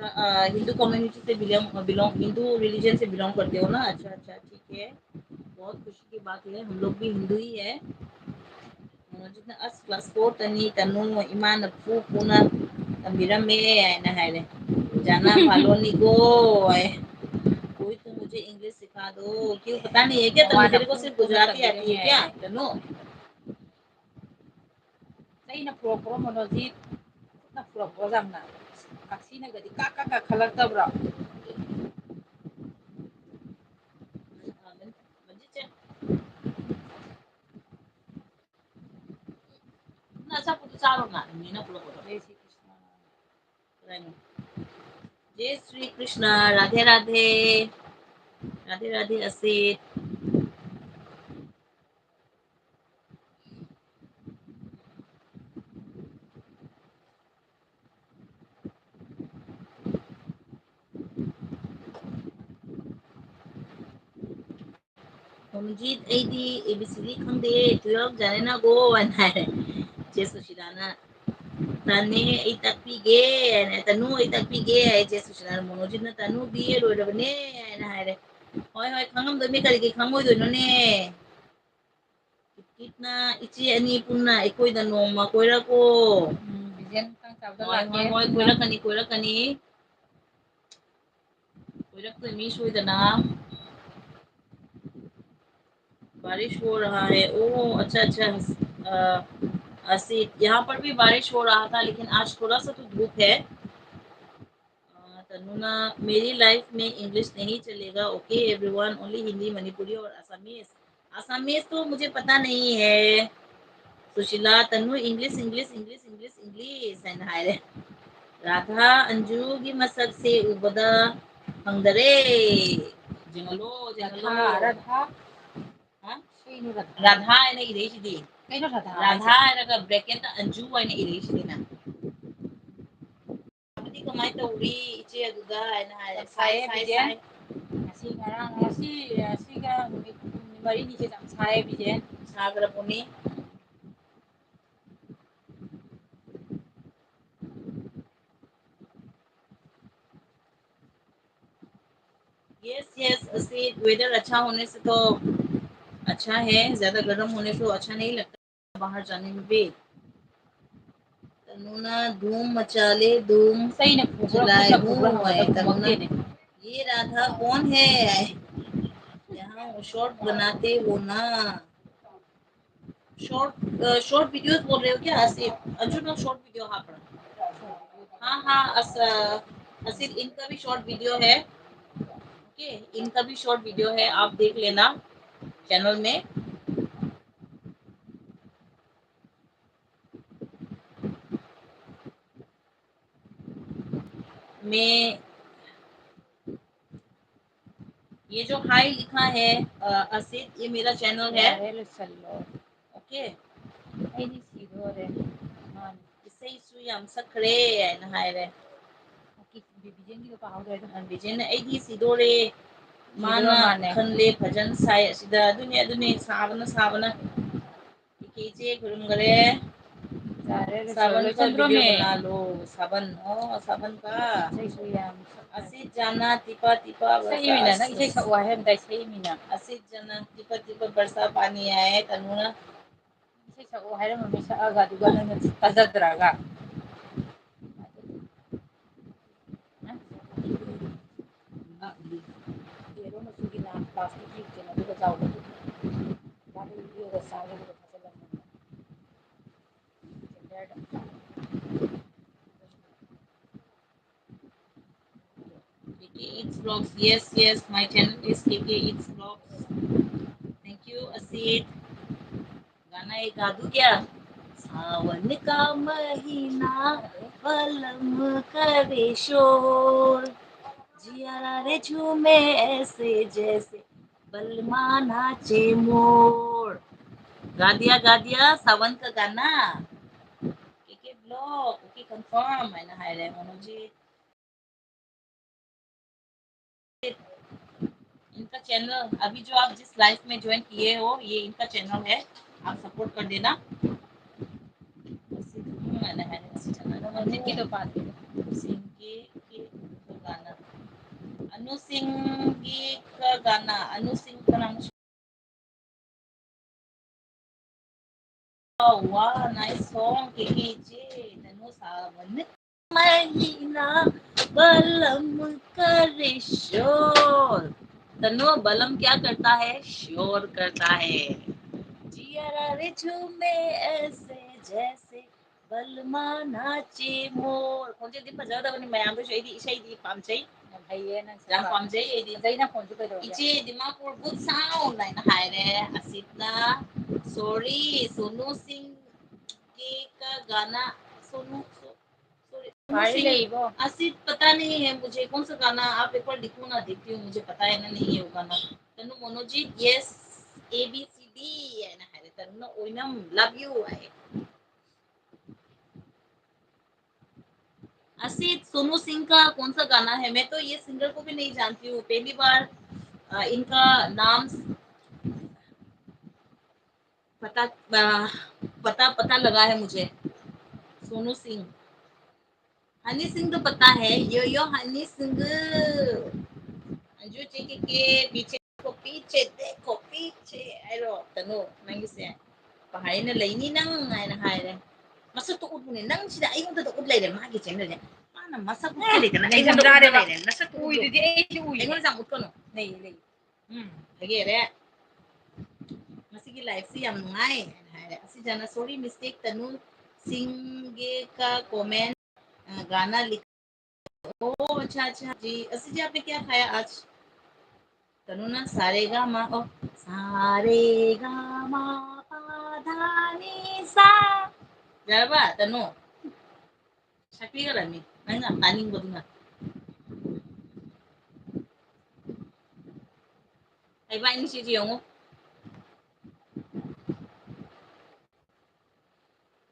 ꯑ, हिंदू कम्युनिटी से बिलोंग, बिलोंग, हिंदू रिलीजन से बिलोंग करते हो ना? अच्छा, अच्छा, ठीक है, बहुत खुशी की बात है, हम लोग भी हिंदू ही है। ꯍꯧꯖꯤꯛꯅ ꯑꯁ ꯀ꯭ꯂꯥꯁ ꯐꯣꯔ ꯇꯅꯤ ꯇꯅꯨ, ꯏꯃꯥꯅ ꯐꯨ ꯐꯨꯅ ꯇꯝꯕꯤꯔꯝꯃꯦ ꯍꯥꯏꯅ ꯍꯥꯏꯔꯦ꯫ ꯖꯥꯅꯥ ꯐꯥꯂꯣꯅꯤꯀꯣ ꯍꯥꯏ꯫ कोई तो मुझे इंग्लिश सिखा दो, क्यों पता नहीं है क्या तनु, तेरे को सिर्फ गुजराती आती है क्या तनु? ꯑꯩꯅ ꯄꯨꯔꯛꯄ꯭ꯔꯣ ꯃꯣꯅꯣꯖꯤꯠ? ꯈꯨꯠꯅ ꯄꯨꯔꯛꯄ꯭ꯔꯣ ꯌꯥꯝꯅ? ꯀꯛꯁꯤꯅꯒꯗꯤ ꯀꯛ ꯀꯛ ꯀꯛꯈꯠꯂꯛꯇꯕ꯭ꯔꯣ? ꯅꯪ ꯑꯆꯥꯄꯣꯠꯇꯣ ꯆꯥꯔꯣꯅ, ꯃꯤꯅ ꯄꯨꯔꯛꯄꯗꯣ꯫ ꯀꯗꯥꯏꯅꯣ? जय श्री कृष्णा, राधे राधे, राधे राधे असित। ꯃꯣꯅꯨꯖꯤꯠ, ꯑꯩꯗꯤ ꯑꯦ ꯕꯤ ꯁꯤ ꯗꯤ ꯈꯪꯗꯦ, ꯇꯨꯌꯦꯜꯐ ꯖꯥꯅꯦꯅꯥꯒꯣ ꯍꯥꯏꯅ ꯍꯥꯏꯔꯦ꯫ ꯆꯦ ꯁꯨꯁꯤꯂꯥꯅ, "ꯇꯥꯅꯦ, ꯑꯩ ꯇꯥꯛꯄꯤꯒꯦ" ꯍꯥꯏꯅ, "ꯇꯅꯨ, ꯑꯩ ꯇꯥꯛꯄꯤꯒꯦ" ꯍꯥꯏ꯫ ꯆꯦ ꯁꯨꯁꯤꯂꯥꯅ, "ꯃꯣꯅꯣꯖꯤꯠꯅ ꯇꯅꯨ ꯕꯤ ꯑꯦ ꯂꯣꯏꯔꯕꯅꯦ" ꯍꯥꯏꯅ ꯍꯥꯏꯔꯦ꯫ "ꯍꯣꯏ, ꯍꯣꯏ, ꯈꯪꯉꯝꯗꯣꯏꯅꯦ, ꯀꯔꯤꯒꯤ ꯈꯪꯉꯣꯏꯗꯣꯏꯅꯣꯅꯦ?" ꯀꯤꯠꯀꯤꯠꯅ, "ꯏꯆꯦ ꯑꯅꯤ ꯄꯨꯟꯅ ꯑꯩꯈꯣꯏꯗ ꯅꯣꯡꯃ ꯀꯣꯏꯔꯛꯑꯣ"꯫ ꯎꯝ, ꯕꯤꯖꯦꯟ ꯇꯥꯡ ꯆꯥꯕꯗ ꯍꯣꯏ, ꯂꯥꯛꯀꯦ ꯍꯣꯏ, ꯍꯣꯏ, ꯄꯨꯟꯅ꯫ ꯀꯣꯏꯔꯛꯀꯅꯤ, ꯀꯣꯏꯔꯛꯀꯅꯤ꯫ ꯀꯣꯏꯔꯛꯇꯣꯏꯅꯤ ꯁꯣꯏꯗꯅ꯫ बारिश हो रहा है। ओ, अच्छा, अच्छा। अ, असित, यहाँ पर भी बारिश हो रहा था, लेकिन आज थोड़ा सा तो धूप है। अ, तनुना, मेरी लाइफ में इंग्लिश नहीं चलेगा। OK, everyone, only Hindi, Manipuri और असमीज। असमीज तो मुझे पता नहीं है। Sushila, Tanu, English, English, English, English, English ꯍꯥꯏꯅ ꯍꯥꯏꯔꯦ꯫ ꯔꯥꯙꯥ, ꯑꯟꯖꯨꯒꯤ ꯃꯁꯛꯁꯦ ꯎꯕꯗ ꯐꯪꯗꯔꯦ꯫ ꯌꯦꯡꯍꯜꯂꯣ, ꯌꯦꯡꯍꯜꯂꯣ꯫ ꯔꯥꯙꯥ, ꯔꯥꯙꯥ꯫ ꯍꯥ? ꯀꯩꯅꯣ ꯔꯥꯙꯥ? ꯔꯥꯙꯥ ꯍꯥꯏꯅ ꯏꯔꯛꯏꯁꯤꯗꯤ꯫ ꯀꯩꯅꯣ ꯔꯥꯙꯥ ꯍꯥꯏꯁꯦ? ꯔꯥꯙꯥ ꯍꯥꯏꯔꯒ bracket ꯇ ꯑꯟꯖꯨ ꯍꯥꯏꯅ ꯏꯔꯛꯏꯁꯤꯅ꯫ ꯑꯗꯨꯗꯤ ꯀꯃꯥꯏꯅ ꯇꯧꯔꯤ ꯏꯆꯦ ꯑꯗꯨꯗ ꯍꯥꯏꯅ ꯍꯥꯏꯔꯦ꯫ ꯌꯥꯝ ꯁꯥꯏꯌꯦ, ꯁꯥꯏ, ꯁꯥꯏ, ꯕꯤꯖꯦꯟ꯫ ꯁꯥꯏ꯫ ꯉꯁꯤ ꯉꯔꯥꯡ, ꯉꯁꯤ, ꯉꯁꯤꯒ ꯅꯨꯃꯤꯠ ꯍꯨꯝꯅꯤ ꯃꯔꯤꯅꯤꯁꯦ ꯌꯥꯝ ꯁꯥꯏꯌꯦ, ꯕꯤꯖꯦꯟ꯫ ꯁꯥꯈ꯭ꯔꯕꯅꯤ꯫ यस, यस, असित, वेदर अच्छा होने से तो अच्छा है, ज्यादा गर्म होने से तो अच्छा नहीं लगता बाहर जाने में भी। तनुना धूम मचा ले, धूम चलाए हूँ, है, तनुना। ये राधा कौन है? यहाँ शॉर्ट बनाते हो ना। शॉर्ट, अ, शॉर्ट वीडियोज़ बोल रहे हो क्या, आसिफ? अंजुना शॉर्ट वीडियो, हाँ, पढ़ा। हाँ, हाँ, अस-, अ, आसिफ, इनका भी शॉर्ट वीडियो है। ओके, इनका भी शॉर्ट वीडियो है, आप देख लेना चैनल में। मैं ये जो हाय लिखा है, अ, असित, ये मेरा चैनल है। ꯌꯥꯔꯦ, ꯂꯣꯏꯁꯜꯂꯣ꯫ ओके। ꯑꯩꯗꯤ ꯁꯤꯗꯣꯔꯦ꯫ ꯃꯥꯅꯤ꯫ ꯏꯁꯩꯁꯨ ꯌꯥꯝ ꯁꯛꯈ꯭ꯔꯦ ꯍꯥꯏꯅ ꯍꯥꯏꯔꯦ꯫ ꯑꯣꯀꯦ, ꯕꯤꯖꯦꯟꯒꯤꯗꯣ ꯄꯥꯍꯧꯗ꯭ꯔꯦ ꯑꯗꯣ꯫ ꯑ, ꯕꯤꯖꯦꯟꯅ, "ꯑꯩꯗꯤ ꯁꯤꯗꯣꯔꯦ꯫ ꯁꯤꯗꯣꯔ ꯃꯥꯅ ꯃꯥꯜꯂꯦ꯫ ꯈꯜꯂꯦ, ꯐꯖꯅ ꯁꯥꯏ ꯑꯁꯤꯗ꯫ ꯑꯗꯨꯅꯦ, ꯑꯗꯨꯅꯦ, ꯁꯥꯕꯅ, ꯁꯥꯕꯅ꯫ ꯏꯆꯦ, ꯏꯆꯦ ꯈꯨꯔꯨꯝꯈꯔꯦ꯫ ꯌꯥꯔꯦ, ꯂꯣꯏꯁꯜꯂꯣ, ꯁꯥꯕꯟ ꯀ ꯂꯣꯏꯁꯟꯗ꯭ꯔꯣꯃꯦ꯫ ꯚꯤꯗꯤꯑꯣ ꯕꯅꯥ ꯂꯣ, ꯁꯥꯕꯟ꯫ ꯑꯣ, ꯁꯥꯕꯟ ꯀ꯫ ꯏꯁꯩꯁꯨ ꯌꯥꯝ ꯁꯛ-, ꯑꯁꯤꯠ ꯖꯥꯅꯥ ꯇꯤꯄꯥ ꯇꯤꯄꯥ ꯏꯁꯩ ꯏꯃꯤꯅ, ꯅꯪ ꯏꯁꯩ ꯁꯛꯑꯣ ꯍꯥꯏꯔꯝꯗꯥꯏ, ꯏꯁꯩ ꯏꯃꯤꯅ꯫ ꯑꯁꯤꯠ ꯖꯥꯅꯥ ꯇꯤꯄꯥ ꯇꯤꯄꯥ ꯕꯔꯁꯥ ꯄꯥꯅꯤ ꯍꯥꯏꯌꯦ ꯇꯅꯨꯅ꯫ ꯏꯁꯩ ꯁꯛꯑꯣ ꯍꯥꯏꯔꯝꯃꯝꯃꯤ, ꯁꯛꯑꯒ ꯑꯗꯨꯒ ꯅꯪꯅ ꯇꯥꯖꯗ꯭ꯔꯒ꯫ ꯌꯦꯂꯣ ꯃꯆꯨꯒꯤ ꯅꯍꯥꯟ ꯄ꯭ꯂꯥꯁꯇꯤꯛꯀꯤ ꯀꯩꯅꯣꯗꯨꯒ ꯆꯥꯎꯕꯗꯨ꯫ ꯃꯥꯗꯤ ꯌꯣꯠꯂꯒ ꯆꯥꯒꯦ ꯑꯗꯨꯒ ꯊꯥꯖꯤꯜꯂꯝꯃꯣ꯫ K K Eats Vlogs. Yes, yes, my channel is K K Eats Vlogs. Thank you, Asit. गाना एक गा दूं क्या? सावन का महीना, बलम करे शोर, जिया रे झूमे ऐसे जैसे बलमा नाचे मोर। गा दिया, गा दिया, सावन का गाना। के के ब्लॉग, ओके, कंफर्म है ना, हाय रे, मनोज जी। इनका चैनल, अभी जो आप जिस लाइव में ज्वाइन किए हो, ये इनका चैनल है, आप सपोर्ट कर देना। सिंह की तो बात है। सिंह की, की तो गाना, अनु सिंह की का गाना, अनु सिंह का नाम। वाह, नाइस सॉन्ग, के के जी, तनु सावन महीना, बलम करे शोर। तनु, बलम क्या करता है? शोर करता है। जिया रे झूमे ऐसे जैसे बलमा नाचे मोर। ꯈꯣꯟꯖꯦꯜꯗꯤ ꯐꯖꯒꯗꯕꯅꯤ, ꯃꯌꯥꯝꯗꯁꯨ ꯑꯩꯗꯤ ꯏꯁꯩꯗꯤ ꯄꯥꯝꯖꯩ꯫ ꯌꯥꯝ ꯍꯩꯌꯦ ꯅꯪꯁꯨ꯫ ꯌꯥꯝ ꯄꯥꯝꯖꯩ ꯑꯩꯗꯤ꯫ ꯐꯖꯩꯅ ꯈꯣꯟꯁꯨ ꯀꯩꯗꯧꯔꯒꯦ? ꯏꯆꯦ ꯗꯤꯃꯥꯄꯨꯔ ꯒꯨꯗ ꯁꯥꯎꯟ ꯍꯥꯏꯅ ꯍꯥꯏꯔꯦ꯫ ꯑꯁꯤꯠꯅ ꯁꯣꯔꯤ, ꯁꯣꯅꯨ ꯁꯤꯡ ꯀꯦ ꯀ ꯒꯥꯅꯥ, ꯁꯣꯅꯨ, ꯁꯣ-, ꯁꯣꯔꯤ, ꯁꯣꯅꯨ ꯁꯤꯡ, ꯑꯁꯤꯠ ꯄꯇꯥ ꯅꯍꯤ ꯍꯦ ꯃꯨꯖꯦ, ꯀꯣꯟ ꯁꯥ ꯒꯥꯅꯥ ꯑꯥꯞ ꯑꯦꯛ ꯕꯥꯔ ꯂꯤꯈꯣ ꯅꯥ, ꯗꯦꯈꯇꯤ ꯍꯨ, ꯃꯨꯖꯦ ꯄꯇꯥ ꯍꯦ ꯅꯥ ꯅꯍꯤ ꯍꯦ ꯋꯥ ꯒꯥꯅꯥ꯫ ꯇꯅꯨ ꯃꯣꯅꯣꯖꯤꯠ, ꯌꯦꯁ, ꯑꯦ ꯕꯤ ꯁꯤ ꯗꯤ ꯍꯥꯏꯅ ꯍꯥꯏꯔꯦ꯫ ꯇꯅꯨꯅ ꯑꯣꯏꯅꯝ, ꯂꯚ ꯌꯨ ꯍꯥꯏ꯫ असित, सोनू सिंह का कौन सा गाना है? मैं तो ये सिंगर को भी नहीं जानती हूँ, पहली बार, अ, इनका नाम पता, अ, पता, पता लगा है मुझे। सोनू सिंह, हनी सिंह तो पता है, यो यो हनी सिंह, अंजू जी के, के पीछे देखो, पीछे देखो, पीछे। ꯑꯩꯔꯣ, ꯇꯅꯨ, ꯅꯪꯒꯤꯁꯦ ꯄꯥꯍꯩꯅ ꯂꯩꯅꯤ ꯅꯪ ꯍꯥꯏꯅ ꯍꯥꯏꯔꯦ꯫ ꯃꯁꯛꯇꯣ ꯎꯠꯄꯅꯦ, ꯅꯪ ꯁꯤꯗ ꯑꯩꯉꯣꯟꯗꯗ ꯎꯠ ꯂꯩꯔꯦ, ꯃꯥꯒꯤ ꯆꯦꯅꯦꯜꯁꯦ꯫ ꯃꯥꯅ ꯃꯁꯛ ꯎꯠꯀꯦ ꯂꯩꯇꯅ ꯑꯩꯉꯣꯟꯗ ꯎꯠꯅꯕ꯫ ꯑꯩꯉꯣꯟꯗ ꯌꯥꯝ ꯎꯠꯀꯅꯨ꯫ ꯂꯩ, ꯂꯩ꯫ ꯎꯝ, ꯐꯖꯔꯦ꯫ ꯉꯁꯤꯒꯤ ꯂꯥꯏꯐꯁꯤ ꯌꯥꯝ ꯅꯨꯡꯉꯥꯏ ꯍꯥꯏꯅ ꯍꯥꯏꯔꯦ꯫ ꯑꯁꯤꯖꯅ, "Sorry mistake, तनु सिंह का कमेंट, अ, गाना लिखा।" ओ, अच्छा, अच्छा, जी। असी जी, आपने क्या खाया आज? तनु ना, सारेगामा, ओ, सारेगामा पाधानीसा। ꯌꯥꯔꯕ, ꯇꯅꯨ? ꯁꯛꯄꯤꯒꯗꯕꯅꯤ, ꯅꯪꯅ ꯇꯥꯅꯤꯡꯕꯗꯨꯅ꯫ ꯍꯩꯕꯥ, ꯏꯅꯤꯁꯤꯗꯤ ꯌꯦꯡꯉꯨ꯫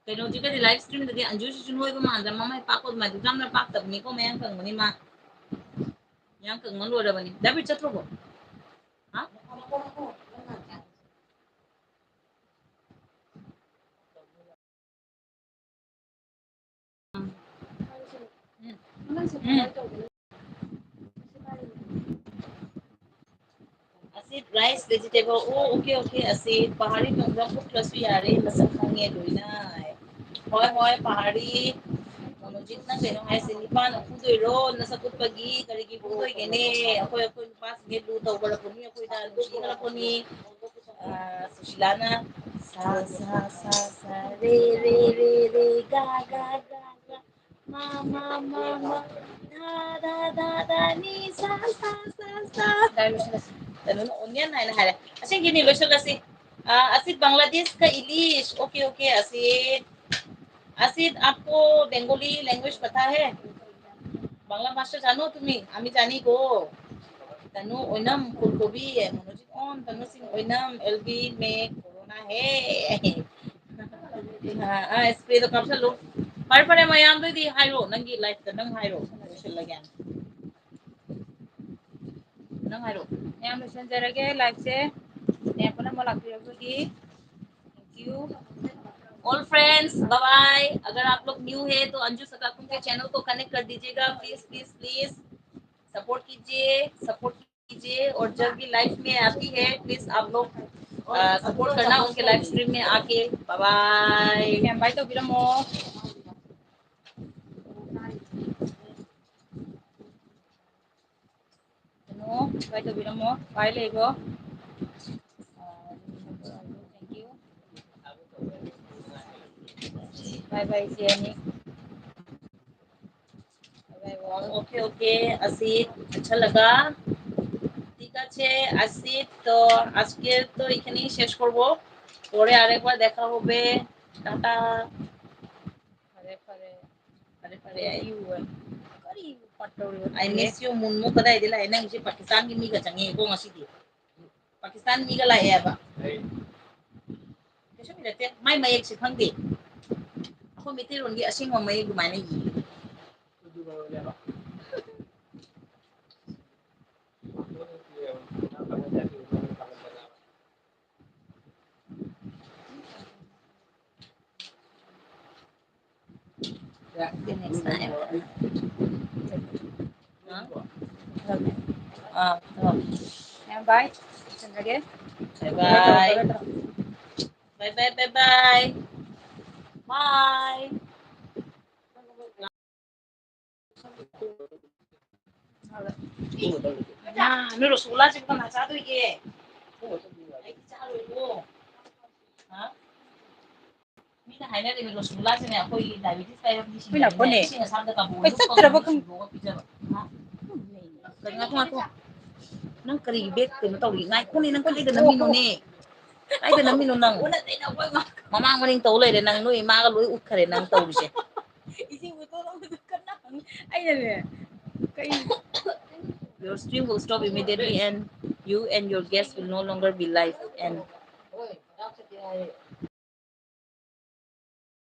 ꯀꯩꯅꯣꯁꯤꯒꯗꯤ live streamꯗꯗꯤ ꯑꯟꯖꯨꯁꯤꯁꯨ ꯅꯣꯏꯕ ꯃꯥꯟꯗ꯭ꯔꯥ? ꯃꯃꯥꯏ ꯄꯥꯛꯄ ꯑꯗꯨꯃꯥꯏꯅ ꯌꯥꯝꯅ ꯄꯥꯛꯇꯕꯅꯤꯀꯣ, ꯃꯌꯥꯡ ꯀꯪꯕꯅꯤ ꯃꯥ꯫ ꯃꯌꯥꯡ ꯀꯪꯕ ꯂꯣꯏꯔꯕꯅꯤ꯫ ꯗꯥꯕꯤꯠ ꯆꯠꯇ꯭ꯔꯣꯕꯣ? ꯍꯥ? ꯎꯝ꯫ ꯎꯝ꯫ ꯎꯝ꯫ ꯑꯁꯤꯠ, rice, vegetable꯫ ꯑꯣ, okay, okay, ꯑꯁꯤꯠ꯫ ꯄꯍꯥꯔꯤ ꯅꯣꯡꯗꯝ ꯎꯠꯂꯁꯨ ꯌꯥꯔꯦ, ꯃꯁꯛ ꯈꯪꯉꯦ ꯂꯣꯏꯅ꯫ ꯍꯣꯏ, ꯍꯣꯏ, ꯄꯍꯥꯔꯤ꯫ ꯃꯣꯅꯣꯖꯤꯠꯅ ꯀꯩꯅꯣ ꯍꯥꯏꯁꯦ, ꯅꯨꯄꯥꯅ ꯐꯨꯗꯣꯏꯔꯣ ꯅꯁꯛ ꯎꯠꯄꯒꯤ? ꯀꯔꯤꯒꯤ ꯐꯨꯗꯣꯏꯒꯦꯅꯦ? ꯑꯩꯈꯣꯏ, ꯑꯩꯈꯣꯏ ꯅꯨꯄꯥꯁꯤꯡꯁꯦ ꯂꯨ ꯇꯧꯕ ꯂꯧꯕꯅꯤ, ꯑꯩꯈꯣꯏꯗ ꯅꯨꯡꯁꯤꯅꯔꯛꯄꯅꯤ꯫ ꯑ, ꯁꯨꯁꯤꯂꯥꯅ ꯁꯥ, ꯁꯥ, ꯁꯥ, ꯁꯥ, ꯔꯦ, ꯔꯦ, ꯔꯦ, ꯔꯦ, ꯒꯥ, ꯒꯥ, ꯒꯥ, ꯒꯥ, ꯃꯥ, ꯃꯥ, ꯃꯥ, ꯃꯥ, ꯙꯥ, ꯙꯥ, ꯙꯥ, ꯙꯥ, ꯅꯤ, ꯁꯥ, ꯁꯥ, ꯁꯥ, ꯁꯥ꯫ ꯀꯩꯅꯣꯅ onion ꯍꯥꯏꯅ ꯍꯥꯏꯔꯦ꯫ ꯑꯁꯦꯡꯒꯤꯅꯤ, ꯂꯣꯏꯁꯤꯜꯂꯁꯤ꯫ ꯑ, ꯑꯁꯤꯠ ꯕꯪꯒ꯭ꯂꯥꯗꯦꯁ ꯀ ꯏꯂꯤꯁ꯫ Okay, okay, ꯑꯁꯤꯠ। असित, आपको बंगाली लैंग्वेज पता है? বাংলা ভাষা জানো তুমি? আমি জানি গো। तनु ओनम फूलगोभी, मनोजित on, तनु सिंह ओनम, एलबी में कोरोना है। हाँ, हाँ, स्प्रे तो कब से लो। ꯐꯔꯦ, ꯐꯔꯦ, ꯃꯌꯥꯝꯗꯣꯏꯗꯤ ꯍꯥꯏꯔꯣ, ꯅꯪꯒꯤ liveꯇ ꯅꯪ ꯍꯥꯏꯔꯣ, ꯂꯣꯏꯁꯤꯜꯂꯒꯦ꯫ ꯅꯪ ꯍꯥꯏꯔꯣ꯫ ꯃꯌꯥꯝ ꯂꯣꯏꯁꯤꯟꯖꯔꯒꯦ liveꯁꯦ꯫ ꯃꯌꯥꯝ ꯄꯨꯝꯅꯃꯛ ꯂꯥꯛꯄꯤꯔꯕꯗꯤ thank you. All friends, bye bye. अगर आप लोग new है तो अंजू सकाकुम के channel को connect कर दीजिएगा, please, please, please. Support कीजिए, support कीजिए, और जब भी live में आती है, please आप लोग, अ, support करना उनके live stream में आके। Bye bye. ꯃꯌꯥꯝ bye ꯇꯧꯕꯤꯔꯝꯃꯣ꯫ ꯀꯩꯅꯣ, bye ꯇꯧꯕꯤꯔꯝꯃꯣ꯫ Bye ꯂꯩꯀꯣ꯫ Thank you. Bye bye, ꯏꯆꯦ ꯑꯅꯤ꯫ Bye bye all. Okay, okay, Asit, अच्छा लगा। ठीक আছে, असित, तो আজকে তো এখানেই শেষ করব। পরে আরেকবার দেখা হবে। টাটা। ꯐꯔꯦ, ꯐꯔꯦ꯫ ꯐꯔꯦ, ꯐꯔꯦ, ꯑꯩ꯫ ꯀꯔꯤ ꯄꯠꯇꯧꯔꯤꯕ ꯑꯩ ꯈꯪꯗꯦ꯫ Miss you, ꯃꯨꯟꯃꯨ ꯀꯗꯥꯏꯗ ꯂꯥꯛꯑꯦ? ꯅꯪꯁꯦ ꯄꯥꯀꯤꯁꯇꯥꯟꯒꯤ ꯃꯤꯒ ꯆꯪꯉꯛꯑꯦꯀꯣ ꯉꯁꯤꯗꯤ꯫ ꯄꯥꯀꯤꯁꯇꯥꯟ ꯃꯤꯒ ꯂꯥꯛꯑꯦꯕ꯫ ꯀꯩꯁꯨ ꯏꯔꯛꯇꯦ꯫ ꯃꯥꯏ ꯃꯌꯦꯛꯁꯦ ꯈꯪꯗꯦ꯫ ꯃꯩꯇꯩꯂꯣꯟꯒꯤ ꯑꯁꯦꯡꯕ ꯃꯌꯦꯛ ꯑꯗꯨꯃꯥꯏꯅ ꯏꯌꯦ꯫ ꯑꯥ, ꯊꯝꯃꯣ꯫ ꯌꯥꯝ ꯕꯥꯏ꯫ ꯊꯝꯖꯔꯒꯦ꯫ Bye bye. Bye bye, bye bye. Bye. ꯅꯣꯏ ꯔꯣꯁꯒꯨꯂꯥꯁꯤꯕꯨ ꯀꯅꯥ ꯆꯥꯗꯣꯏꯒꯦ? ꯑꯩꯗꯤ ꯆꯥꯔꯣꯏꯀꯣ꯫ ꯍꯥ? ꯃꯤꯅ ꯍꯥꯏꯅꯔꯤꯕ ꯔꯣꯁꯒꯨꯂꯥꯁꯤꯅꯦ ꯑꯩꯈꯣꯏꯒꯤ ꯗꯥꯏꯕꯦꯇꯤꯁ ꯄꯥꯏꯕ ꯃꯤꯁꯤꯡꯅꯅꯦ, ꯑꯩꯈꯣꯏ ꯆꯠꯇ꯭ꯔꯕ ꯈꯪ- ꯁꯨꯗꯣꯛꯑꯒ ꯄꯤꯖꯕ꯫ ꯍꯥ? ꯀꯔꯤ, ꯉꯥꯏꯈꯣ, ꯉꯥꯏꯈꯣ꯫ ꯅꯪ ꯀꯔꯤ ꯕꯦꯛ ꯀꯩꯅꯣ ꯇꯧꯔꯤ? ꯉꯥꯏꯈꯣꯅꯦ, ꯅꯪ ꯀꯗꯥꯏꯗ ꯅꯝꯃꯤꯅꯣꯅꯦ? ꯀꯥꯏꯗ ꯅꯝꯃꯤꯅꯣ ꯅꯪ? ꯃꯃꯥꯡ ꯃꯅꯤꯡ ꯇꯧ ꯂꯩꯔꯦ ꯅꯪ, ꯅꯣꯏ ꯏꯃꯥꯒ ꯂꯣꯏ ꯎꯠꯈꯔꯦ ꯅꯪ ꯇꯧꯔꯤꯁꯦ꯫ ꯑꯩꯅꯅꯦ, ꯀꯩ- Your stream will stop immediately and you and your guests will no longer be live and